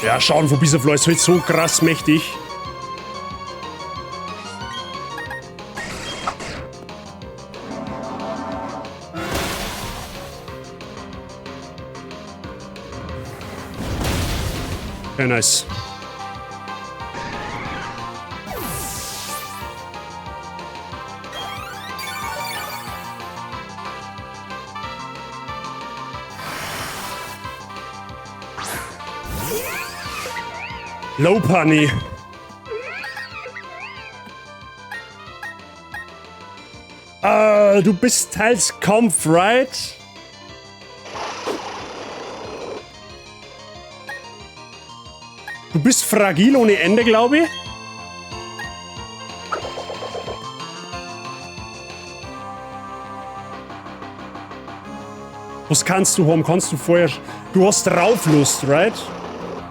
Ja, schauen, wo Bisaflor ist halt so krass mächtig. Okay, nice. Lopunny. Du bist teils Kampf, right? Du bist fragil ohne Ende, glaube ich. Was kannst du haben? Kannst du vorher du hast Rauflust, right?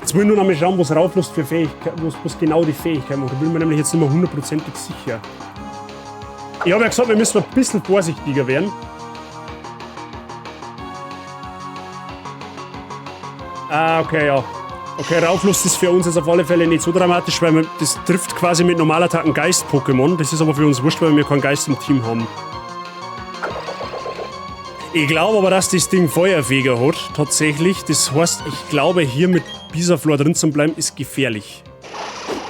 Jetzt will ich nur noch mal schauen, was Rauflust für Fähigkeit, was genau die Fähigkeit macht. Da bin ich mir nämlich jetzt nicht mehr hundertprozentig sicher. Ich habe ja gesagt, wir müssen ein bisschen vorsichtiger werden. Ah, okay, ja. Okay, Rauflust ist für uns jetzt auf alle Fälle nicht so dramatisch, weil das trifft quasi mit Normalattacken Geist-Pokémon. Das ist aber für uns wurscht, weil wir keinen Geist im Team haben. Ich glaube aber, dass das Ding Feuerfeger hat, tatsächlich. Das heißt, ich glaube, hier mit Bisaflor drin zu bleiben, ist gefährlich.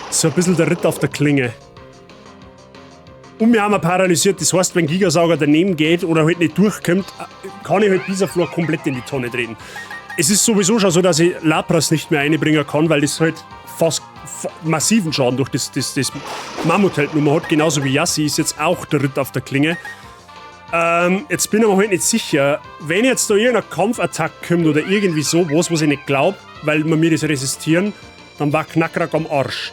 So ein bisschen der Ritt auf der Klinge. Und wir haben ihn paralysiert, das heißt, wenn Gigasauger daneben geht oder halt nicht durchkommt, kann ich halt Bisaflor komplett in die Tonne treten. Es ist sowieso schon so, dass ich Lapras nicht mehr einbringen kann, weil das halt fast massiven Schaden durch das Mammut-Nummer hat. Genauso wie Yassi ist jetzt auch der Ritt auf der Klinge. Jetzt bin ich mir halt nicht sicher, wenn jetzt da irgendein Kampfattack kommt oder irgendwie sowas, was ich nicht glaub, weil wir mir das resistieren, dann war Knakrack am Arsch.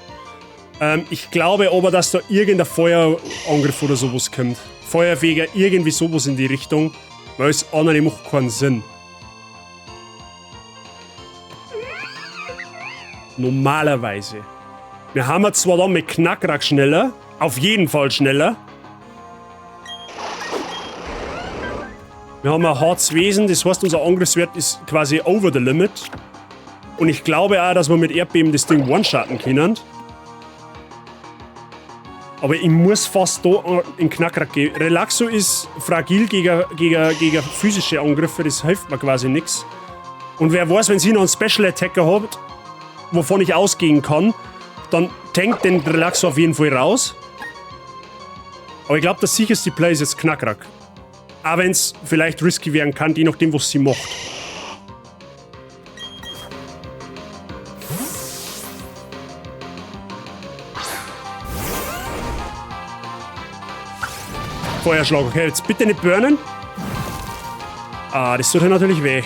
Ich glaube aber, dass da irgendein Feuerangriff oder sowas kommt. Feuerfeger, irgendwie sowas in die Richtung, weil es andere macht keinen Sinn. Normalerweise. Wir haben zwar dann mit Knakrack schneller, auf jeden Fall schneller. Wir haben ein hartes Wesen, das heißt, unser Angriffswert ist quasi over the limit. Und ich glaube auch, dass wir mit Erdbeben das Ding one-shotten können. Aber ich muss fast da in Knakrack gehen. Relaxo ist fragil gegen physische Angriffe, das hilft mir quasi nix. Und wer weiß, wenn sie noch einen Special Attacker hat, wovon ich ausgehen kann, dann tankt den Relaxo auf jeden Fall raus. Aber ich glaub, das sicherste Play ist jetzt Knakrack. Auch wenn's vielleicht risky werden kann, je nachdem, was sie macht. Feuerschlag, okay, jetzt bitte nicht burnen. Ah, das tut ja natürlich weh.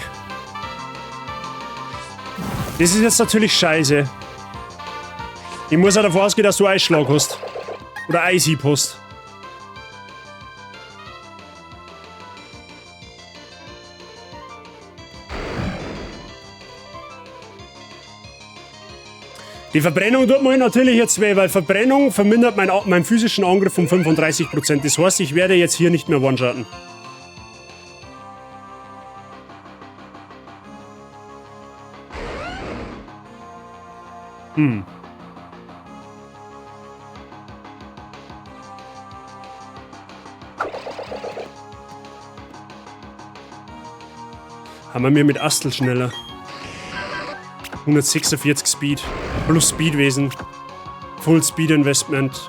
Das ist jetzt natürlich scheiße. Ich muss auch davon ausgehen, dass du Eisschlag hast. Oder Eishieb hast. Die Verbrennung tut mir natürlich jetzt weh, weil Verbrennung vermindert meinen physischen Angriff um 35%. Das heißt, ich werde jetzt hier nicht mehr one-shotten. Haben wir mit Astel schneller. 146 Speed. Plus Speedwesen. Full Speed Investment.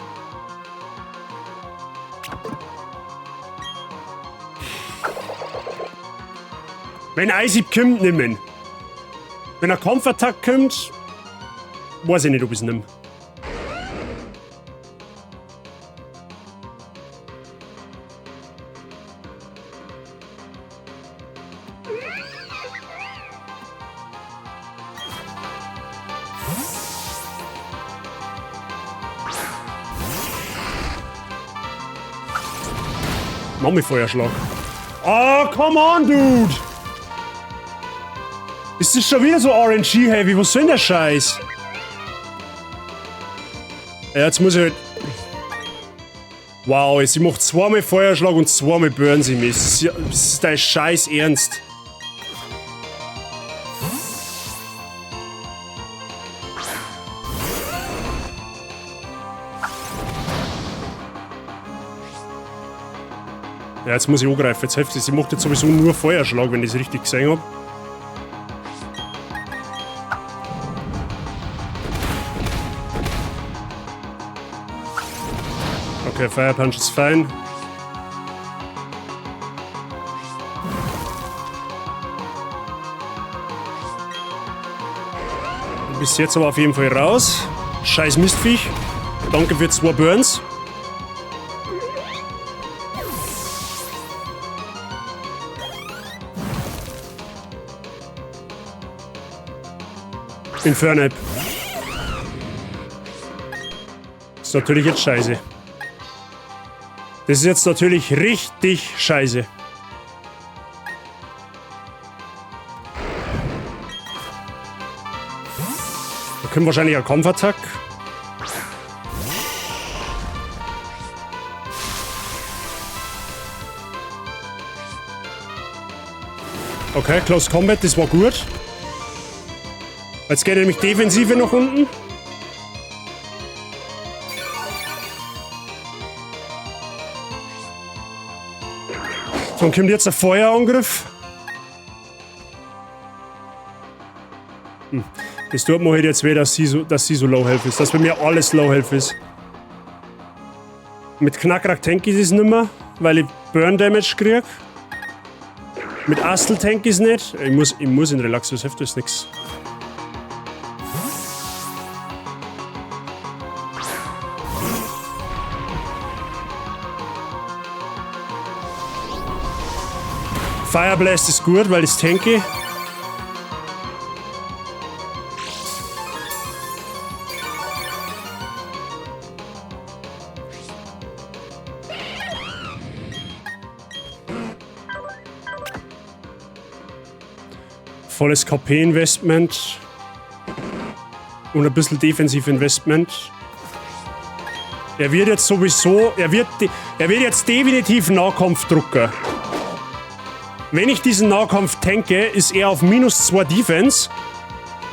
Wenn Eishieb kommt, nimm ihn. Wenn ein Kampfattack kommt, weiß ich nicht, ob ich es nehme. Nochmal Feuerschlag. Oh, come on, dude! Ist das schon wieder so RNG-heavy? Was soll denn der Scheiß? Ja, jetzt muss ich halt. Wow, sie macht zweimal Feuerschlag und zweimal burnt sie mich. Das ist dein Scheiß Ernst. Ja, jetzt muss ich angreifen. Jetzt hilft es. Sie macht jetzt sowieso nur Feuerschlag, wenn ich es richtig gesehen habe. Okay, Fire Punch ist fein. Du bist jetzt aber auf jeden Fall raus. Scheiß Mistviech. Danke für zwei Burns. Infernape. Ist natürlich jetzt scheiße. Das ist jetzt natürlich richtig scheiße. Da können wahrscheinlich ein Kampfattack. Okay, Close Combat, das war gut. Jetzt geht nämlich Defensive nach unten. Dann kommt jetzt ein Feuerangriff. Das tut mir halt jetzt weh, dass sie so low health ist. Dass bei mir alles low health ist. Mit Knakrack tank ich es nicht mehr, weil ich Burn Damage krieg. Mit Astel tank ich es nicht. Ich muss in Relaxo, das hilft das nix. Fire Blast ist gut, weil das tank ich. Volles KP-Investment. Und ein bisschen Defensiv-Investment. Er wird jetzt sowieso. Er wird jetzt definitiv Nahkampf drucken. Wenn ich diesen Nahkampf tanke, ist er auf -2 Defense.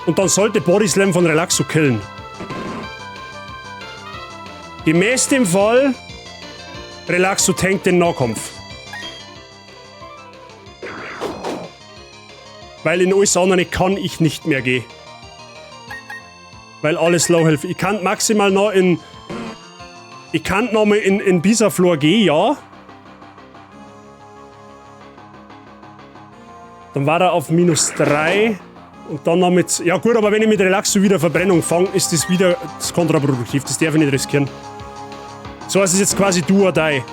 Und dann sollte Body Slam von Relaxo killen. Gemäß dem Fall, Relaxo tankt den Nahkampf. Weil in alles andere kann ich nicht mehr gehen. Weil alles Low Health. Ich kann noch mal in Bisaflor gehen, ja. Dann war er auf -3. Und dann noch mit. Ja gut, aber wenn ich mit Relaxo wieder Verbrennung fange, ist das wieder das kontraproduktiv. Das darf ich nicht riskieren. So, es ist jetzt quasi do or die.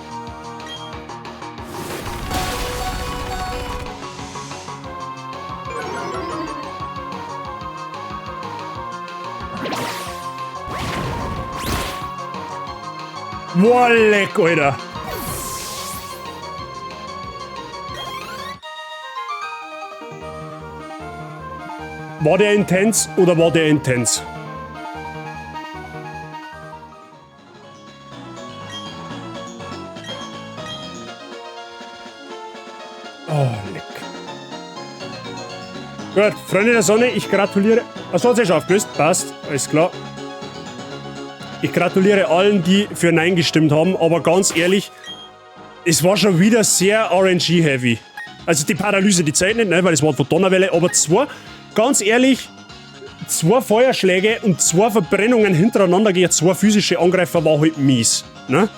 Boah, leck, Alter. War der intens oder war der intens? Oh, leck. Gut, Freunde der Sonne, ich gratuliere. Achso, hat sich schon aufgelöst. Passt, alles klar. Ich gratuliere allen, die für Nein gestimmt haben, aber ganz ehrlich, es war schon wieder sehr RNG-heavy. Also die Paralyse, die zählt nicht, ne, weil es war von Donnerwelle, aber zwei, ganz ehrlich, zwei Feuerschläge und zwei Verbrennungen hintereinander gegen zwei physische Angreifer war halt mies. Ne?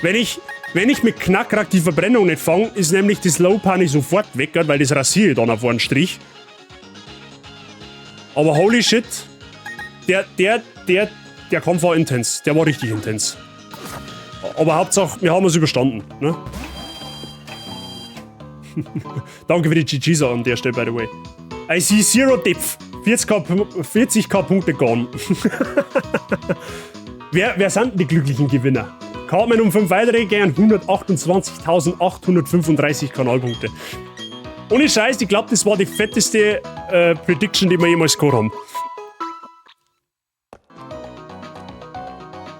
Wenn ich mit Knakrack die Verbrennung nicht fange, ist nämlich das Lopunny sofort weg, weil das rasiere ich dann auf einen Strich. Aber holy shit, der Kampf war intens. Der war richtig intens. Aber Hauptsache, wir haben es überstanden. Ne? Danke für die GGs an der Stelle, by the way. I see zero depth. 40k Punkte gone. Wer sind denn die glücklichen Gewinner? Cartman um 5 weitere gern 128.835 Kanalpunkte. Ohne Scheiß, ich glaube, das war die fetteste Prediction, die wir jemals gehabt haben.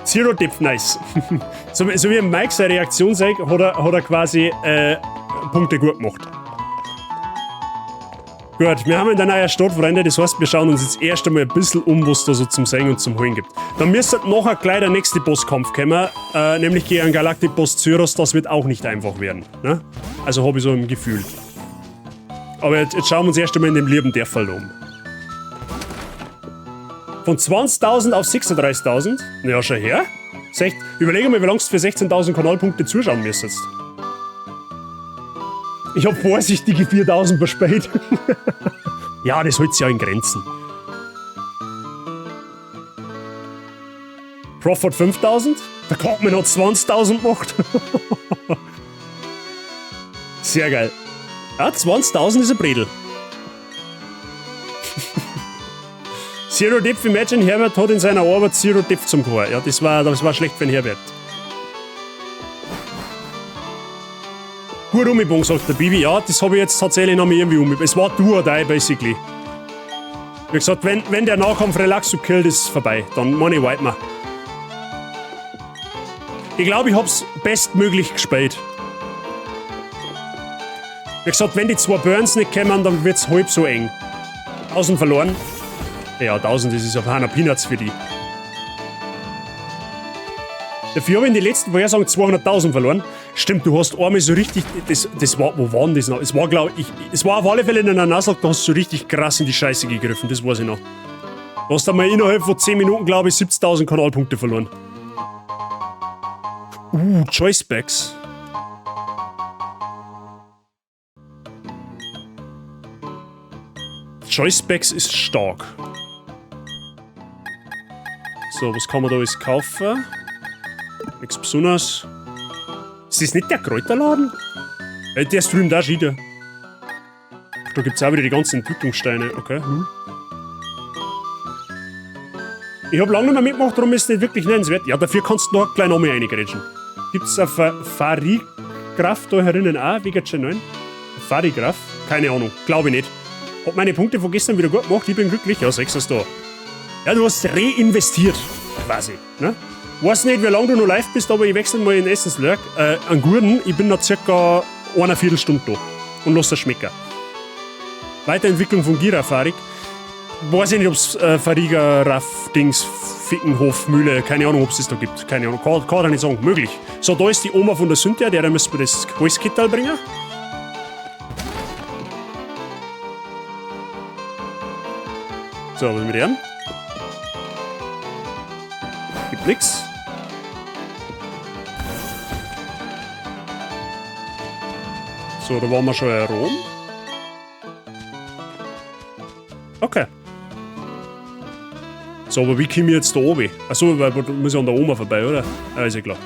Zero Depth, nice. So wie Mike seine Reaktion sagt, hat er quasi Punkte gut gemacht. Gut, wir haben in der neuen Stadt, Freunde, das heißt, wir schauen uns jetzt erst einmal ein bisschen um, was da so zum Sehen und zum Holen gibt. Dann müsste nachher gleich der nächste Bosskampf kommen, nämlich gegen Galactic Boss Cyrus, das wird auch nicht einfach werden. Ne? Also habe ich so ein Gefühl. Aber jetzt schauen wir uns erst einmal in dem lieben Dörferl um. Von 20.000 auf 36.000? Na ja, schau her. Überlege mal, wie lange du für 16.000 Kanalpunkte zuschauen müsstest. Ich hab vorsichtige 4.000 verspätet. Ja, das hält sich ja in Grenzen. Prof hat 5.000. Der Cartman hat 20.000 gemacht. Sehr geil. Ja, 20.000 ist ein Bredel. Zero Depth Imagine, Herbert hat in seiner Arbeit Zero Depth zum Chor. Ja, das war schlecht für den Herbert. Gut umgebogen, sagt der Bibi. Ja, das hab ich jetzt tatsächlich noch mal irgendwie umgebogen. Es war do or die, basically. Wie gesagt, wenn der Nahkampf Relaxo killt, ist es vorbei. Dann meine ich White. Ich glaub, ich hab's bestmöglich gespielt. Wie gesagt, wenn die zwei Burns nicht kommen, dann wird's halb so eng. 1000 verloren. Ja, 1000, das ist auf einer Peanuts für die. Dafür habe ich in den letzten Vorhersagen 200.000 verloren. Stimmt, du hast einmal so richtig, das war, wo war denn das noch? Es war, glaub ich, es war auf alle Fälle in einer Nuzlocke, da hast du so richtig krass in die Scheiße gegriffen, das weiß ich noch. Du hast einmal innerhalb von 10 Minuten, glaub ich, 70.000 Kanalpunkte verloren. Choice Specs. Choice Specs ist stark. So, was kann man da alles kaufen? Nichts Besonderes. Ist das nicht der Kräuterladen? Der streamt auch schon wieder. Da gibt's auch wieder die ganzen Entwicklungssteine. Okay. Ich hab lange nicht mehr mitgemacht, darum ist es nicht wirklich nennenswert. Ja, dafür kannst du noch gleich noch mal reingrätschen. Gibt's eine Farigraf da herinnen auch? Wie geht's schon neun? Farigraf? Keine Ahnung, glaube ich nicht. Hab meine Punkte von gestern wieder gut gemacht, ich bin glücklich. Ja, 6 hast du da. Ja, du hast reinvestiert, quasi. Ne? Weiß nicht, wie lange du noch live bist, aber ich wechsle mal in Essenslurk. Einen guten, ich bin noch circa eine Viertelstunde da. Und lass das schmecken. Weiterentwicklung von Girafarig. Weiß ich nicht, ob's Fariga, Raff, Dings, Fickenhof, Mühle, keine Ahnung, ob's das da gibt. Keine Ahnung, kann ich nicht sagen. Möglich. So, da ist die Oma von der Cynthia, der müssen wir das Holzkittel bringen. So, was ist mit dem? Gibt nix. So, da waren wir schon herum. Okay. So, aber wie komme ich jetzt da oben? Achso, weil da muss ich an der Oma vorbei, oder? Ja, ist ja klar.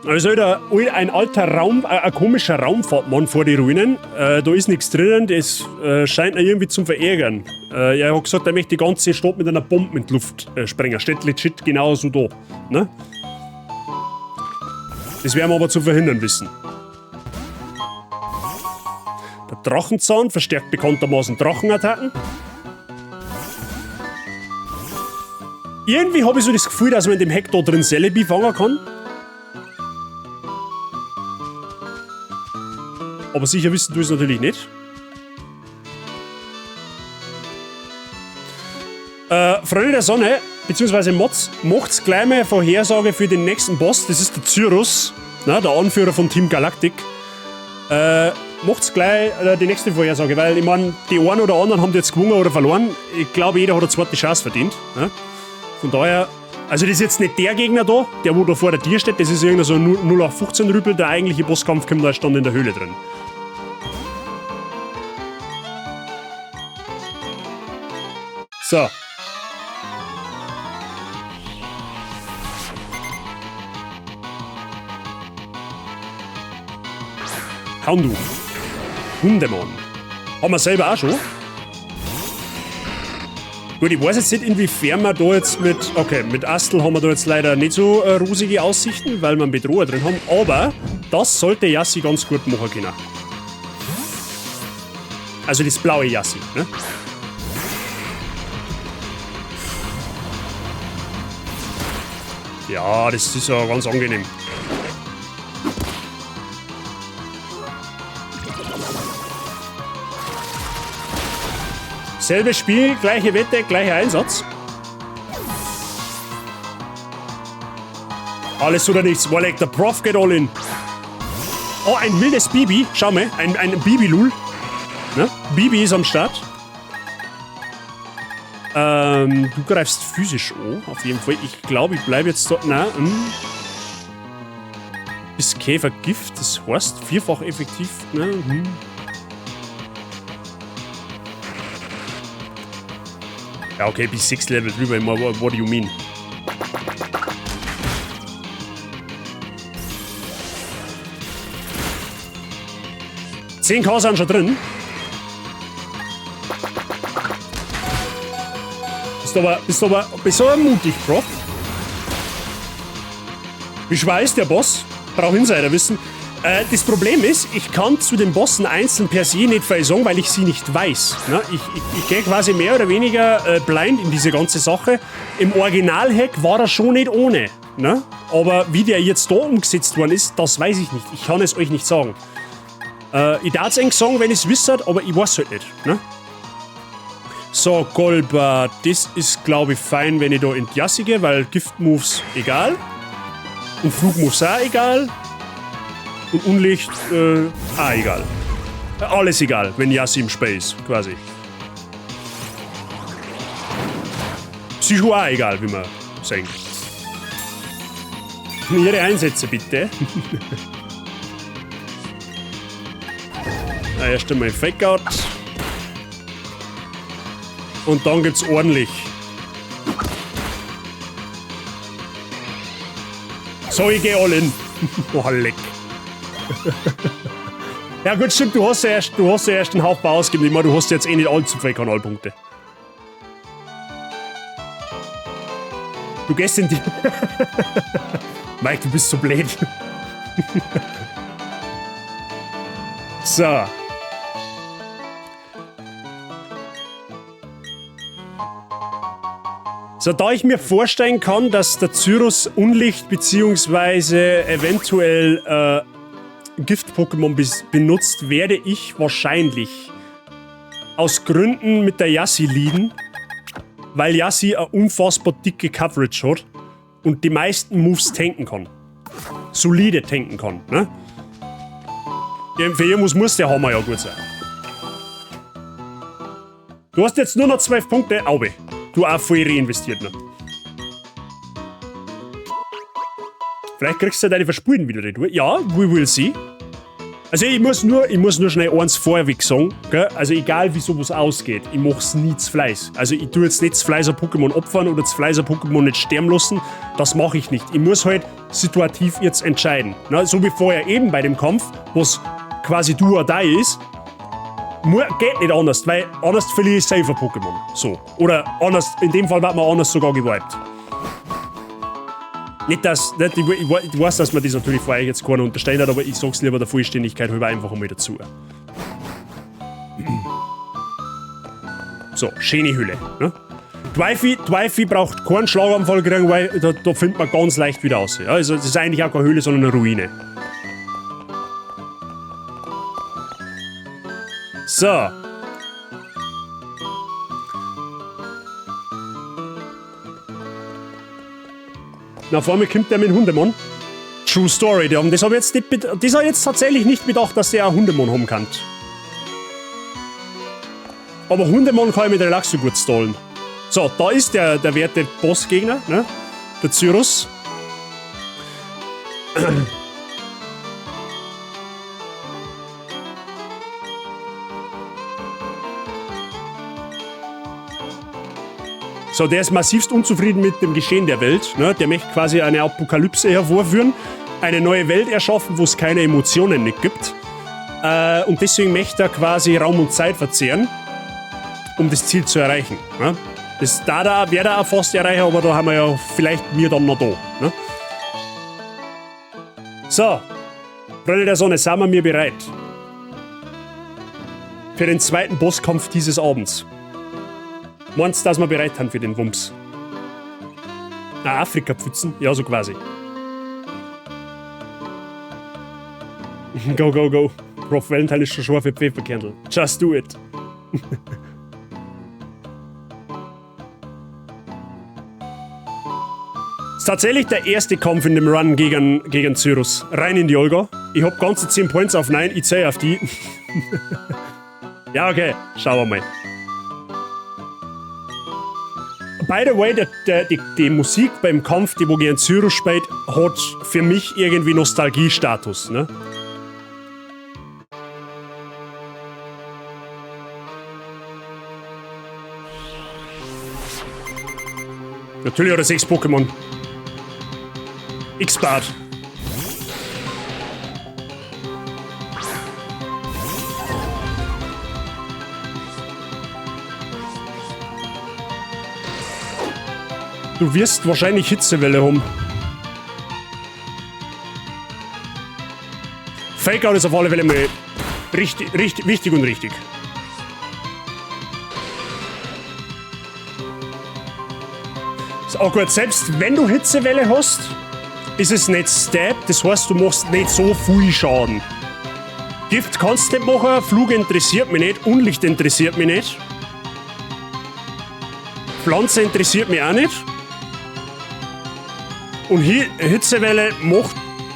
Also, da ein alter Raum, ein komischer Raumfahrtmann vor die Ruinen. Da ist nichts drinnen, das scheint ihn irgendwie zum Verärgern. Er hat gesagt, er möchte die ganze Stadt mit einer Bombe in die Luft sprengen. Steht legit genauso da. Ne? Das werden wir aber zu verhindern wissen. Der Drachenzahn verstärkt bekanntermaßen Drachenattacken. Irgendwie habe ich so das Gefühl, dass man in dem Heck da drin Celebi fangen kann. Aber sicher wissen du es natürlich nicht. Freunde der Sonne, beziehungsweise Mods, macht's gleich mal eine Vorhersage für den nächsten Boss. Das ist der Cyrus, ne, der Anführer von Team Galactic. Macht's gleich die nächste Vorhersage, weil ich mein, die einen oder anderen haben jetzt gewonnen oder verloren. Ich glaube, jeder hat eine zweite Chance verdient. Ne? Von daher, also das ist jetzt nicht der Gegner da, der wo da vor der Tür steht, das ist irgendein so ein null acht fünfzehn Rüpel, der eigentliche Bosskampf kommt da stand in der Höhle drin. So. Houndu. Hundemon. Haben wir selber auch schon. Gut, ich weiß jetzt nicht, inwiefern wir da jetzt mit... Okay, mit Astel haben wir da jetzt leider nicht so rosige Aussichten, weil wir einen Bedroher drin haben. Aber das sollte Yassi ganz gut machen können. Also das blaue Yassi, ne? Ja, das ist ja ganz angenehm. Selbes Spiel, gleiche Wette, gleicher Einsatz. Alles oder nichts. Warleck, der Prof geht all in. Oh, ein wildes Bibi. Schau mal, ein Bibi-Lul. Ne? Bibi ist am Start. Du greifst physisch an, auf jeden Fall. Ich glaube, ich bleibe jetzt da. Nein, Ist Käfergift, das heißt vierfach effektiv. Ne? Ja, okay, bis 6 Level drüber. Ich mein, what do you mean? 10k sind schon drin. Bist aber mutig, Prof. Wie schwer ist der Boss? Brauch Insider wissen. Das Problem ist, ich kann zu den Bossen einzeln per se nicht viel sagen, weil ich sie nicht weiß. Ne? Ich gehe quasi mehr oder weniger blind in diese ganze Sache. Im Original-Hack war er schon nicht ohne. Ne? Aber wie der jetzt da umgesetzt worden ist, das weiß ich nicht. Ich kann es euch nicht sagen. Ich darf es eigentlich sagen, wenn ich's wisst, aber ich weiß halt nicht. Ne? So, Golbat, das ist, glaub ich, fein, wenn ich da in die Jasse gehe, weil Giftmoves egal. Und Flugmoves auch egal. Und Unlicht auch egal. Alles egal, wenn Yassi im Spiel ist, quasi. Psycho auch egal, wie man sehen. Ihre Einsätze bitte. Na, erst einmal Fake-Out. Und dann gibt's ordentlich. So, ich geh all in. Oh, leck. Ja gut, stimmt, du hast ja erst einen Haufen ausgegeben. Ich meine, du hast jetzt eh nicht allzu viele Kanalpunkte. Du gehst in die... Mike, du bist so blöd. So. So, da ich mir vorstellen kann, dass der Cyrus Unlicht beziehungsweise eventuell Gift-Pokémon benutzt, werde ich wahrscheinlich aus Gründen mit der Yassi leaden, weil Yassi eine unfassbar dicke Coverage hat und die meisten Moves tanken kann. Solide tanken kann, ne? Ja, für irgendwas muss der Hammer ja gut sein. Du hast jetzt nur noch 12 Punkte, Auge. Du auch voll reinvestiert, ne? Vielleicht kriegst du ja deine Verspulen wieder retour. Ja, we will see. Also ich muss nur schnell eins vorweg sagen, gell? Also egal wie sowas ausgeht, ich mach's nie zu Fleiß. Also ich tue jetzt nicht zu Fleiß ein Pokémon opfern oder zu Fleiß ein Pokémon nicht sterben lassen. Das mach ich nicht. Ich muss halt situativ jetzt entscheiden. Na, so wie vorher eben bei dem Kampf, wo's quasi do or die ist. Geht nicht anders, weil anders verliere ich safe ein Pokémon. So. Oder anders, in dem Fall wird man anders sogar gewiped. Nicht, dass, nicht, ich, ich, ich weiß, dass man das natürlich vorher jetzt keiner unterstellt hat, aber ich sag's lieber der Vollständigkeit halber einfach einmal dazu. So, schöne Hülle. Ne? Twyfi braucht keinen Schlaganfall kriegen, weil da findet man ganz leicht wieder raus. Ja, also das ist eigentlich auch keine Höhle, sondern eine Ruine. So. Na, vor mir kommt der mit dem Hundemon. True Story, die haben das hab ich jetzt nicht das hab ich jetzt tatsächlich nicht bedacht, dass der auch Hundemon haben kann. Aber Hundemon kann ich mit Relaxo gut stallen. So, da ist der werte Bossgegner, ne? Der Cyrus. So, der ist massivst unzufrieden mit dem Geschehen der Welt. Ne? Der möchte quasi eine Apokalypse hervorführen, eine neue Welt erschaffen, wo es keine Emotionen nicht gibt. Und deswegen möchte er quasi Raum und Zeit verzehren, um das Ziel zu erreichen. Ne? Das da wäre da auch fast erreichen, aber da haben wir ja vielleicht mir dann noch da. Ne? So, Freunde der Sonne, sind wir mir bereit für den zweiten Bosskampf dieses Abends? Meinst du, dass wir bereit sind für den Wumms? Ah, Afrika-Pfützen? Ja, so quasi. Go, go, go. Prof Valentine ist schon scharfe Pfefferkernel. Just do it. Ist tatsächlich der erste Kampf in dem Run gegen Cyrus. Rein in die Olga. Ich hab ganze 10 Points auf 9, ich zähl auf die. Ja, okay. Schauen wir mal. By the way, die Musik beim Kampf, die wo gegen Cyrus spielt, hat für mich irgendwie Nostalgie-Status, ne? Natürlich hat er 6 Pokémon. X-Bart. Du wirst wahrscheinlich Hitzewelle haben. Fake Out ist auf alle Fälle mal richtig, richtig, wichtig und richtig. Ist auch gut, selbst wenn du Hitzewelle hast, ist es nicht Stab, das heißt, du machst nicht so viel Schaden. Gift kannst du nicht machen, Flug interessiert mich nicht, Unlicht interessiert mich nicht. Pflanze interessiert mich auch nicht. Und hier, Hitzewelle macht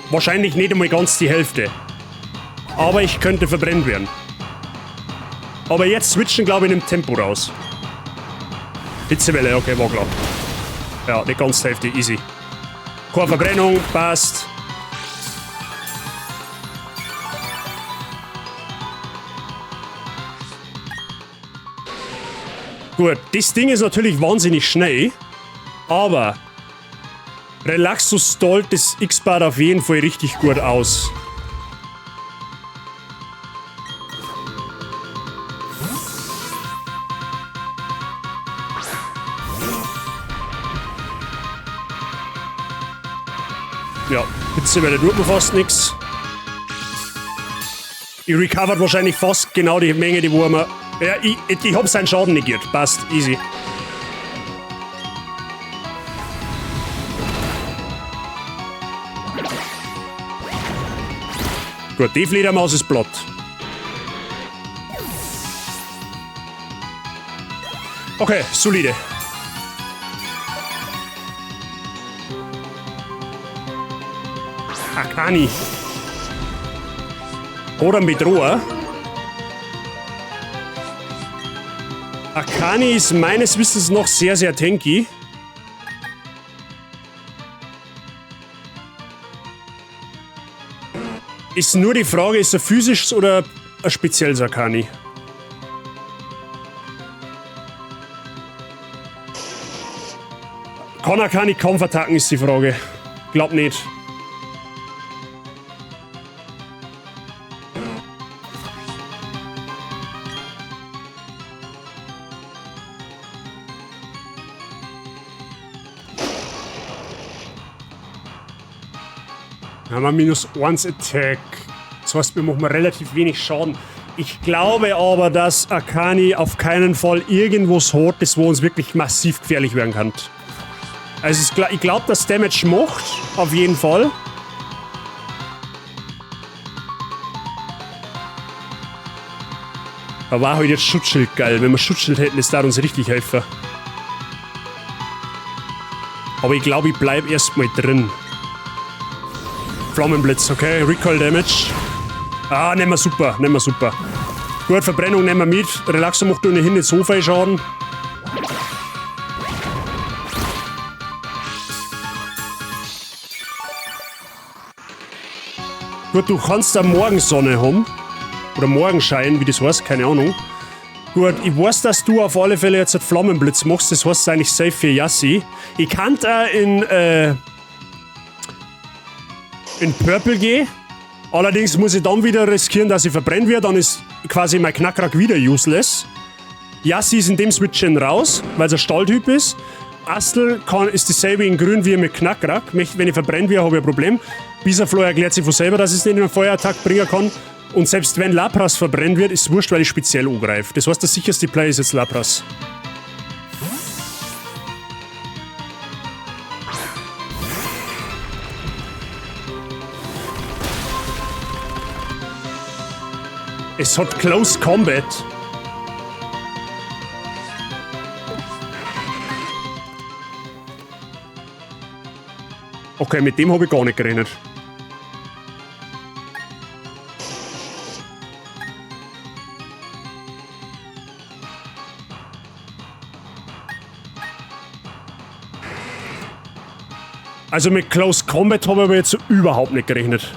wahrscheinlich nicht einmal ganz die Hälfte. Aber ich könnte verbrennt werden. Aber jetzt switchen, glaube ich, in dem Tempo raus. Hitzewelle, okay, war klar. Ja, nicht ganz die Hälfte, easy. Keine Verbrennung, passt. Gut, das Ding ist natürlich wahnsinnig schnell, aber Relaxo stallt das X-Bart auf jeden Fall richtig gut aus. Ja, Hitzewelle tut mir fast nix. Ich recovered wahrscheinlich fast genau die Menge, die wo wir... Ja, ich hab seinen Schaden negiert. Passt, easy. Gut, die Fledermaus ist platt. Okay, solide. Akani. Oder ein Bedroher. Akani ist meines Wissens noch sehr, sehr tanky. Ist nur die Frage, ist er physisch oder ein spezielles Akani? Kann Akani Kampfattacken, ist die Frage. Glaub nicht. Dann haben wir minus 1 Attack. Das heißt, wir machen relativ wenig Schaden. Ich glaube aber, dass Akani auf keinen Fall irgendwas hat, das wo uns wirklich massiv gefährlich werden kann. Also ich glaub, dass Damage macht, auf jeden Fall. Da war halt jetzt Schutzschild geil. Wenn wir Schutzschild hätten, das da uns richtig helfen. Aber ich glaub, ich bleib erstmal drin. Flammenblitz, okay. Recoil Damage. Ah, nehmen wir super, nehmen wir super. Gut, Verbrennung nehmen wir mit. Relaxo macht ohnehin nicht so viel Schaden. Gut, du kannst da Morgensonne haben. Oder Morgenschein, wie das heißt, keine Ahnung. Gut, ich weiß, dass du auf alle Fälle jetzt Flammenblitz machst, das heißt eigentlich safe für Yassi. Ich kann da in Purple gehen. Allerdings muss ich dann wieder riskieren, dass ich verbrennt werde, dann ist quasi mein Knakrack wieder useless. Yassi ist in dem Switch raus, weil es ein Stahltyp ist. Astel ist dasselbe in grün wie mit Knakrack. Wenn ich verbrennt werde, habe ich ein Problem. Bisaflor erklärt sich von selber, dass ich es nicht in einen Feuerattack bringen kann. Und selbst wenn Lapras verbrennt wird, ist es wurscht, weil ich speziell angreife. Das heißt, der sicherste Play ist jetzt Lapras. Es hat Close Combat. Okay, mit dem habe ich gar nicht gerechnet. Also mit Close Combat habe ich aber jetzt überhaupt nicht gerechnet.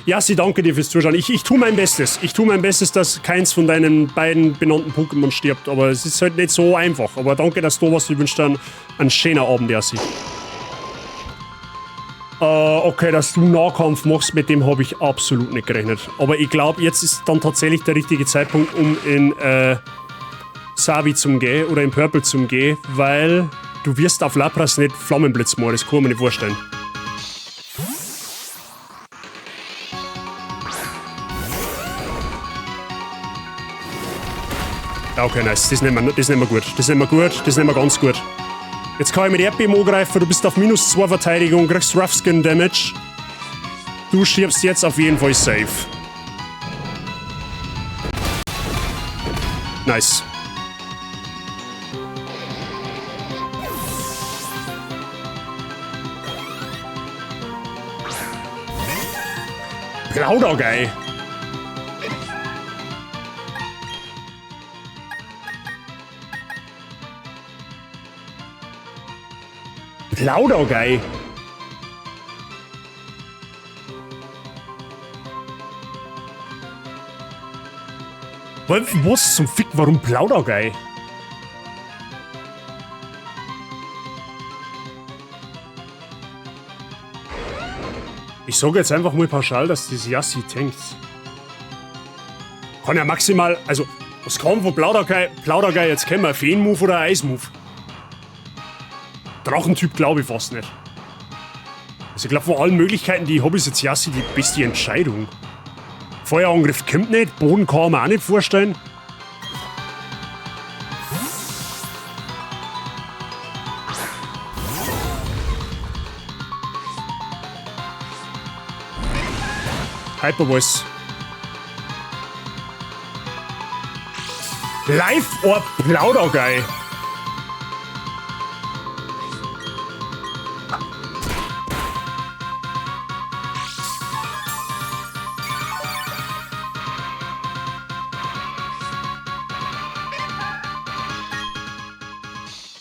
Yassi, danke dir fürs Zuschauen. Ich tue mein Bestes. Ich tue mein Bestes, dass keins von deinen beiden benannten Pokémon stirbt. Aber es ist halt nicht so einfach. Aber danke, dass du warst. Ich wünsche dir einen schönen Abend, Yassi. Okay, dass du Nahkampf machst, mit dem habe ich absolut nicht gerechnet. Aber ich glaub, jetzt ist dann tatsächlich der richtige Zeitpunkt, um in Savi zum gehen oder in Purple zum gehen, weil du wirst auf Lapras nicht Flammenblitz machen, das kann man mir nicht vorstellen. Ja, okay, nice. Das nehmen wir, das nehmen wir gut. Das nehmen wir gut. Das nehmen wir ganz gut. Jetzt kann ich mit Erdbeben angreifen, du bist auf minus 2 Verteidigung, kriegst Rough Skin Damage. Du stirbst jetzt auf jeden Fall safe. Nice. Plaudergeil. Plaudergeil. Was zum Fick, warum Plaudergeil? Ich sage jetzt einfach mal pauschal, dass das Yassi tankt. Kann ja maximal, also, was kann von Plaudergeil jetzt kommen? Ein Feen-Move oder ein Eis-Move? Drachentyp glaube ich fast nicht. Also ich glaub, von allen Möglichkeiten, die ich hab, ist jetzt Yassi die beste Entscheidung. Feuerangriff kommt nicht, Boden kann man auch nicht vorstellen. Hyper Voice. Live or Plaudergeil.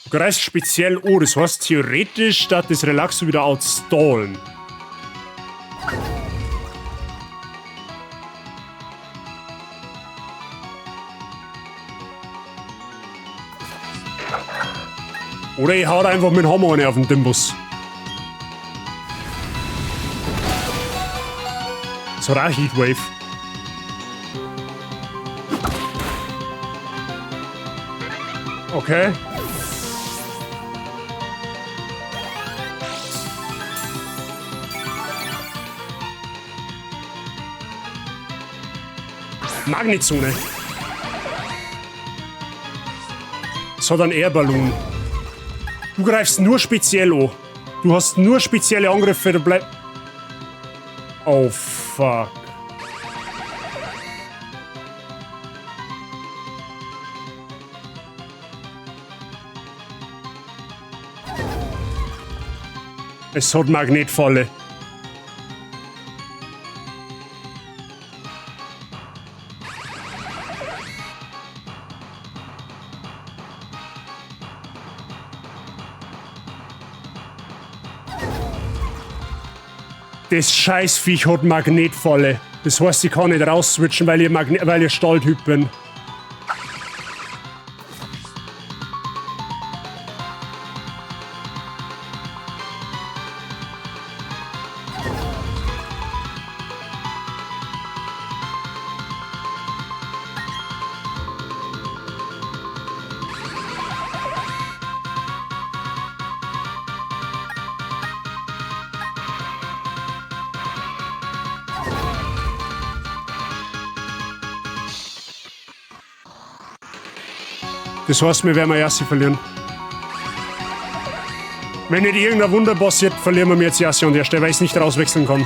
Du greifst speziell an, das heißt theoretisch statt das Relaxo wieder outstallen. Oder ich hau da einfach mit dem Hammer eine auf den Dimbus. Das hat auch Heatwave. Okay. Magnetzone. Das hat einen Air-Balloon. Du greifst nur speziell an. Du hast nur spezielle Angriffe, du bleib-, Oh, fuck. Es hat Magnetfalle. Das Scheißviech hat Magnetfalle. Das heißt, ich kann nicht rausswitchen, weil ich Stahltyp bin. Das heißt, wir werden Yassi verlieren. Wenn nicht irgendein Wunder passiert, verlieren wir jetzt Yassi an der Stelle, weil ich es nicht rauswechseln kann.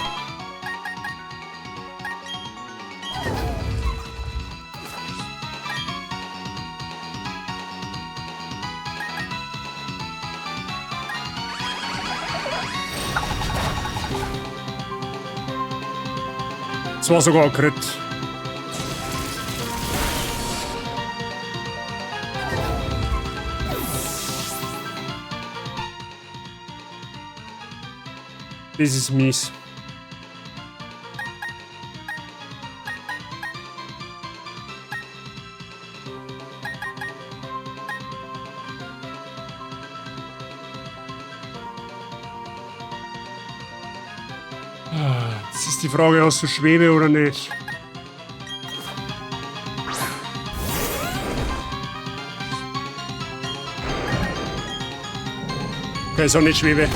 Das war sogar ein Crit. Das ist mies. Jetzt ist die Frage, hast du Schwebe oder nicht? Okay, ist auch nicht Schwebe.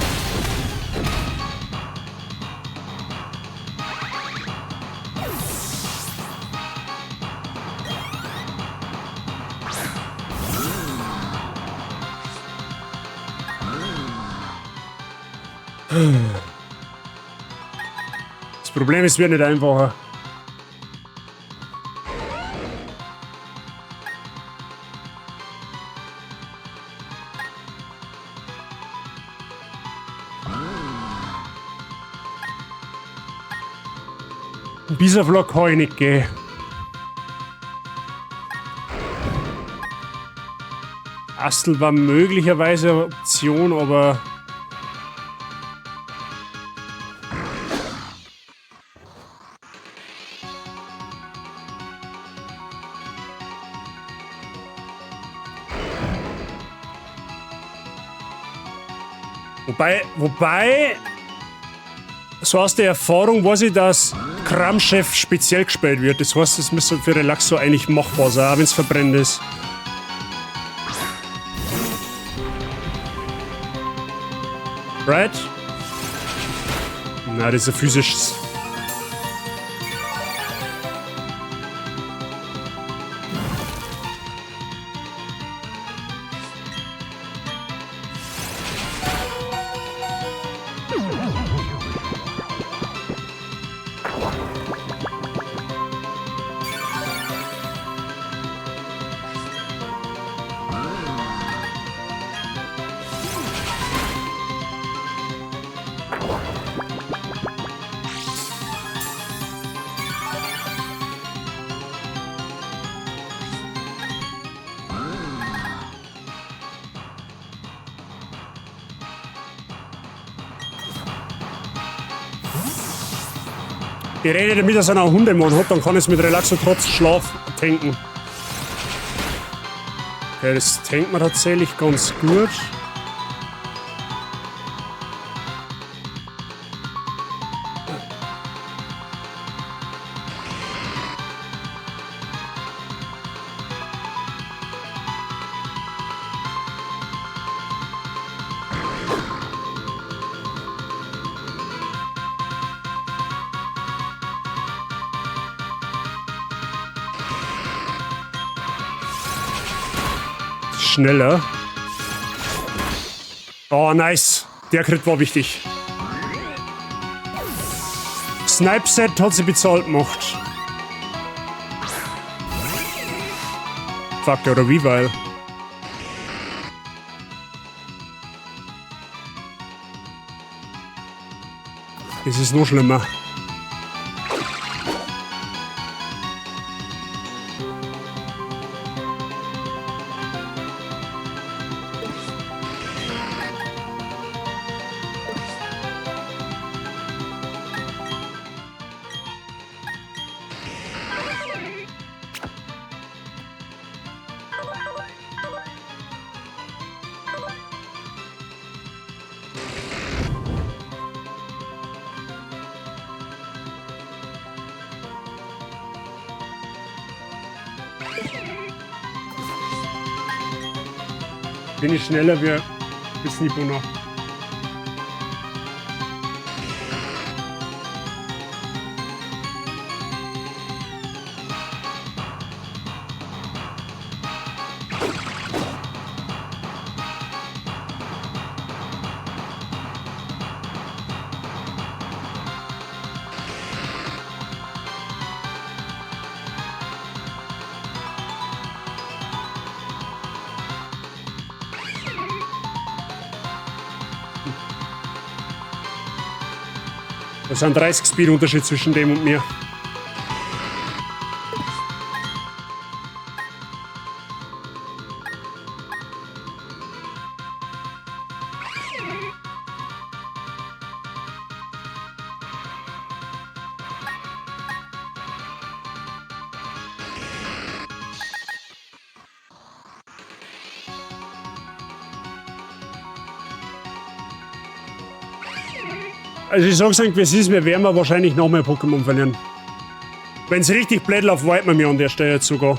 Das Problem ist, es wird nicht einfacher. Bisaflor kann ich nicht gehen. Astel war möglicherweise eine Option, aber... Wobei, so aus der Erfahrung weiß ich, dass Kramchef speziell gespielt wird. Das heißt, es müsste für Relaxo eigentlich machbar sein, auch wenn's verbrennt ist. Right? Na, das ist ein physisches. Ich rede damit, dass er einen Hundemann hat, dann kann ich es mit Relaxo trotz Schlaf tanken. Okay, das tankt man tatsächlich ganz gut. Schneller. Oh, nice. Der Crit war wichtig. Snipe-Set hat sie bezahlt gemacht. Fuck, oder wie, weil. Das ist noch schlimmer. Bin ich schneller wie Snibunna. Das sind 30 Speed Unterschied zwischen dem und mir. Also ich sag's euch, wie es ist, wir werden wahrscheinlich noch mehr Pokémon verlieren. Wenn's richtig blöd läuft, wipen wir mir an der Stelle jetzt sogar.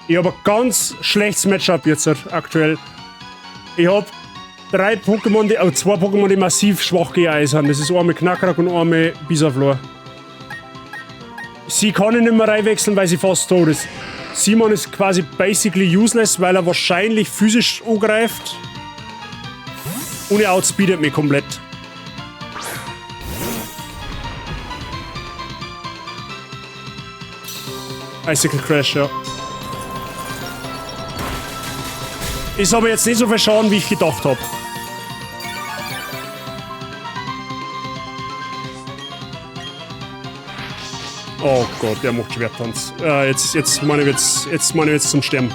Ich hab ein ganz schlechtes Matchup jetzt aktuell. Ich hab drei Pokémon, zwei Pokémon, die massiv schwach gegen Eis sind. Das ist einmal Knakrack und einmal Bisaflor. Sie kann ich nicht mehr reinwechseln, weil sie fast tot ist. Simon ist quasi basically useless, weil er wahrscheinlich physisch angreift. Und er outspeedet mich komplett. Icicle Crash, ja. Ist aber jetzt nicht so viel Schaden, wie ich gedacht hab. Oh Gott, der macht Schwerttanz. Jetzt meine ich jetzt zum Sterben.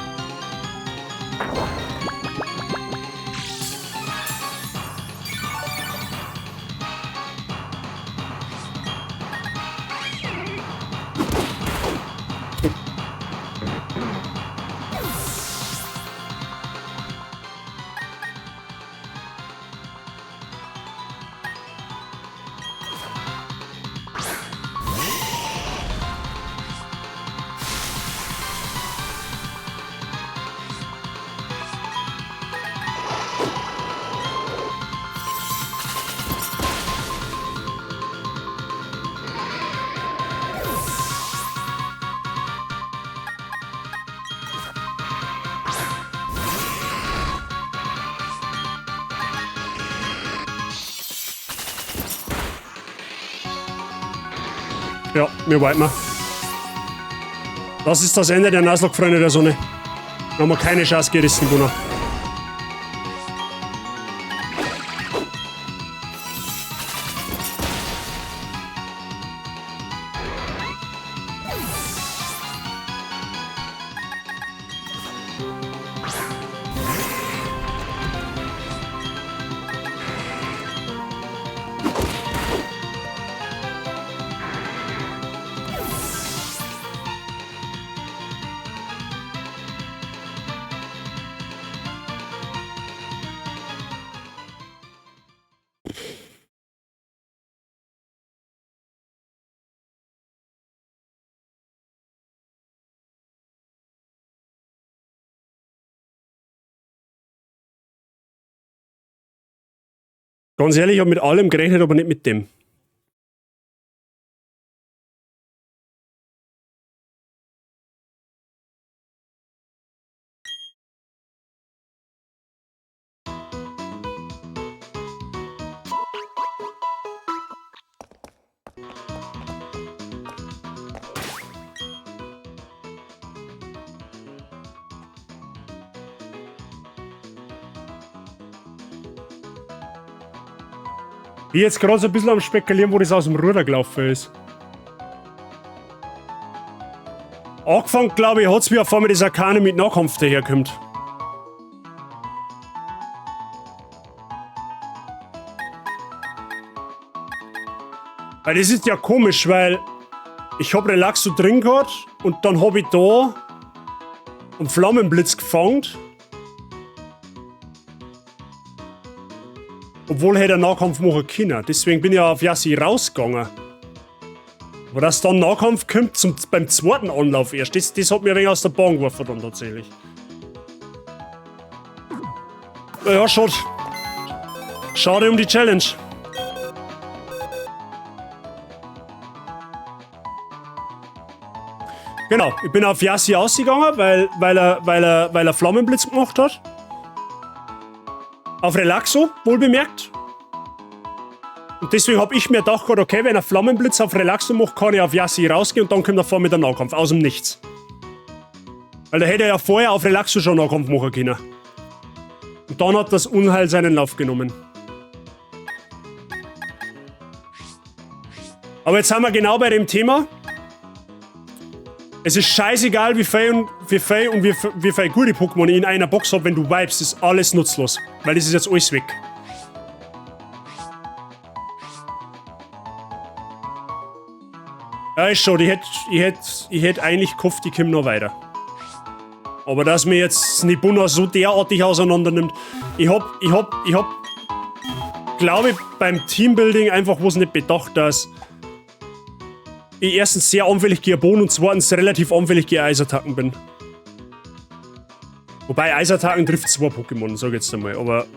Ja, wir wipen. Das ist das Ende der Nuzlocke, Freunde der Sonne. Da haben wir keine Chance gerissen, Gunnar. Ganz ehrlich, ich hab mit allem gerechnet, aber nicht mit dem. Ich bin jetzt gerade so ein bisschen am Spekulieren, wo das aus dem Ruder gelaufen ist. Angefangen, glaube ich, hat's mir auf einmal das Arkane mit Nahkampf daherkommt. Weil das ist ja komisch, weil ich hab Relaxo drin gehabt und dann hab ich da einen Flammenblitz gefangen. Obwohl hätte er Nahkampf machen können. Deswegen bin ich ja auf Yassi rausgegangen. Aber dass dann Nahkampf kommt beim zweiten Anlauf erst, das hat mir ein wenig aus der Bahn geworfen dann tatsächlich. Ja, schade. Schade um die Challenge. Genau, ich bin auf Yassi ausgegangen, weil er Flammenblitz gemacht hat. Auf Relaxo, wohl bemerkt. Und deswegen hab ich mir gedacht, okay, wenn er Flammenblitz auf Relaxo macht, kann ich auf Yassi rausgehen und dann kommt er vor mit dem Nahkampf, aus dem Nichts. Weil da hätte er ja vorher auf Relaxo schon Nahkampf machen können. Und dann hat das Unheil seinen Lauf genommen. Aber jetzt sind wir genau bei dem Thema. Es ist scheißegal, wie viel und wie viel und wie, wie viel gute Pokémon ich in einer Box hab, wenn du wipest, ist alles nutzlos. Weil das ist jetzt alles weg. Ja, ist schon. Ich hätt eigentlich gehofft, ich komm noch weiter. Aber dass mir jetzt Snibunna so derartig auseinander nimmt. Ich hab, glaub ich, beim Teambuilding einfach was nicht bedacht, dass ich erstens sehr anfällig gegen Boden und zweitens relativ anfällig gegen Eisattacken bin. Wobei Eisattacken trifft zwei Pokémon, sag ich jetzt einmal, aber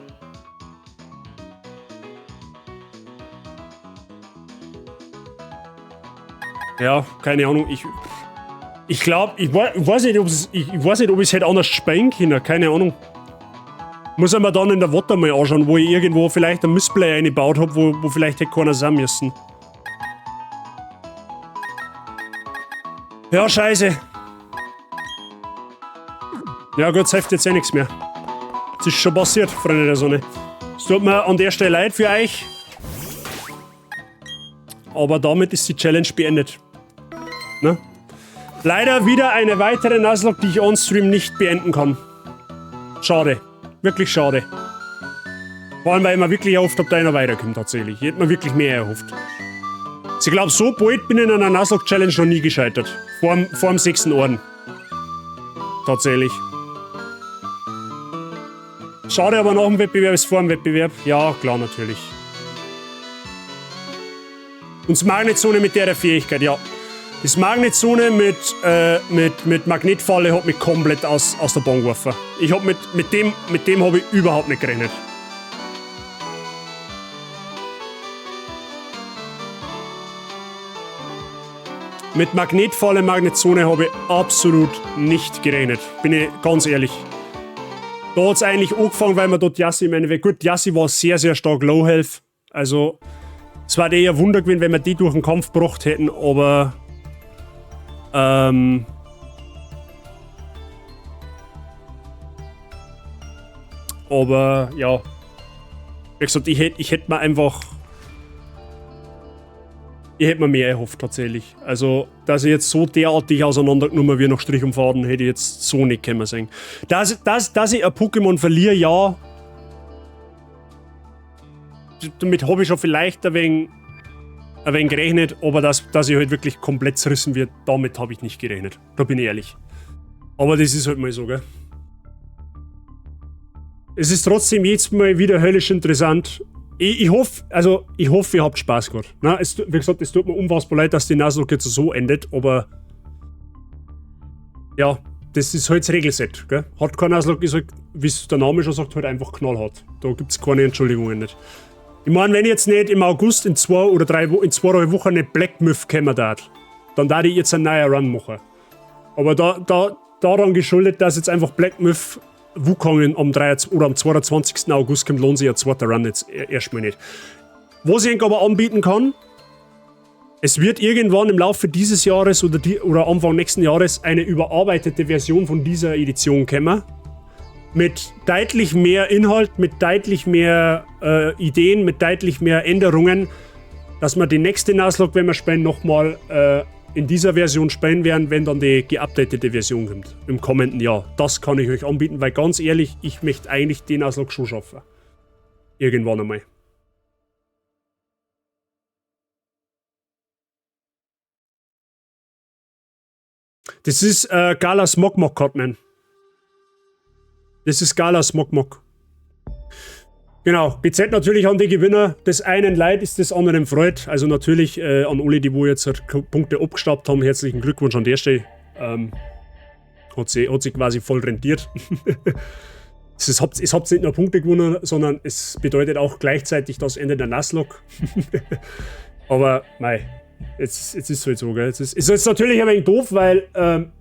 ja, keine Ahnung, ich glaub, ich ich weiß nicht, ob's, ich, ich weiß nicht, ob ich's hätte anders spielen können, keine Ahnung. Muss ich mir dann in der Water mal anschauen, wo ich irgendwo vielleicht ein Missplay eingebaut hab, wo vielleicht hätte keiner sein müssen. Ja, scheiße. Ja gut, es hilft jetzt eh nichts mehr. Es ist schon passiert, Freunde der Sonne. Es tut mir an der Stelle leid für euch. Aber damit ist die Challenge beendet. Ne? Leider wieder eine weitere Nuzlocke, die ich on-stream nicht beenden kann. Schade. Wirklich schade. Vor allem, weil ich mir wirklich erhofft hab, dass einer weiterkommt tatsächlich. Ich hätte mir wirklich mehr erhofft. Ich glaub, so bald bin ich in einer Nuzlocke-Challenge noch nie gescheitert. Vor dem 6. Orden. Tatsächlich. Schade, aber nach dem Wettbewerb ist vor dem Wettbewerb. Ja, klar, natürlich. Und das Magnetzone mit der Fähigkeit, ja. Das Magnetzone mit Magnetfalle hat mich komplett aus der Bahn geworfen. Ich hab mit, mit dem, mit dem hab ich überhaupt nicht gerechnet. Mit Magnetfalle, Magnetzone habe ich absolut nicht gerechnet. Bin ich ganz ehrlich. Da hat's eigentlich angefangen, weil man dort Yassi im Endeffekt. Gut, Yassi war sehr, sehr stark Low Health. Also, es war eher Wunder gewesen, wenn wir die durch den Kampf gebracht hätten, aber. Aber, ja. Wie gesagt, ich hätt mir einfach. Ich hätte mir mehr erhofft, tatsächlich. Also, dass ich jetzt so derartig auseinandergenommen wird nach Strich und Faden, hätte ich jetzt so nicht können sehen. Dass ich ein Pokémon verliere, ja. Damit habe ich schon vielleicht ein wenig gerechnet, aber dass ich halt wirklich komplett zerrissen wird, damit habe ich nicht gerechnet. Da bin ich ehrlich. Aber das ist halt mal so, gell? Es ist trotzdem jetzt mal wieder höllisch interessant. Ich hoffe, ihr habt Spaß gehabt. Na, es, wie gesagt, es tut mir unfassbar leid, dass die Nuzlocke jetzt so endet, aber ja, das ist halt das Regelset. Gell? Hardcore Nuzlocke ist halt, wie es der Name schon sagt, halt einfach knallhart. Da gibt's keine Entschuldigungen nicht. Ich mein, wenn ich jetzt nicht im August in zwei oder drei in zwei, drei Wochen nicht Black Myth kommen darf, dann darf ich jetzt einen neuen Run machen. Aber daran geschuldet, dass jetzt einfach Black Myth Wukong am drei, oder am 22. August kommt, lohnt sich ein zweiter Run jetzt erstmal nicht. Was ich aber anbieten kann, es wird irgendwann im Laufe dieses Jahres oder Anfang nächsten Jahres eine überarbeitete Version von dieser Edition kommen. Mit deutlich mehr Inhalt, mit deutlich mehr Ideen, mit deutlich mehr Änderungen, dass wir die nächste Nuzlocke, wenn wir spielen, nochmal in dieser Version spielen werden, wenn dann die geupdatete Version kommt, im kommenden Jahr. Das kann ich euch anbieten, weil ganz ehrlich, ich möchte eigentlich den Nuzlocke schon schaffen. Irgendwann einmal. Das ist Gala Smogmog, Codman. Das ist Gala Smogmog. Genau, BZ natürlich an die Gewinner. Des einen Leid ist des anderen Freud. Also natürlich an alle, die wo jetzt halt Punkte abgestaubt haben. Herzlichen Glückwunsch an der Stelle. Hat sich quasi voll rentiert. Es habt nicht nur Punkte gewonnen, sondern es bedeutet auch gleichzeitig das Ende der Nuzlocke. Aber mei, jetzt ist es halt so, gell? Jetzt ist jetzt natürlich ein wenig doof, weil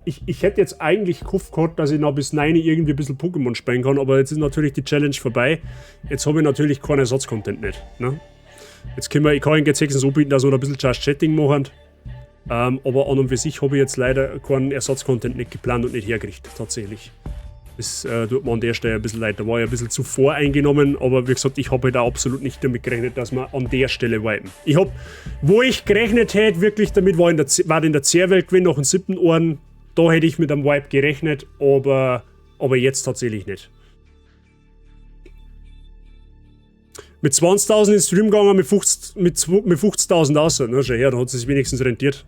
ich hätte jetzt eigentlich gehofft gehabt, dass ich noch bis 9 irgendwie ein bisschen Pokémon spielen kann, aber jetzt ist natürlich die Challenge vorbei. Jetzt habe ich natürlich keinen Ersatzcontent nicht. Ne? Jetzt können wir, ich kann Ihnen jetzt höchstens anbieten, dass wir noch ein bisschen Just Chatting machen. Aber an und für sich habe ich jetzt leider keinen Ersatzcontent nicht geplant und nicht hergerichtet, tatsächlich. Das tut mir an der Stelle ein bisschen leid, da war ich ein bisschen zu voreingenommen, aber wie gesagt, ich habe halt auch absolut nicht damit gerechnet, dass wir an der Stelle wipen. Ich hab, wo ich gerechnet hätte, wirklich damit, war in der C-Welt gewesen, nach dem 7. Orden, da hätte ich mit einem Wipe gerechnet, aber jetzt tatsächlich nicht. Mit 20.000 in den Stream gegangen, mit 50.000 raus. Na, schau her, da hat es sich wenigstens rentiert.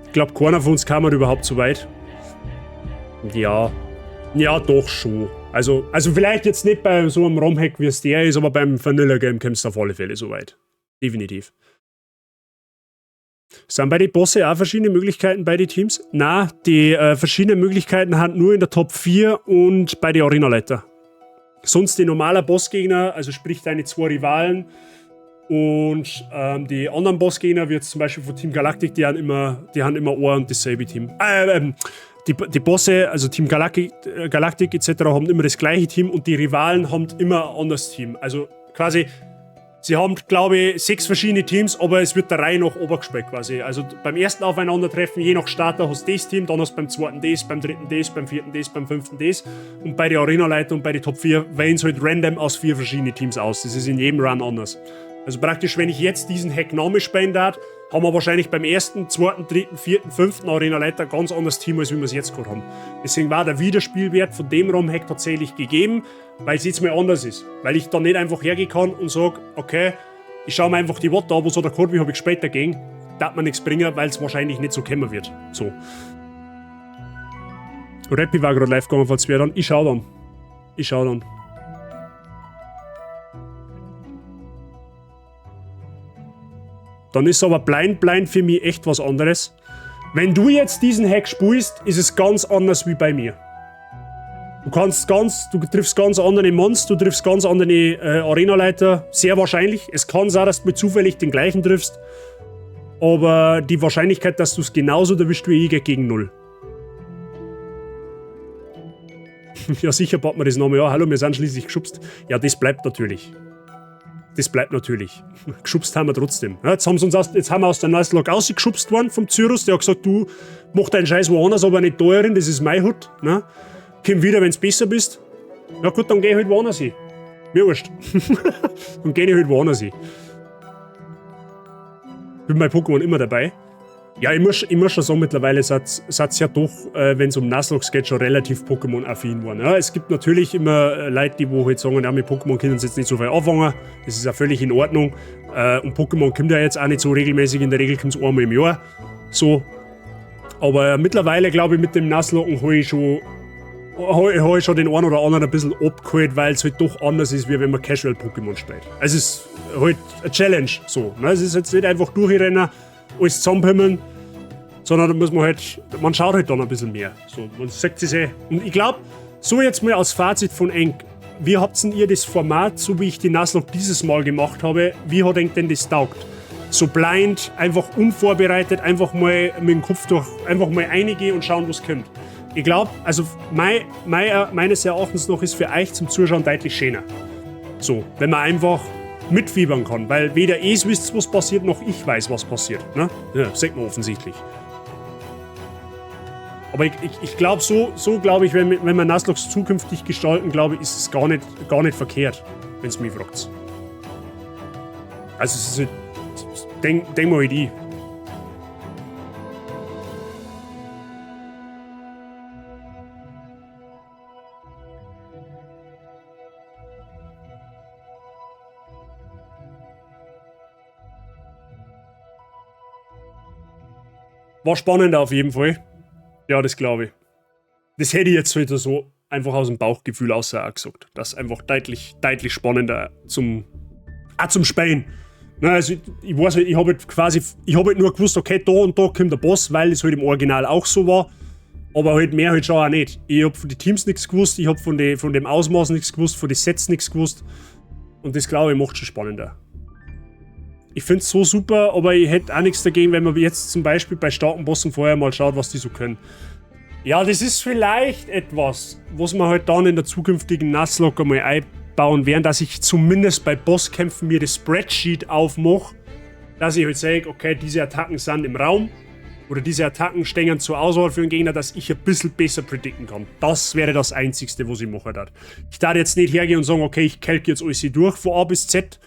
Ich glaub, keiner von uns kam halt überhaupt so weit. Ja. Ja, doch schon. Also vielleicht jetzt nicht bei so einem ROM-Hack, wie es der ist, aber beim Vanilla Game kommst du auf alle Fälle so weit. Definitiv. Sind bei den Bosse auch verschiedene Möglichkeiten bei den Teams? Na, die verschiedenen Möglichkeiten haben nur in der Top 4 und bei den Arena-Leiter. Sonst die normalen Bossgegner, also sprich deine 2 Rivalen und die anderen Bossgegner, wie jetzt zum Beispiel von Team Galactic, die haben immer ein und dasselbe Team. Die Bosse, also Team Galactic et cetera, haben immer das gleiche Team und die Rivalen haben immer ein anderes Team. Also quasi, sie haben, glaube ich, 6 verschiedene Teams, aber es wird der Reihe nach oben gespielt quasi. Also beim ersten Aufeinandertreffen, je nach Starter hast du das Team, dann hast du beim zweiten das, beim dritten das, beim vierten das, beim fünften das. Und bei der Arena-Leiter und bei den Top 4 wählen sie halt random aus 4 verschiedenen Teams aus. Das ist in jedem Run anders. Also praktisch, wenn ich jetzt diesen Hack Name spielen darf, haben wir wahrscheinlich beim ersten, zweiten, dritten, vierten, fünften Arena-Leiter ganz anderes Team, als wie wir es jetzt gerade haben. Deswegen war der Wiederspielwert von dem ROM-Hack tatsächlich gegeben, weil es jetzt mal anders ist. Weil ich dann nicht einfach hergehen kann und sag, okay, ich schau mir einfach die Watt an, wo so der Code, wie hab ich gespielt dagegen, darf man nichts bringen, weil es wahrscheinlich nicht so kommen wird. So. Rappi war gerade live gegangen, falls wer dann. Ich schau dann. Ich schau dann. Dann ist aber Blind für mich echt was anderes. Wenn du jetzt diesen Hack spielst, ist es ganz anders wie bei mir. Du triffst ganz andere Monster, du triffst ganz andere Arena-Leiter, sehr wahrscheinlich. Es kann sein, dass du mit zufällig den gleichen triffst, aber die Wahrscheinlichkeit, dass du's genauso erwischt wie ich, geht gegen 0. Ja, sicher baut man das nochmal an. Hallo, wir sind schließlich geschubst. Ja, das bleibt natürlich. Das bleibt natürlich. Geschubst haben wir trotzdem. Ja, jetzt haben sie uns aus, jetzt haben wir aus der Nuzlocke rausgeschubst worden vom Cyrus. Der hat gesagt, du mach deinen Scheiß woanders, aber nicht da drin, das ist mein Hut. Ne? Komm wieder, wenn's besser bist. Na gut, dann geh ich halt woanders hin. Mir wurscht. Dann geh ich halt woanders hin. Bin bei Pokémon immer dabei. Ja, ich muss schon sagen, mittlerweile seid ja doch, wenn's um Nuzlocke geht, schon relativ Pokémon-affin geworden. Ja, es gibt natürlich immer Leute, die wo halt sagen, ja, mit Pokémon können sie jetzt nicht so viel anfangen. Das ist ja völlig in Ordnung. Und Pokémon kommt ja jetzt auch nicht so regelmäßig, in der Regel kommt's einmal im Jahr. So. Aber mittlerweile, glaub ich, mit dem Nuzlocke hab ich schon, hab, hab ich schon den einen oder anderen ein bisschen abgeholt, weil's halt doch anders ist, wie wenn man Casual Pokémon spielt. Es ist halt eine Challenge, so. Ne? Es ist jetzt nicht einfach durchrennen, alles zusammenpimmeln, sondern da muss man halt, man schaut halt dann ein bisschen mehr. So, man sieht sich eh. Und ich glaub, so jetzt mal als Fazit von Enk, wie habt denn ihr das Format, so wie ich die Nuzlocke dieses Mal gemacht habe, wie hat Enk denn das taugt? So blind, einfach unvorbereitet, einfach mal mit dem Kopf durch, einfach mal reingehen und schauen, was kommt. Ich glaub, also mei, mei, meines Erachtens noch ist für euch zum Zuschauen deutlich schöner. So, wenn man einfach mitfiebern kann, weil weder ihr wisst, was passiert, noch ich weiß, was passiert. Ne? Ja, sieht man offensichtlich. Aber ich glaub, so, so glaub ich, wenn wir Nuzlocke zukünftig gestalten, glaub ich, ist es gar nicht verkehrt, wenn's mich fragt. Also es ist halt, denk mal halt ich. War spannend auf jeden Fall. Ja, das glaube ich. Das hätte ich jetzt wieder so einfach aus dem Bauchgefühl außer auch gesagt. Das ist einfach deutlich, deutlich spannender zum Spielen. Na, also ich weiß halt, ich habe halt quasi, ich habe halt nur gewusst, okay, da und da kommt der Boss, weil es halt im Original auch so war. Aber halt mehr halt schon auch nicht. Ich habe von den Teams nichts gewusst, ich habe von dem Ausmaß nichts gewusst, von den Sets nichts gewusst. Und das, glaube ich, macht schon spannender. Ich finde es so super, aber ich hätte auch nichts dagegen, wenn man jetzt zum Beispiel bei starken Bossen vorher mal schaut, was die so können. Ja, das ist vielleicht etwas, was wir halt dann in der zukünftigen Nuzlocke mal einbauen werden, dass ich zumindest bei Bosskämpfen mir das Spreadsheet aufmache, dass ich halt sage, okay, diese Attacken sind im Raum oder diese Attacken stehen zur Auswahl für den Gegner, dass ich ein bisschen besser predicten kann. Das wäre das Einzigste, was ich machen darf. Ich darf jetzt nicht hergehen und sagen, okay, ich calc jetzt alles durch von A bis Z,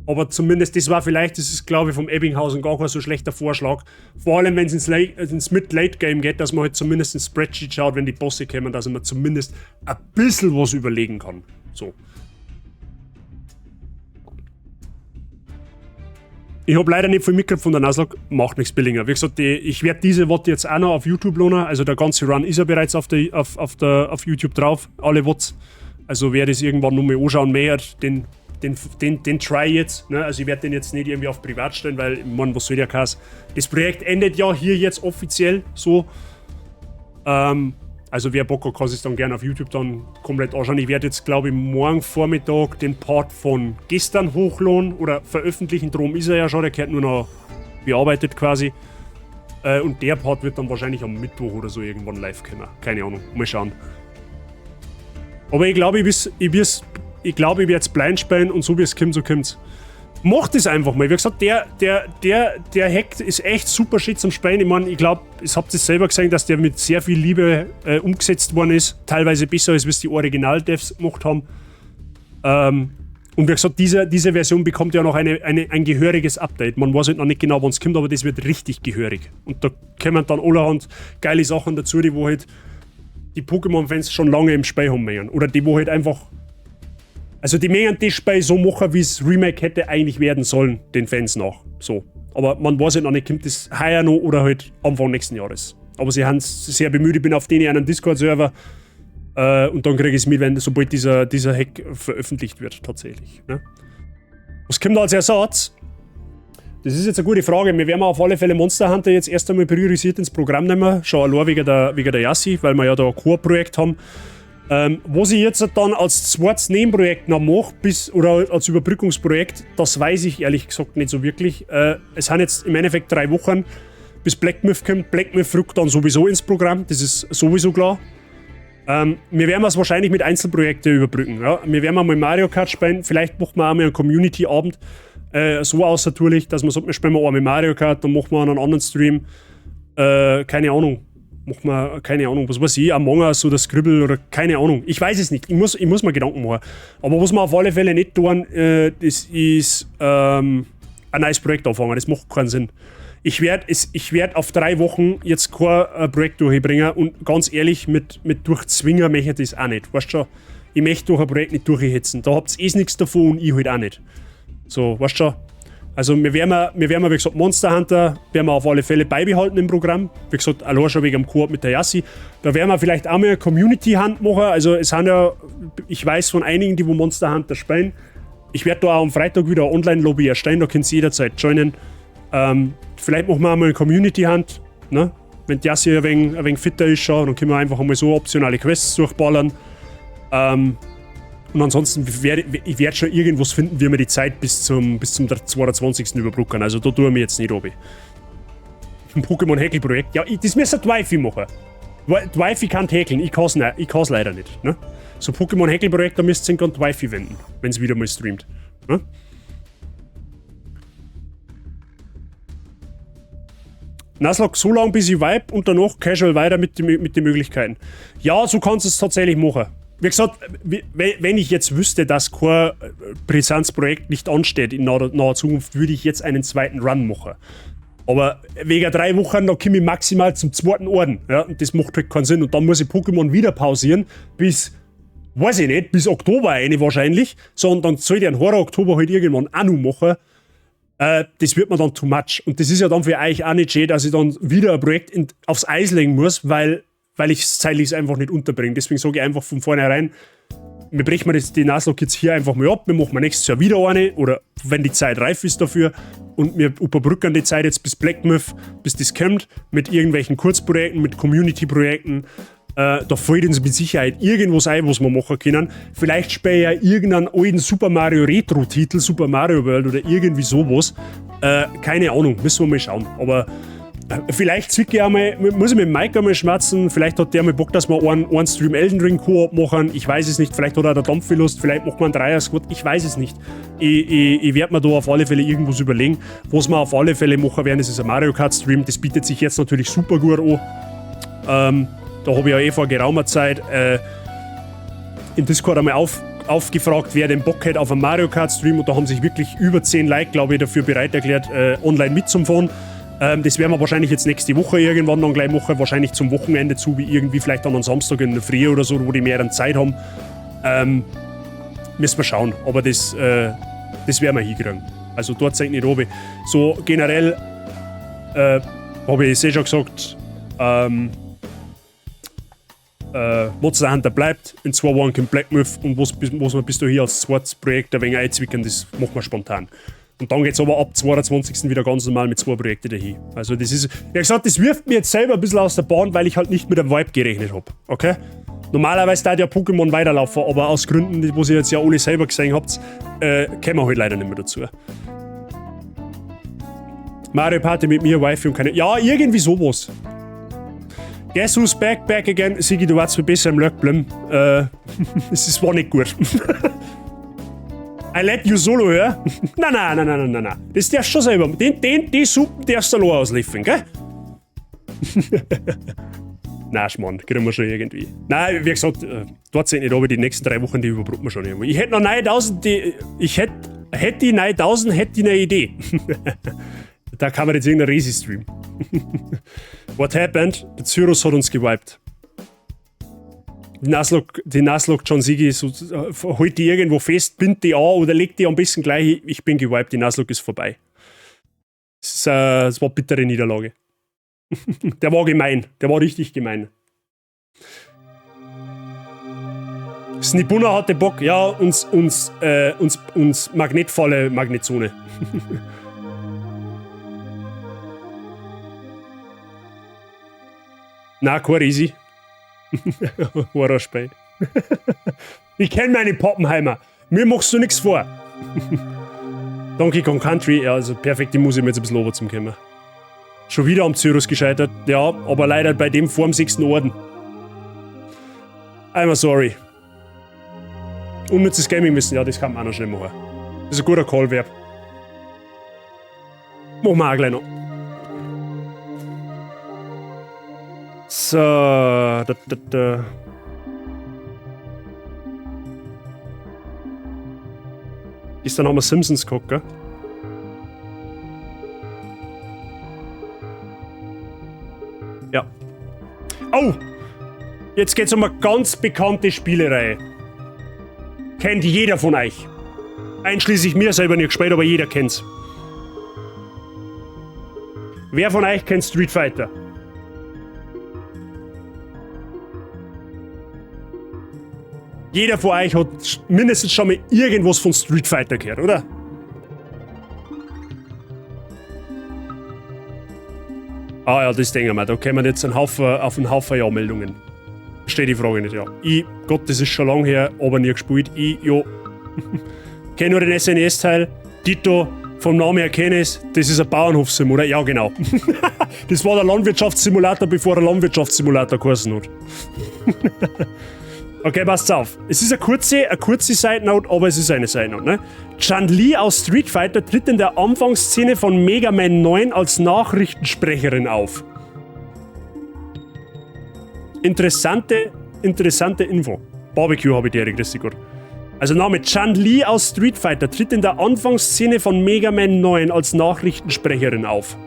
aber zumindest, das war vielleicht, das ist, glaube ich, vom Ebbinghausen gar kein so schlechter Vorschlag. Vor allem, wenn es ins Mid-Late-Game geht, dass man halt zumindest ins Spreadsheet schaut, wenn die Bosse kommen, dass man zumindest ein bisschen was überlegen kann. So. Ich habe leider nicht viel mitgekriegt von der Nuzlocke, macht nichts billiger. Wie gesagt, ich werde diese VOD jetzt auch noch auf YouTube lohnen. Also der ganze Run ist ja bereits auf YouTube drauf, alle VODs. Also wer das irgendwann nur mal anschauen möchte, den Try jetzt. Ne? Also ich werde den jetzt nicht irgendwie auf privat stellen, weil, ich mein, was soll der Kass? Das Projekt endet ja hier jetzt offiziell so. Also wer Bock hat, kann sich dann gerne auf YouTube dann komplett anschauen. Ich werde jetzt, glaube ich, morgen Vormittag den Part von gestern hochladen oder veröffentlichen. Drum ist er ja schon, der gehört nur noch bearbeitet quasi. Und der Part wird dann wahrscheinlich am Mittwoch oder so irgendwann live kommen. Keine Ahnung, mal schauen. Aber ich glaube, ich werde jetzt blind spielen und so wie es kommt, so kommt's. Macht es einfach mal. Wie gesagt, der Hack ist echt super shit zum Spielen. Ich meine, ich glaube, ich habt es selber gesehen, dass der mit sehr viel Liebe umgesetzt worden ist. Teilweise besser, als wie es die Original-Devs gemacht haben. Und wie gesagt, diese Version bekommt ja noch ein gehöriges Update. Man weiß halt noch nicht genau, wann es kommt, aber das wird richtig gehörig. Und da kommen dann allerhand geile Sachen dazu, die wo halt die Pokémon-Fans schon lange im Spiel haben möchten. Oder die wo halt einfach... Also die möchten das Spiel so machen, wie es Remake hätte eigentlich werden sollen, den Fans nach. So. Aber man weiß halt noch nicht, kommt das heuer noch oder halt Anfang nächsten Jahres. Aber sie haben es sehr bemüht, ich bin auf denen einen Discord-Server und dann kriege ich es mit, sobald dieser Hack veröffentlicht wird, tatsächlich. Ne? Was kommt da als Ersatz? Das ist jetzt eine gute Frage. Wir werden auf alle Fälle Monster Hunter jetzt erst einmal priorisiert ins Programm nehmen. Schon allein wegen der Yassi, weil wir ja da ein Koop-Projekt haben. Was ich jetzt dann als zweites Nebenprojekt noch mache, oder als Überbrückungsprojekt, das weiß ich ehrlich gesagt nicht so wirklich. Es sind jetzt im Endeffekt 3 Wochen, bis Black Myth kommt. Black Myth rückt dann sowieso ins Programm, das ist sowieso klar. Wir werden es wahrscheinlich mit Einzelprojekten überbrücken. Ja? Wir werden mal Mario Kart spielen, vielleicht machen wir auch mal einen Community-Abend. So aus natürlich, dass man sagt, wir spielen mal einmal Mario Kart, dann machen wir einen anderen Stream. Keine Ahnung. Machen wir, keine Ahnung, was weiß ich, Among Us oder Scribble oder keine Ahnung. Ich weiß es nicht. Ich muss mir Gedanken machen. Aber was wir auf alle Fälle nicht tun, das ist ein neues Projekt anfangen. Das macht keinen Sinn. Ich werd auf 3 Wochen jetzt kein Projekt durchbringen und ganz ehrlich, mit Durchzwinger möchte ich das auch nicht. Weißt schon, ich möchte durch ein Projekt nicht durchhetzen. Da habt ihr eh nichts davon und ich halt auch nicht. So, weißt schon. Also wir werden, wie gesagt, Monster Hunter werden wir auf alle Fälle beibehalten im Programm. Wie gesagt, allein schon wegen dem Koop mit der Yassi. Da werden wir vielleicht auch mal eine Community-Hunt machen. Also es sind ja, ich weiß von einigen, die wo Monster Hunter spielen. Ich werde da auch am Freitag wieder eine Online-Lobby erstellen, da könnt ihr jederzeit joinen. Vielleicht machen wir auch mal eine Community-Hunt, ne? Wenn die Yassi ein wenig fitter ist schon, dann können wir einfach einmal so optionale Quests durchballern. Und ansonsten werde ich werd schon irgendwas finden, wie wir die Zeit bis zum 22. überbrücken. Also da tue ich mir jetzt nicht runter. Ein Pokémon-Häkel-Projekt. Ja, das müsste die Wifi machen. Die Wifi kann häkeln, ich kann's leider nicht. Ne? So Pokémon-Häkel-Projekt, da müsst ihr an die Wifi wenden, wenn es wieder mal streamt. Ne? Nuzlocke so lange, bis ich vibe und danach casual weiter mit den Möglichkeiten. Ja, so kannst du es tatsächlich machen. Wie gesagt, wenn ich jetzt wüsste, dass kein Brisanzprojekt nicht ansteht in naher Zukunft, würde ich jetzt einen zweiten Run machen. Aber wegen 3 Wochen, da komme ich maximal zum 2. Orden. Ja, und das macht halt keinen Sinn. Und dann muss ich Pokémon wieder pausieren, bis, weiß ich nicht, bis Oktober eine wahrscheinlich. So, und dann soll ich einen Horror Oktober halt irgendwann auch noch machen. Das wird mir dann too much. Und das ist ja dann für euch auch nicht schön, dass ich dann wieder ein Projekt aufs Eis legen muss, weil weil ich es zeitlich einfach nicht unterbringe. Deswegen sage ich einfach von vornherein, wir brechen das, die Nuzlocke jetzt hier einfach mal ab, wir machen nächstes Jahr wieder eine oder wenn die Zeit reif ist dafür und wir überbrücken die Zeit jetzt bis Black Myth, bis das kommt, mit irgendwelchen Kurzprojekten, mit Community-Projekten. Da fällt uns mit Sicherheit irgendwas ein, was wir machen können. Vielleicht spiele ich ja irgendeinen alten Super Mario Retro-Titel, Super Mario World oder irgendwie sowas. Keine Ahnung, müssen wir mal schauen. Aber vielleicht zwicke ich einmal, muss ich mit Mike einmal schmatzen, vielleicht hat der mal Bock, dass wir einen Stream Elden Ring Koop machen, ich weiß es nicht, vielleicht hat auch der Dampfi Lust, vielleicht macht man einen Dreier-Squad, ich weiß es nicht. Ich werde mir da auf alle Fälle irgendwas überlegen. Was wir auf alle Fälle machen werden, das ist ein Mario Kart Stream, das bietet sich jetzt natürlich super gut an. Da habe ich ja eh vor geraumer Zeit im Discord einmal aufgefragt, wer den Bock hätte auf einen Mario Kart Stream und da haben sich wirklich über 10 Like, glaube ich, dafür bereit erklärt, online mitzufahren. Das werden wir wahrscheinlich jetzt nächste Woche irgendwann dann gleich machen, wahrscheinlich zum Wochenende zu, wie irgendwie vielleicht dann am Samstag in der Früh oder so, wo die mehreren Zeit haben. Müssen wir schauen, aber das werden wir hinkriegen. Also dort seid nicht runter. So generell habe ich es eh schon gesagt, Monster Hunter bleibt, in 2 Wochen kommt Black Myth und was wir bis dahin als zweites Projekt ein wenig einzwicken, das machen wir spontan. Und dann geht's aber ab 22. wieder ganz normal mit 2 Projekten dahin. Also das ist, wie gesagt, das wirft mir jetzt selber ein bisschen aus der Bahn, weil ich halt nicht mit dem Wipe gerechnet hab, okay? Normalerweise da ja Pokémon weiterlaufen, aber aus Gründen, die, wo ihr jetzt ja alle selber gesehen habt, kommen wir halt leider nicht mehr dazu. Mario Party mit mir, Wifi und keine... Ja, irgendwie sowas. Guess who's back, back again? Sigi, du warst viel besser im Lurk bleiben. Es war nicht gut. I let you solo, ja? Nein, nein, nein, nein, nein, nein. Das darfst du schon selber. Die Suppen darfst du allein auslöffeln, gell? Nein, Schmarrn, kriegen wir schon irgendwie. Nein, wie gesagt, dort sind nicht, aber die nächsten 3 Wochen, die überbrücken wir schon irgendwie. Ich hätte noch 9000, die, ich hätte, hätte die 9000, hätte ich eine Idee. Da kann man jetzt irgendeinen Resi streamen. What happened? Der Cyrus hat uns gewiped. Die Nuzlocke John Sigi, so holt die irgendwo fest, bindet die an oder legt die am besten gleich. Ich bin gewiped, die Nuzlocke ist vorbei. Es war bittere Niederlage. Der war gemein, der war richtig gemein. Snibunna hatte Bock, ja, uns Magnetfalle, Magnetzone. Na, kein Risi. Horrorspiel. Ich kenn meine Pappenheimer. Mir machst du nix vor. Donkey Kong Country, ja, also perfekte Musik, um jetzt ein bisschen runter zum kommen. Schon wieder am Cyrus gescheitert. Ja, aber leider bei dem vorm 6. Orden. I'm sorry. Unnützes Gaming müssen, ja, das kann man auch noch schnell machen. Das ist ein guter Call-Verb. Machen wir auch gleich noch. So, da, da, da. Gestern haben wir Simpsons geguckt, gell? Ja. Oh! Jetzt geht's um eine ganz bekannte Spielereihe. Kennt jeder von euch. Einschließlich mir selber nicht gespielt, aber jeder kennt's. Wer von euch kennt Street Fighter? Jeder von euch hat mindestens schon mal irgendwas von Street Fighter gehört, oder? Ah ja, das denke ich mir. Da kommen jetzt auf einen Haufen Ja-Meldungen. Verstehe die Frage nicht, ja. Ich, Gott, das ist schon lange her, aber nie gespielt. Ich, ja. Kenn nur den SNES-Teil. Dito, vom Namen her kenne ich's. Das ist ein Bauernhofsim, oder? Ja, genau. Das war der Landwirtschaftssimulator, bevor der Landwirtschaftssimulator geheißen hat. Okay, passt auf. Es ist eine kurze Side Note, aber es ist eine Side Note, ne? Chun-Li aus Street Fighter tritt in der Anfangsszene von Mega Man 9 als Nachrichtensprecherin auf. Interessante Info. Barbecue habe ich dir, grüß dich Gott. Also Name Chun-Li aus Street Fighter tritt in der Anfangsszene von Mega Man 9 als Nachrichtensprecherin auf.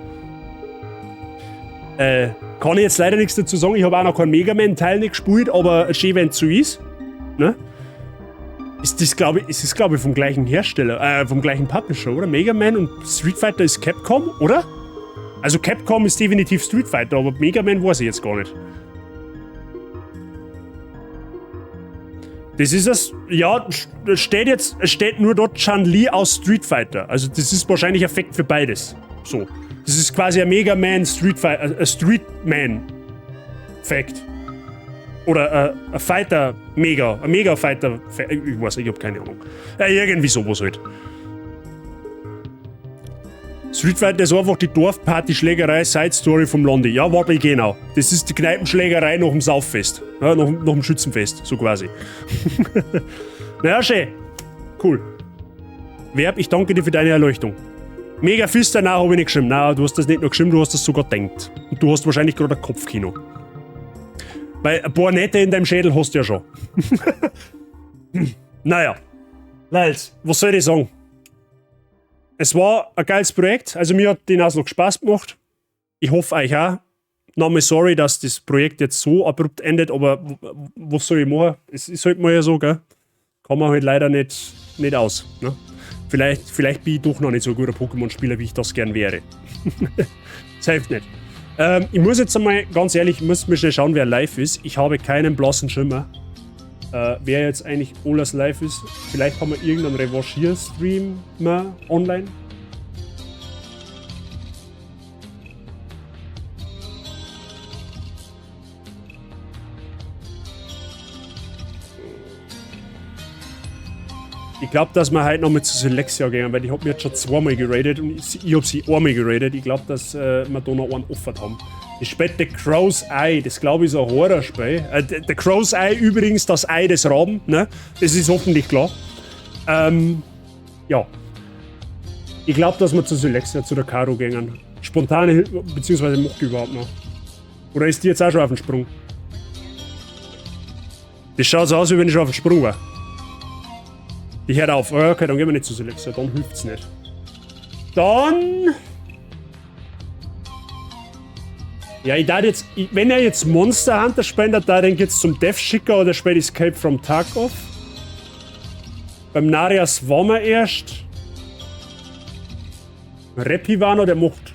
Kann ich jetzt leider nichts dazu sagen, ich habe auch noch keinen Mega Man-Teil nicht gespielt, aber schön, wenn's so ist. Ne? Ist das, glaub ich, ist das, glaub ich, vom gleichen Hersteller, vom gleichen Publisher, oder? Mega Man und Street Fighter ist Capcom, oder? Also Capcom ist definitiv Street Fighter, aber Mega Man weiß ich jetzt gar nicht. Das ist es, ja, steht jetzt, es steht nur dort Chun-Li aus Street Fighter. Also das ist wahrscheinlich Effekt für beides. So. Das ist quasi ein Mega Man Street Fighter, ein Street Man Fact. Oder ein Fighter Mega, ein Mega Fighter, ich weiß nicht, ich hab keine Ahnung. Ja, irgendwie sowas halt. Street Fighter ist einfach die Dorfparty-Schlägerei Side-Story vom Landi. Ja, warte, genau. Das ist die Kneipenschlägerei nach dem Sauffest. Ja, nach dem Schützenfest, so quasi. Naja, schön. Cool. Verb, ich danke dir für deine Erleuchtung. Mega Fister, nein, hab ich nicht geschrieben. Nein, du hast das nicht nur geschrieben, du hast das sogar gedacht. Und du hast wahrscheinlich gerade ein Kopfkino. Weil ein paar Nette in deinem Schädel hast du ja schon. Naja. Leils, was soll ich sagen? Es war ein geiles Projekt, also mir hat die Nuzlocke Spaß gemacht. Ich hoffe euch auch. Nochmal sorry, dass das Projekt jetzt so abrupt endet, aber was soll ich machen? Es ist halt mal ja so, gell? Kann man halt leider nicht aus. Ne? Vielleicht bin ich doch noch nicht so ein guter Pokémon-Spieler, wie ich das gern wäre. Das hilft nicht. Ich muss jetzt einmal, ganz ehrlich, ich muss mir schnell schauen, wer live ist. Ich habe keinen blassen Schimmer. Wer jetzt eigentlich alles live ist. Vielleicht haben wir irgendeinen Revanchier-Stream mal online. Ich glaub, dass wir heute noch mit zu Selexia gehen, weil ich hab mir jetzt schon zweimal geradet und ich hab sie einmal geradet. Ich glaub, dass wir da noch einen offen haben. Das spielt The Crow's Eye, das glaub ich ist ein Horrorspiel. The Crow's Eye übrigens, das Ei des Raben, ne? Das ist hoffentlich klar. Ja. Ich glaub, dass wir zu Selexia, zu der Caro gehen. Spontane Hilfe, beziehungsweise macht die überhaupt noch. Oder ist die jetzt auch schon auf dem Sprung? Das schaut so aus, wie wenn ich schon auf dem Sprung war. Die hört auf. Okay, dann gehen wir nicht zu Selexia, dann hilft's nicht. Dann... Ja, ich darf jetzt, ich, wenn er jetzt Monster Hunter spendet, da dann geht's zum Death Schicker oder spielt Escape from Tarkov. Beim Narias waren wir erst. Rappi war noch, der macht.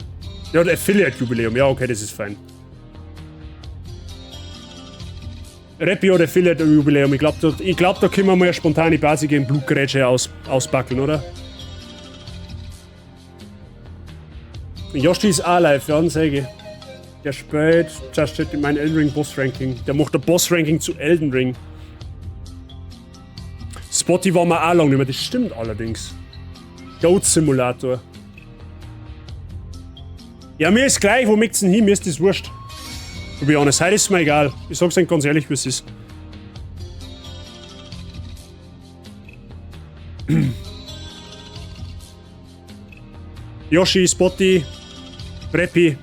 Ja, der Affiliate-Jubiläum. Ja, okay, das ist fein. Rappi oder Affiliate-Jubiläum. Ich glaub, da können wir mal eine spontane Party gegen Blutgrätsche ausbackeln, oder? Yoshi ist auch live, ja, dann sag ich. Der spielt, das steht in meinem Elden Ring Boss Ranking. Der macht ein Boss Ranking zu Elden Ring. Spotty war mir auch lange nicht mehr, das stimmt allerdings. Goat Simulator. Ja, mir ist gleich, wo möcht's denn hin? Mir ist das wurscht. To be honest, heute ist mir egal. Ich sag's euch ganz ehrlich, wie es ist. Yoshi, Spotty, Rappi.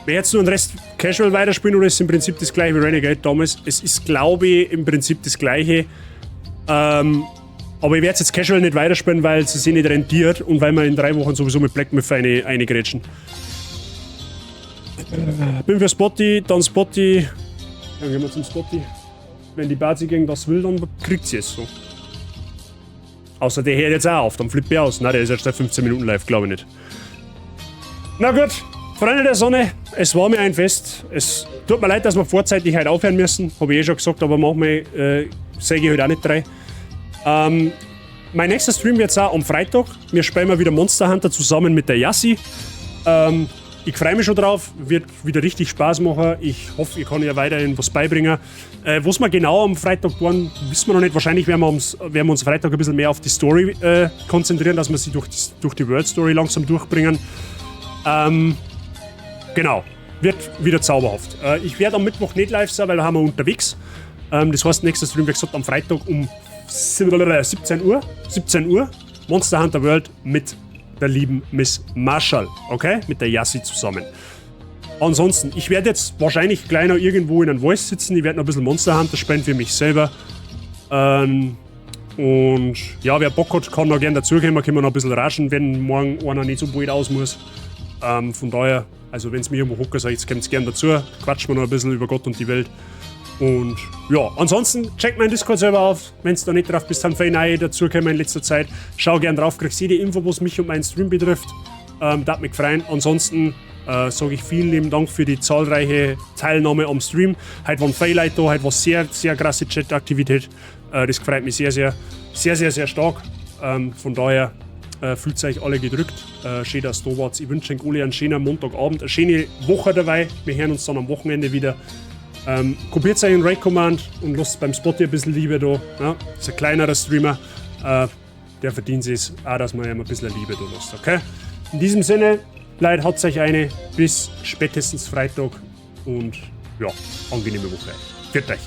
Wer jetzt nur den Rest casual weiterspielen oder ist es im Prinzip das gleiche wie Renegade damals? Es ist, glaube ich, im Prinzip das gleiche. Aber ich werde es jetzt casual nicht weiterspielen, weil es sich nicht rentiert und weil wir in 3 Wochen sowieso mit Black Myth eine grätschen. Bin für Spotty, dann Spotty. Dann gehen wir zum Spotty. Wenn die Bazi gegen das will, dann kriegt sie es so. Außer der hört jetzt auch auf, dann flippt er aus. Na, der ist erst seit 15 Minuten live, glaube ich nicht. Na gut, Freunde der Sonne, es war mir ein Fest. Es tut mir leid, dass wir vorzeitig heute aufhören müssen. Hab ich eh schon gesagt, aber manchmal sage ich halt auch nicht drei. Mein nächster Stream wird auch am Freitag. Wir spielen mal wieder Monster Hunter zusammen mit der Yassi. Ich freue mich schon drauf, wird wieder richtig Spaß machen. Ich hoffe, ich kann ihr weiterhin was beibringen. Was wir genau am Freitag tun, wissen wir noch nicht. Wahrscheinlich werden wir uns Freitag ein bisschen mehr auf die Story konzentrieren, dass wir sie durch die World Story langsam durchbringen. Genau, wird wieder zauberhaft. Ich werde am Mittwoch nicht live sein, weil da haben wir unterwegs. Das heißt, nächster Stream, wie gesagt, am Freitag um 17 Uhr. 17 Uhr. Monster Hunter World mit der lieben Miss Marshall, okay? Mit der Yassi zusammen. Ansonsten, ich werde jetzt wahrscheinlich gleich noch irgendwo in einem Voice sitzen. Ich werde noch ein bisschen Monster Hunter spielen für mich selber. Und ja, wer Bock hat, kann noch gerne dazukommen. Können wir noch ein bisschen raschen, wenn morgen einer nicht so bald aus muss. Von daher, wenn's mir irgendwo hocken, sag ich, jetzt kommt's gern dazu. Quatschen wir noch ein bisschen über Gott und die Welt. Und ja, ansonsten check meinen Discord-Server auf, wenn's da nicht drauf bist, dann viele neue dazukommen in letzter Zeit. Schau gern drauf, kriegst jede Info, was mich und meinen Stream betrifft. Das hat mich gefreut. Ansonsten Sage ich vielen lieben Dank für die zahlreiche Teilnahme am Stream. Heute waren viele Leute da, heute war sehr, sehr krasse Chat-Aktivität. Das freut mich sehr, sehr, sehr, sehr, sehr stark. Von daher fühlt euch alle gedrückt. Schön, dass ihr da wart. Ich wünsche euch alle einen schönen Montagabend, eine schöne Woche dabei. Wir hören uns dann am Wochenende wieder. Kopiert euch einen Raid Command und lasst beim Spotty ein bisschen Liebe da. Ja? Ist ein kleinerer Streamer. Der verdient es auch, dass man ihm ein bisschen Liebe da lässt. Okay? In diesem Sinne, Leute, habt euch eine. Bis spätestens Freitag und ja, angenehme Woche. Pfiat euch.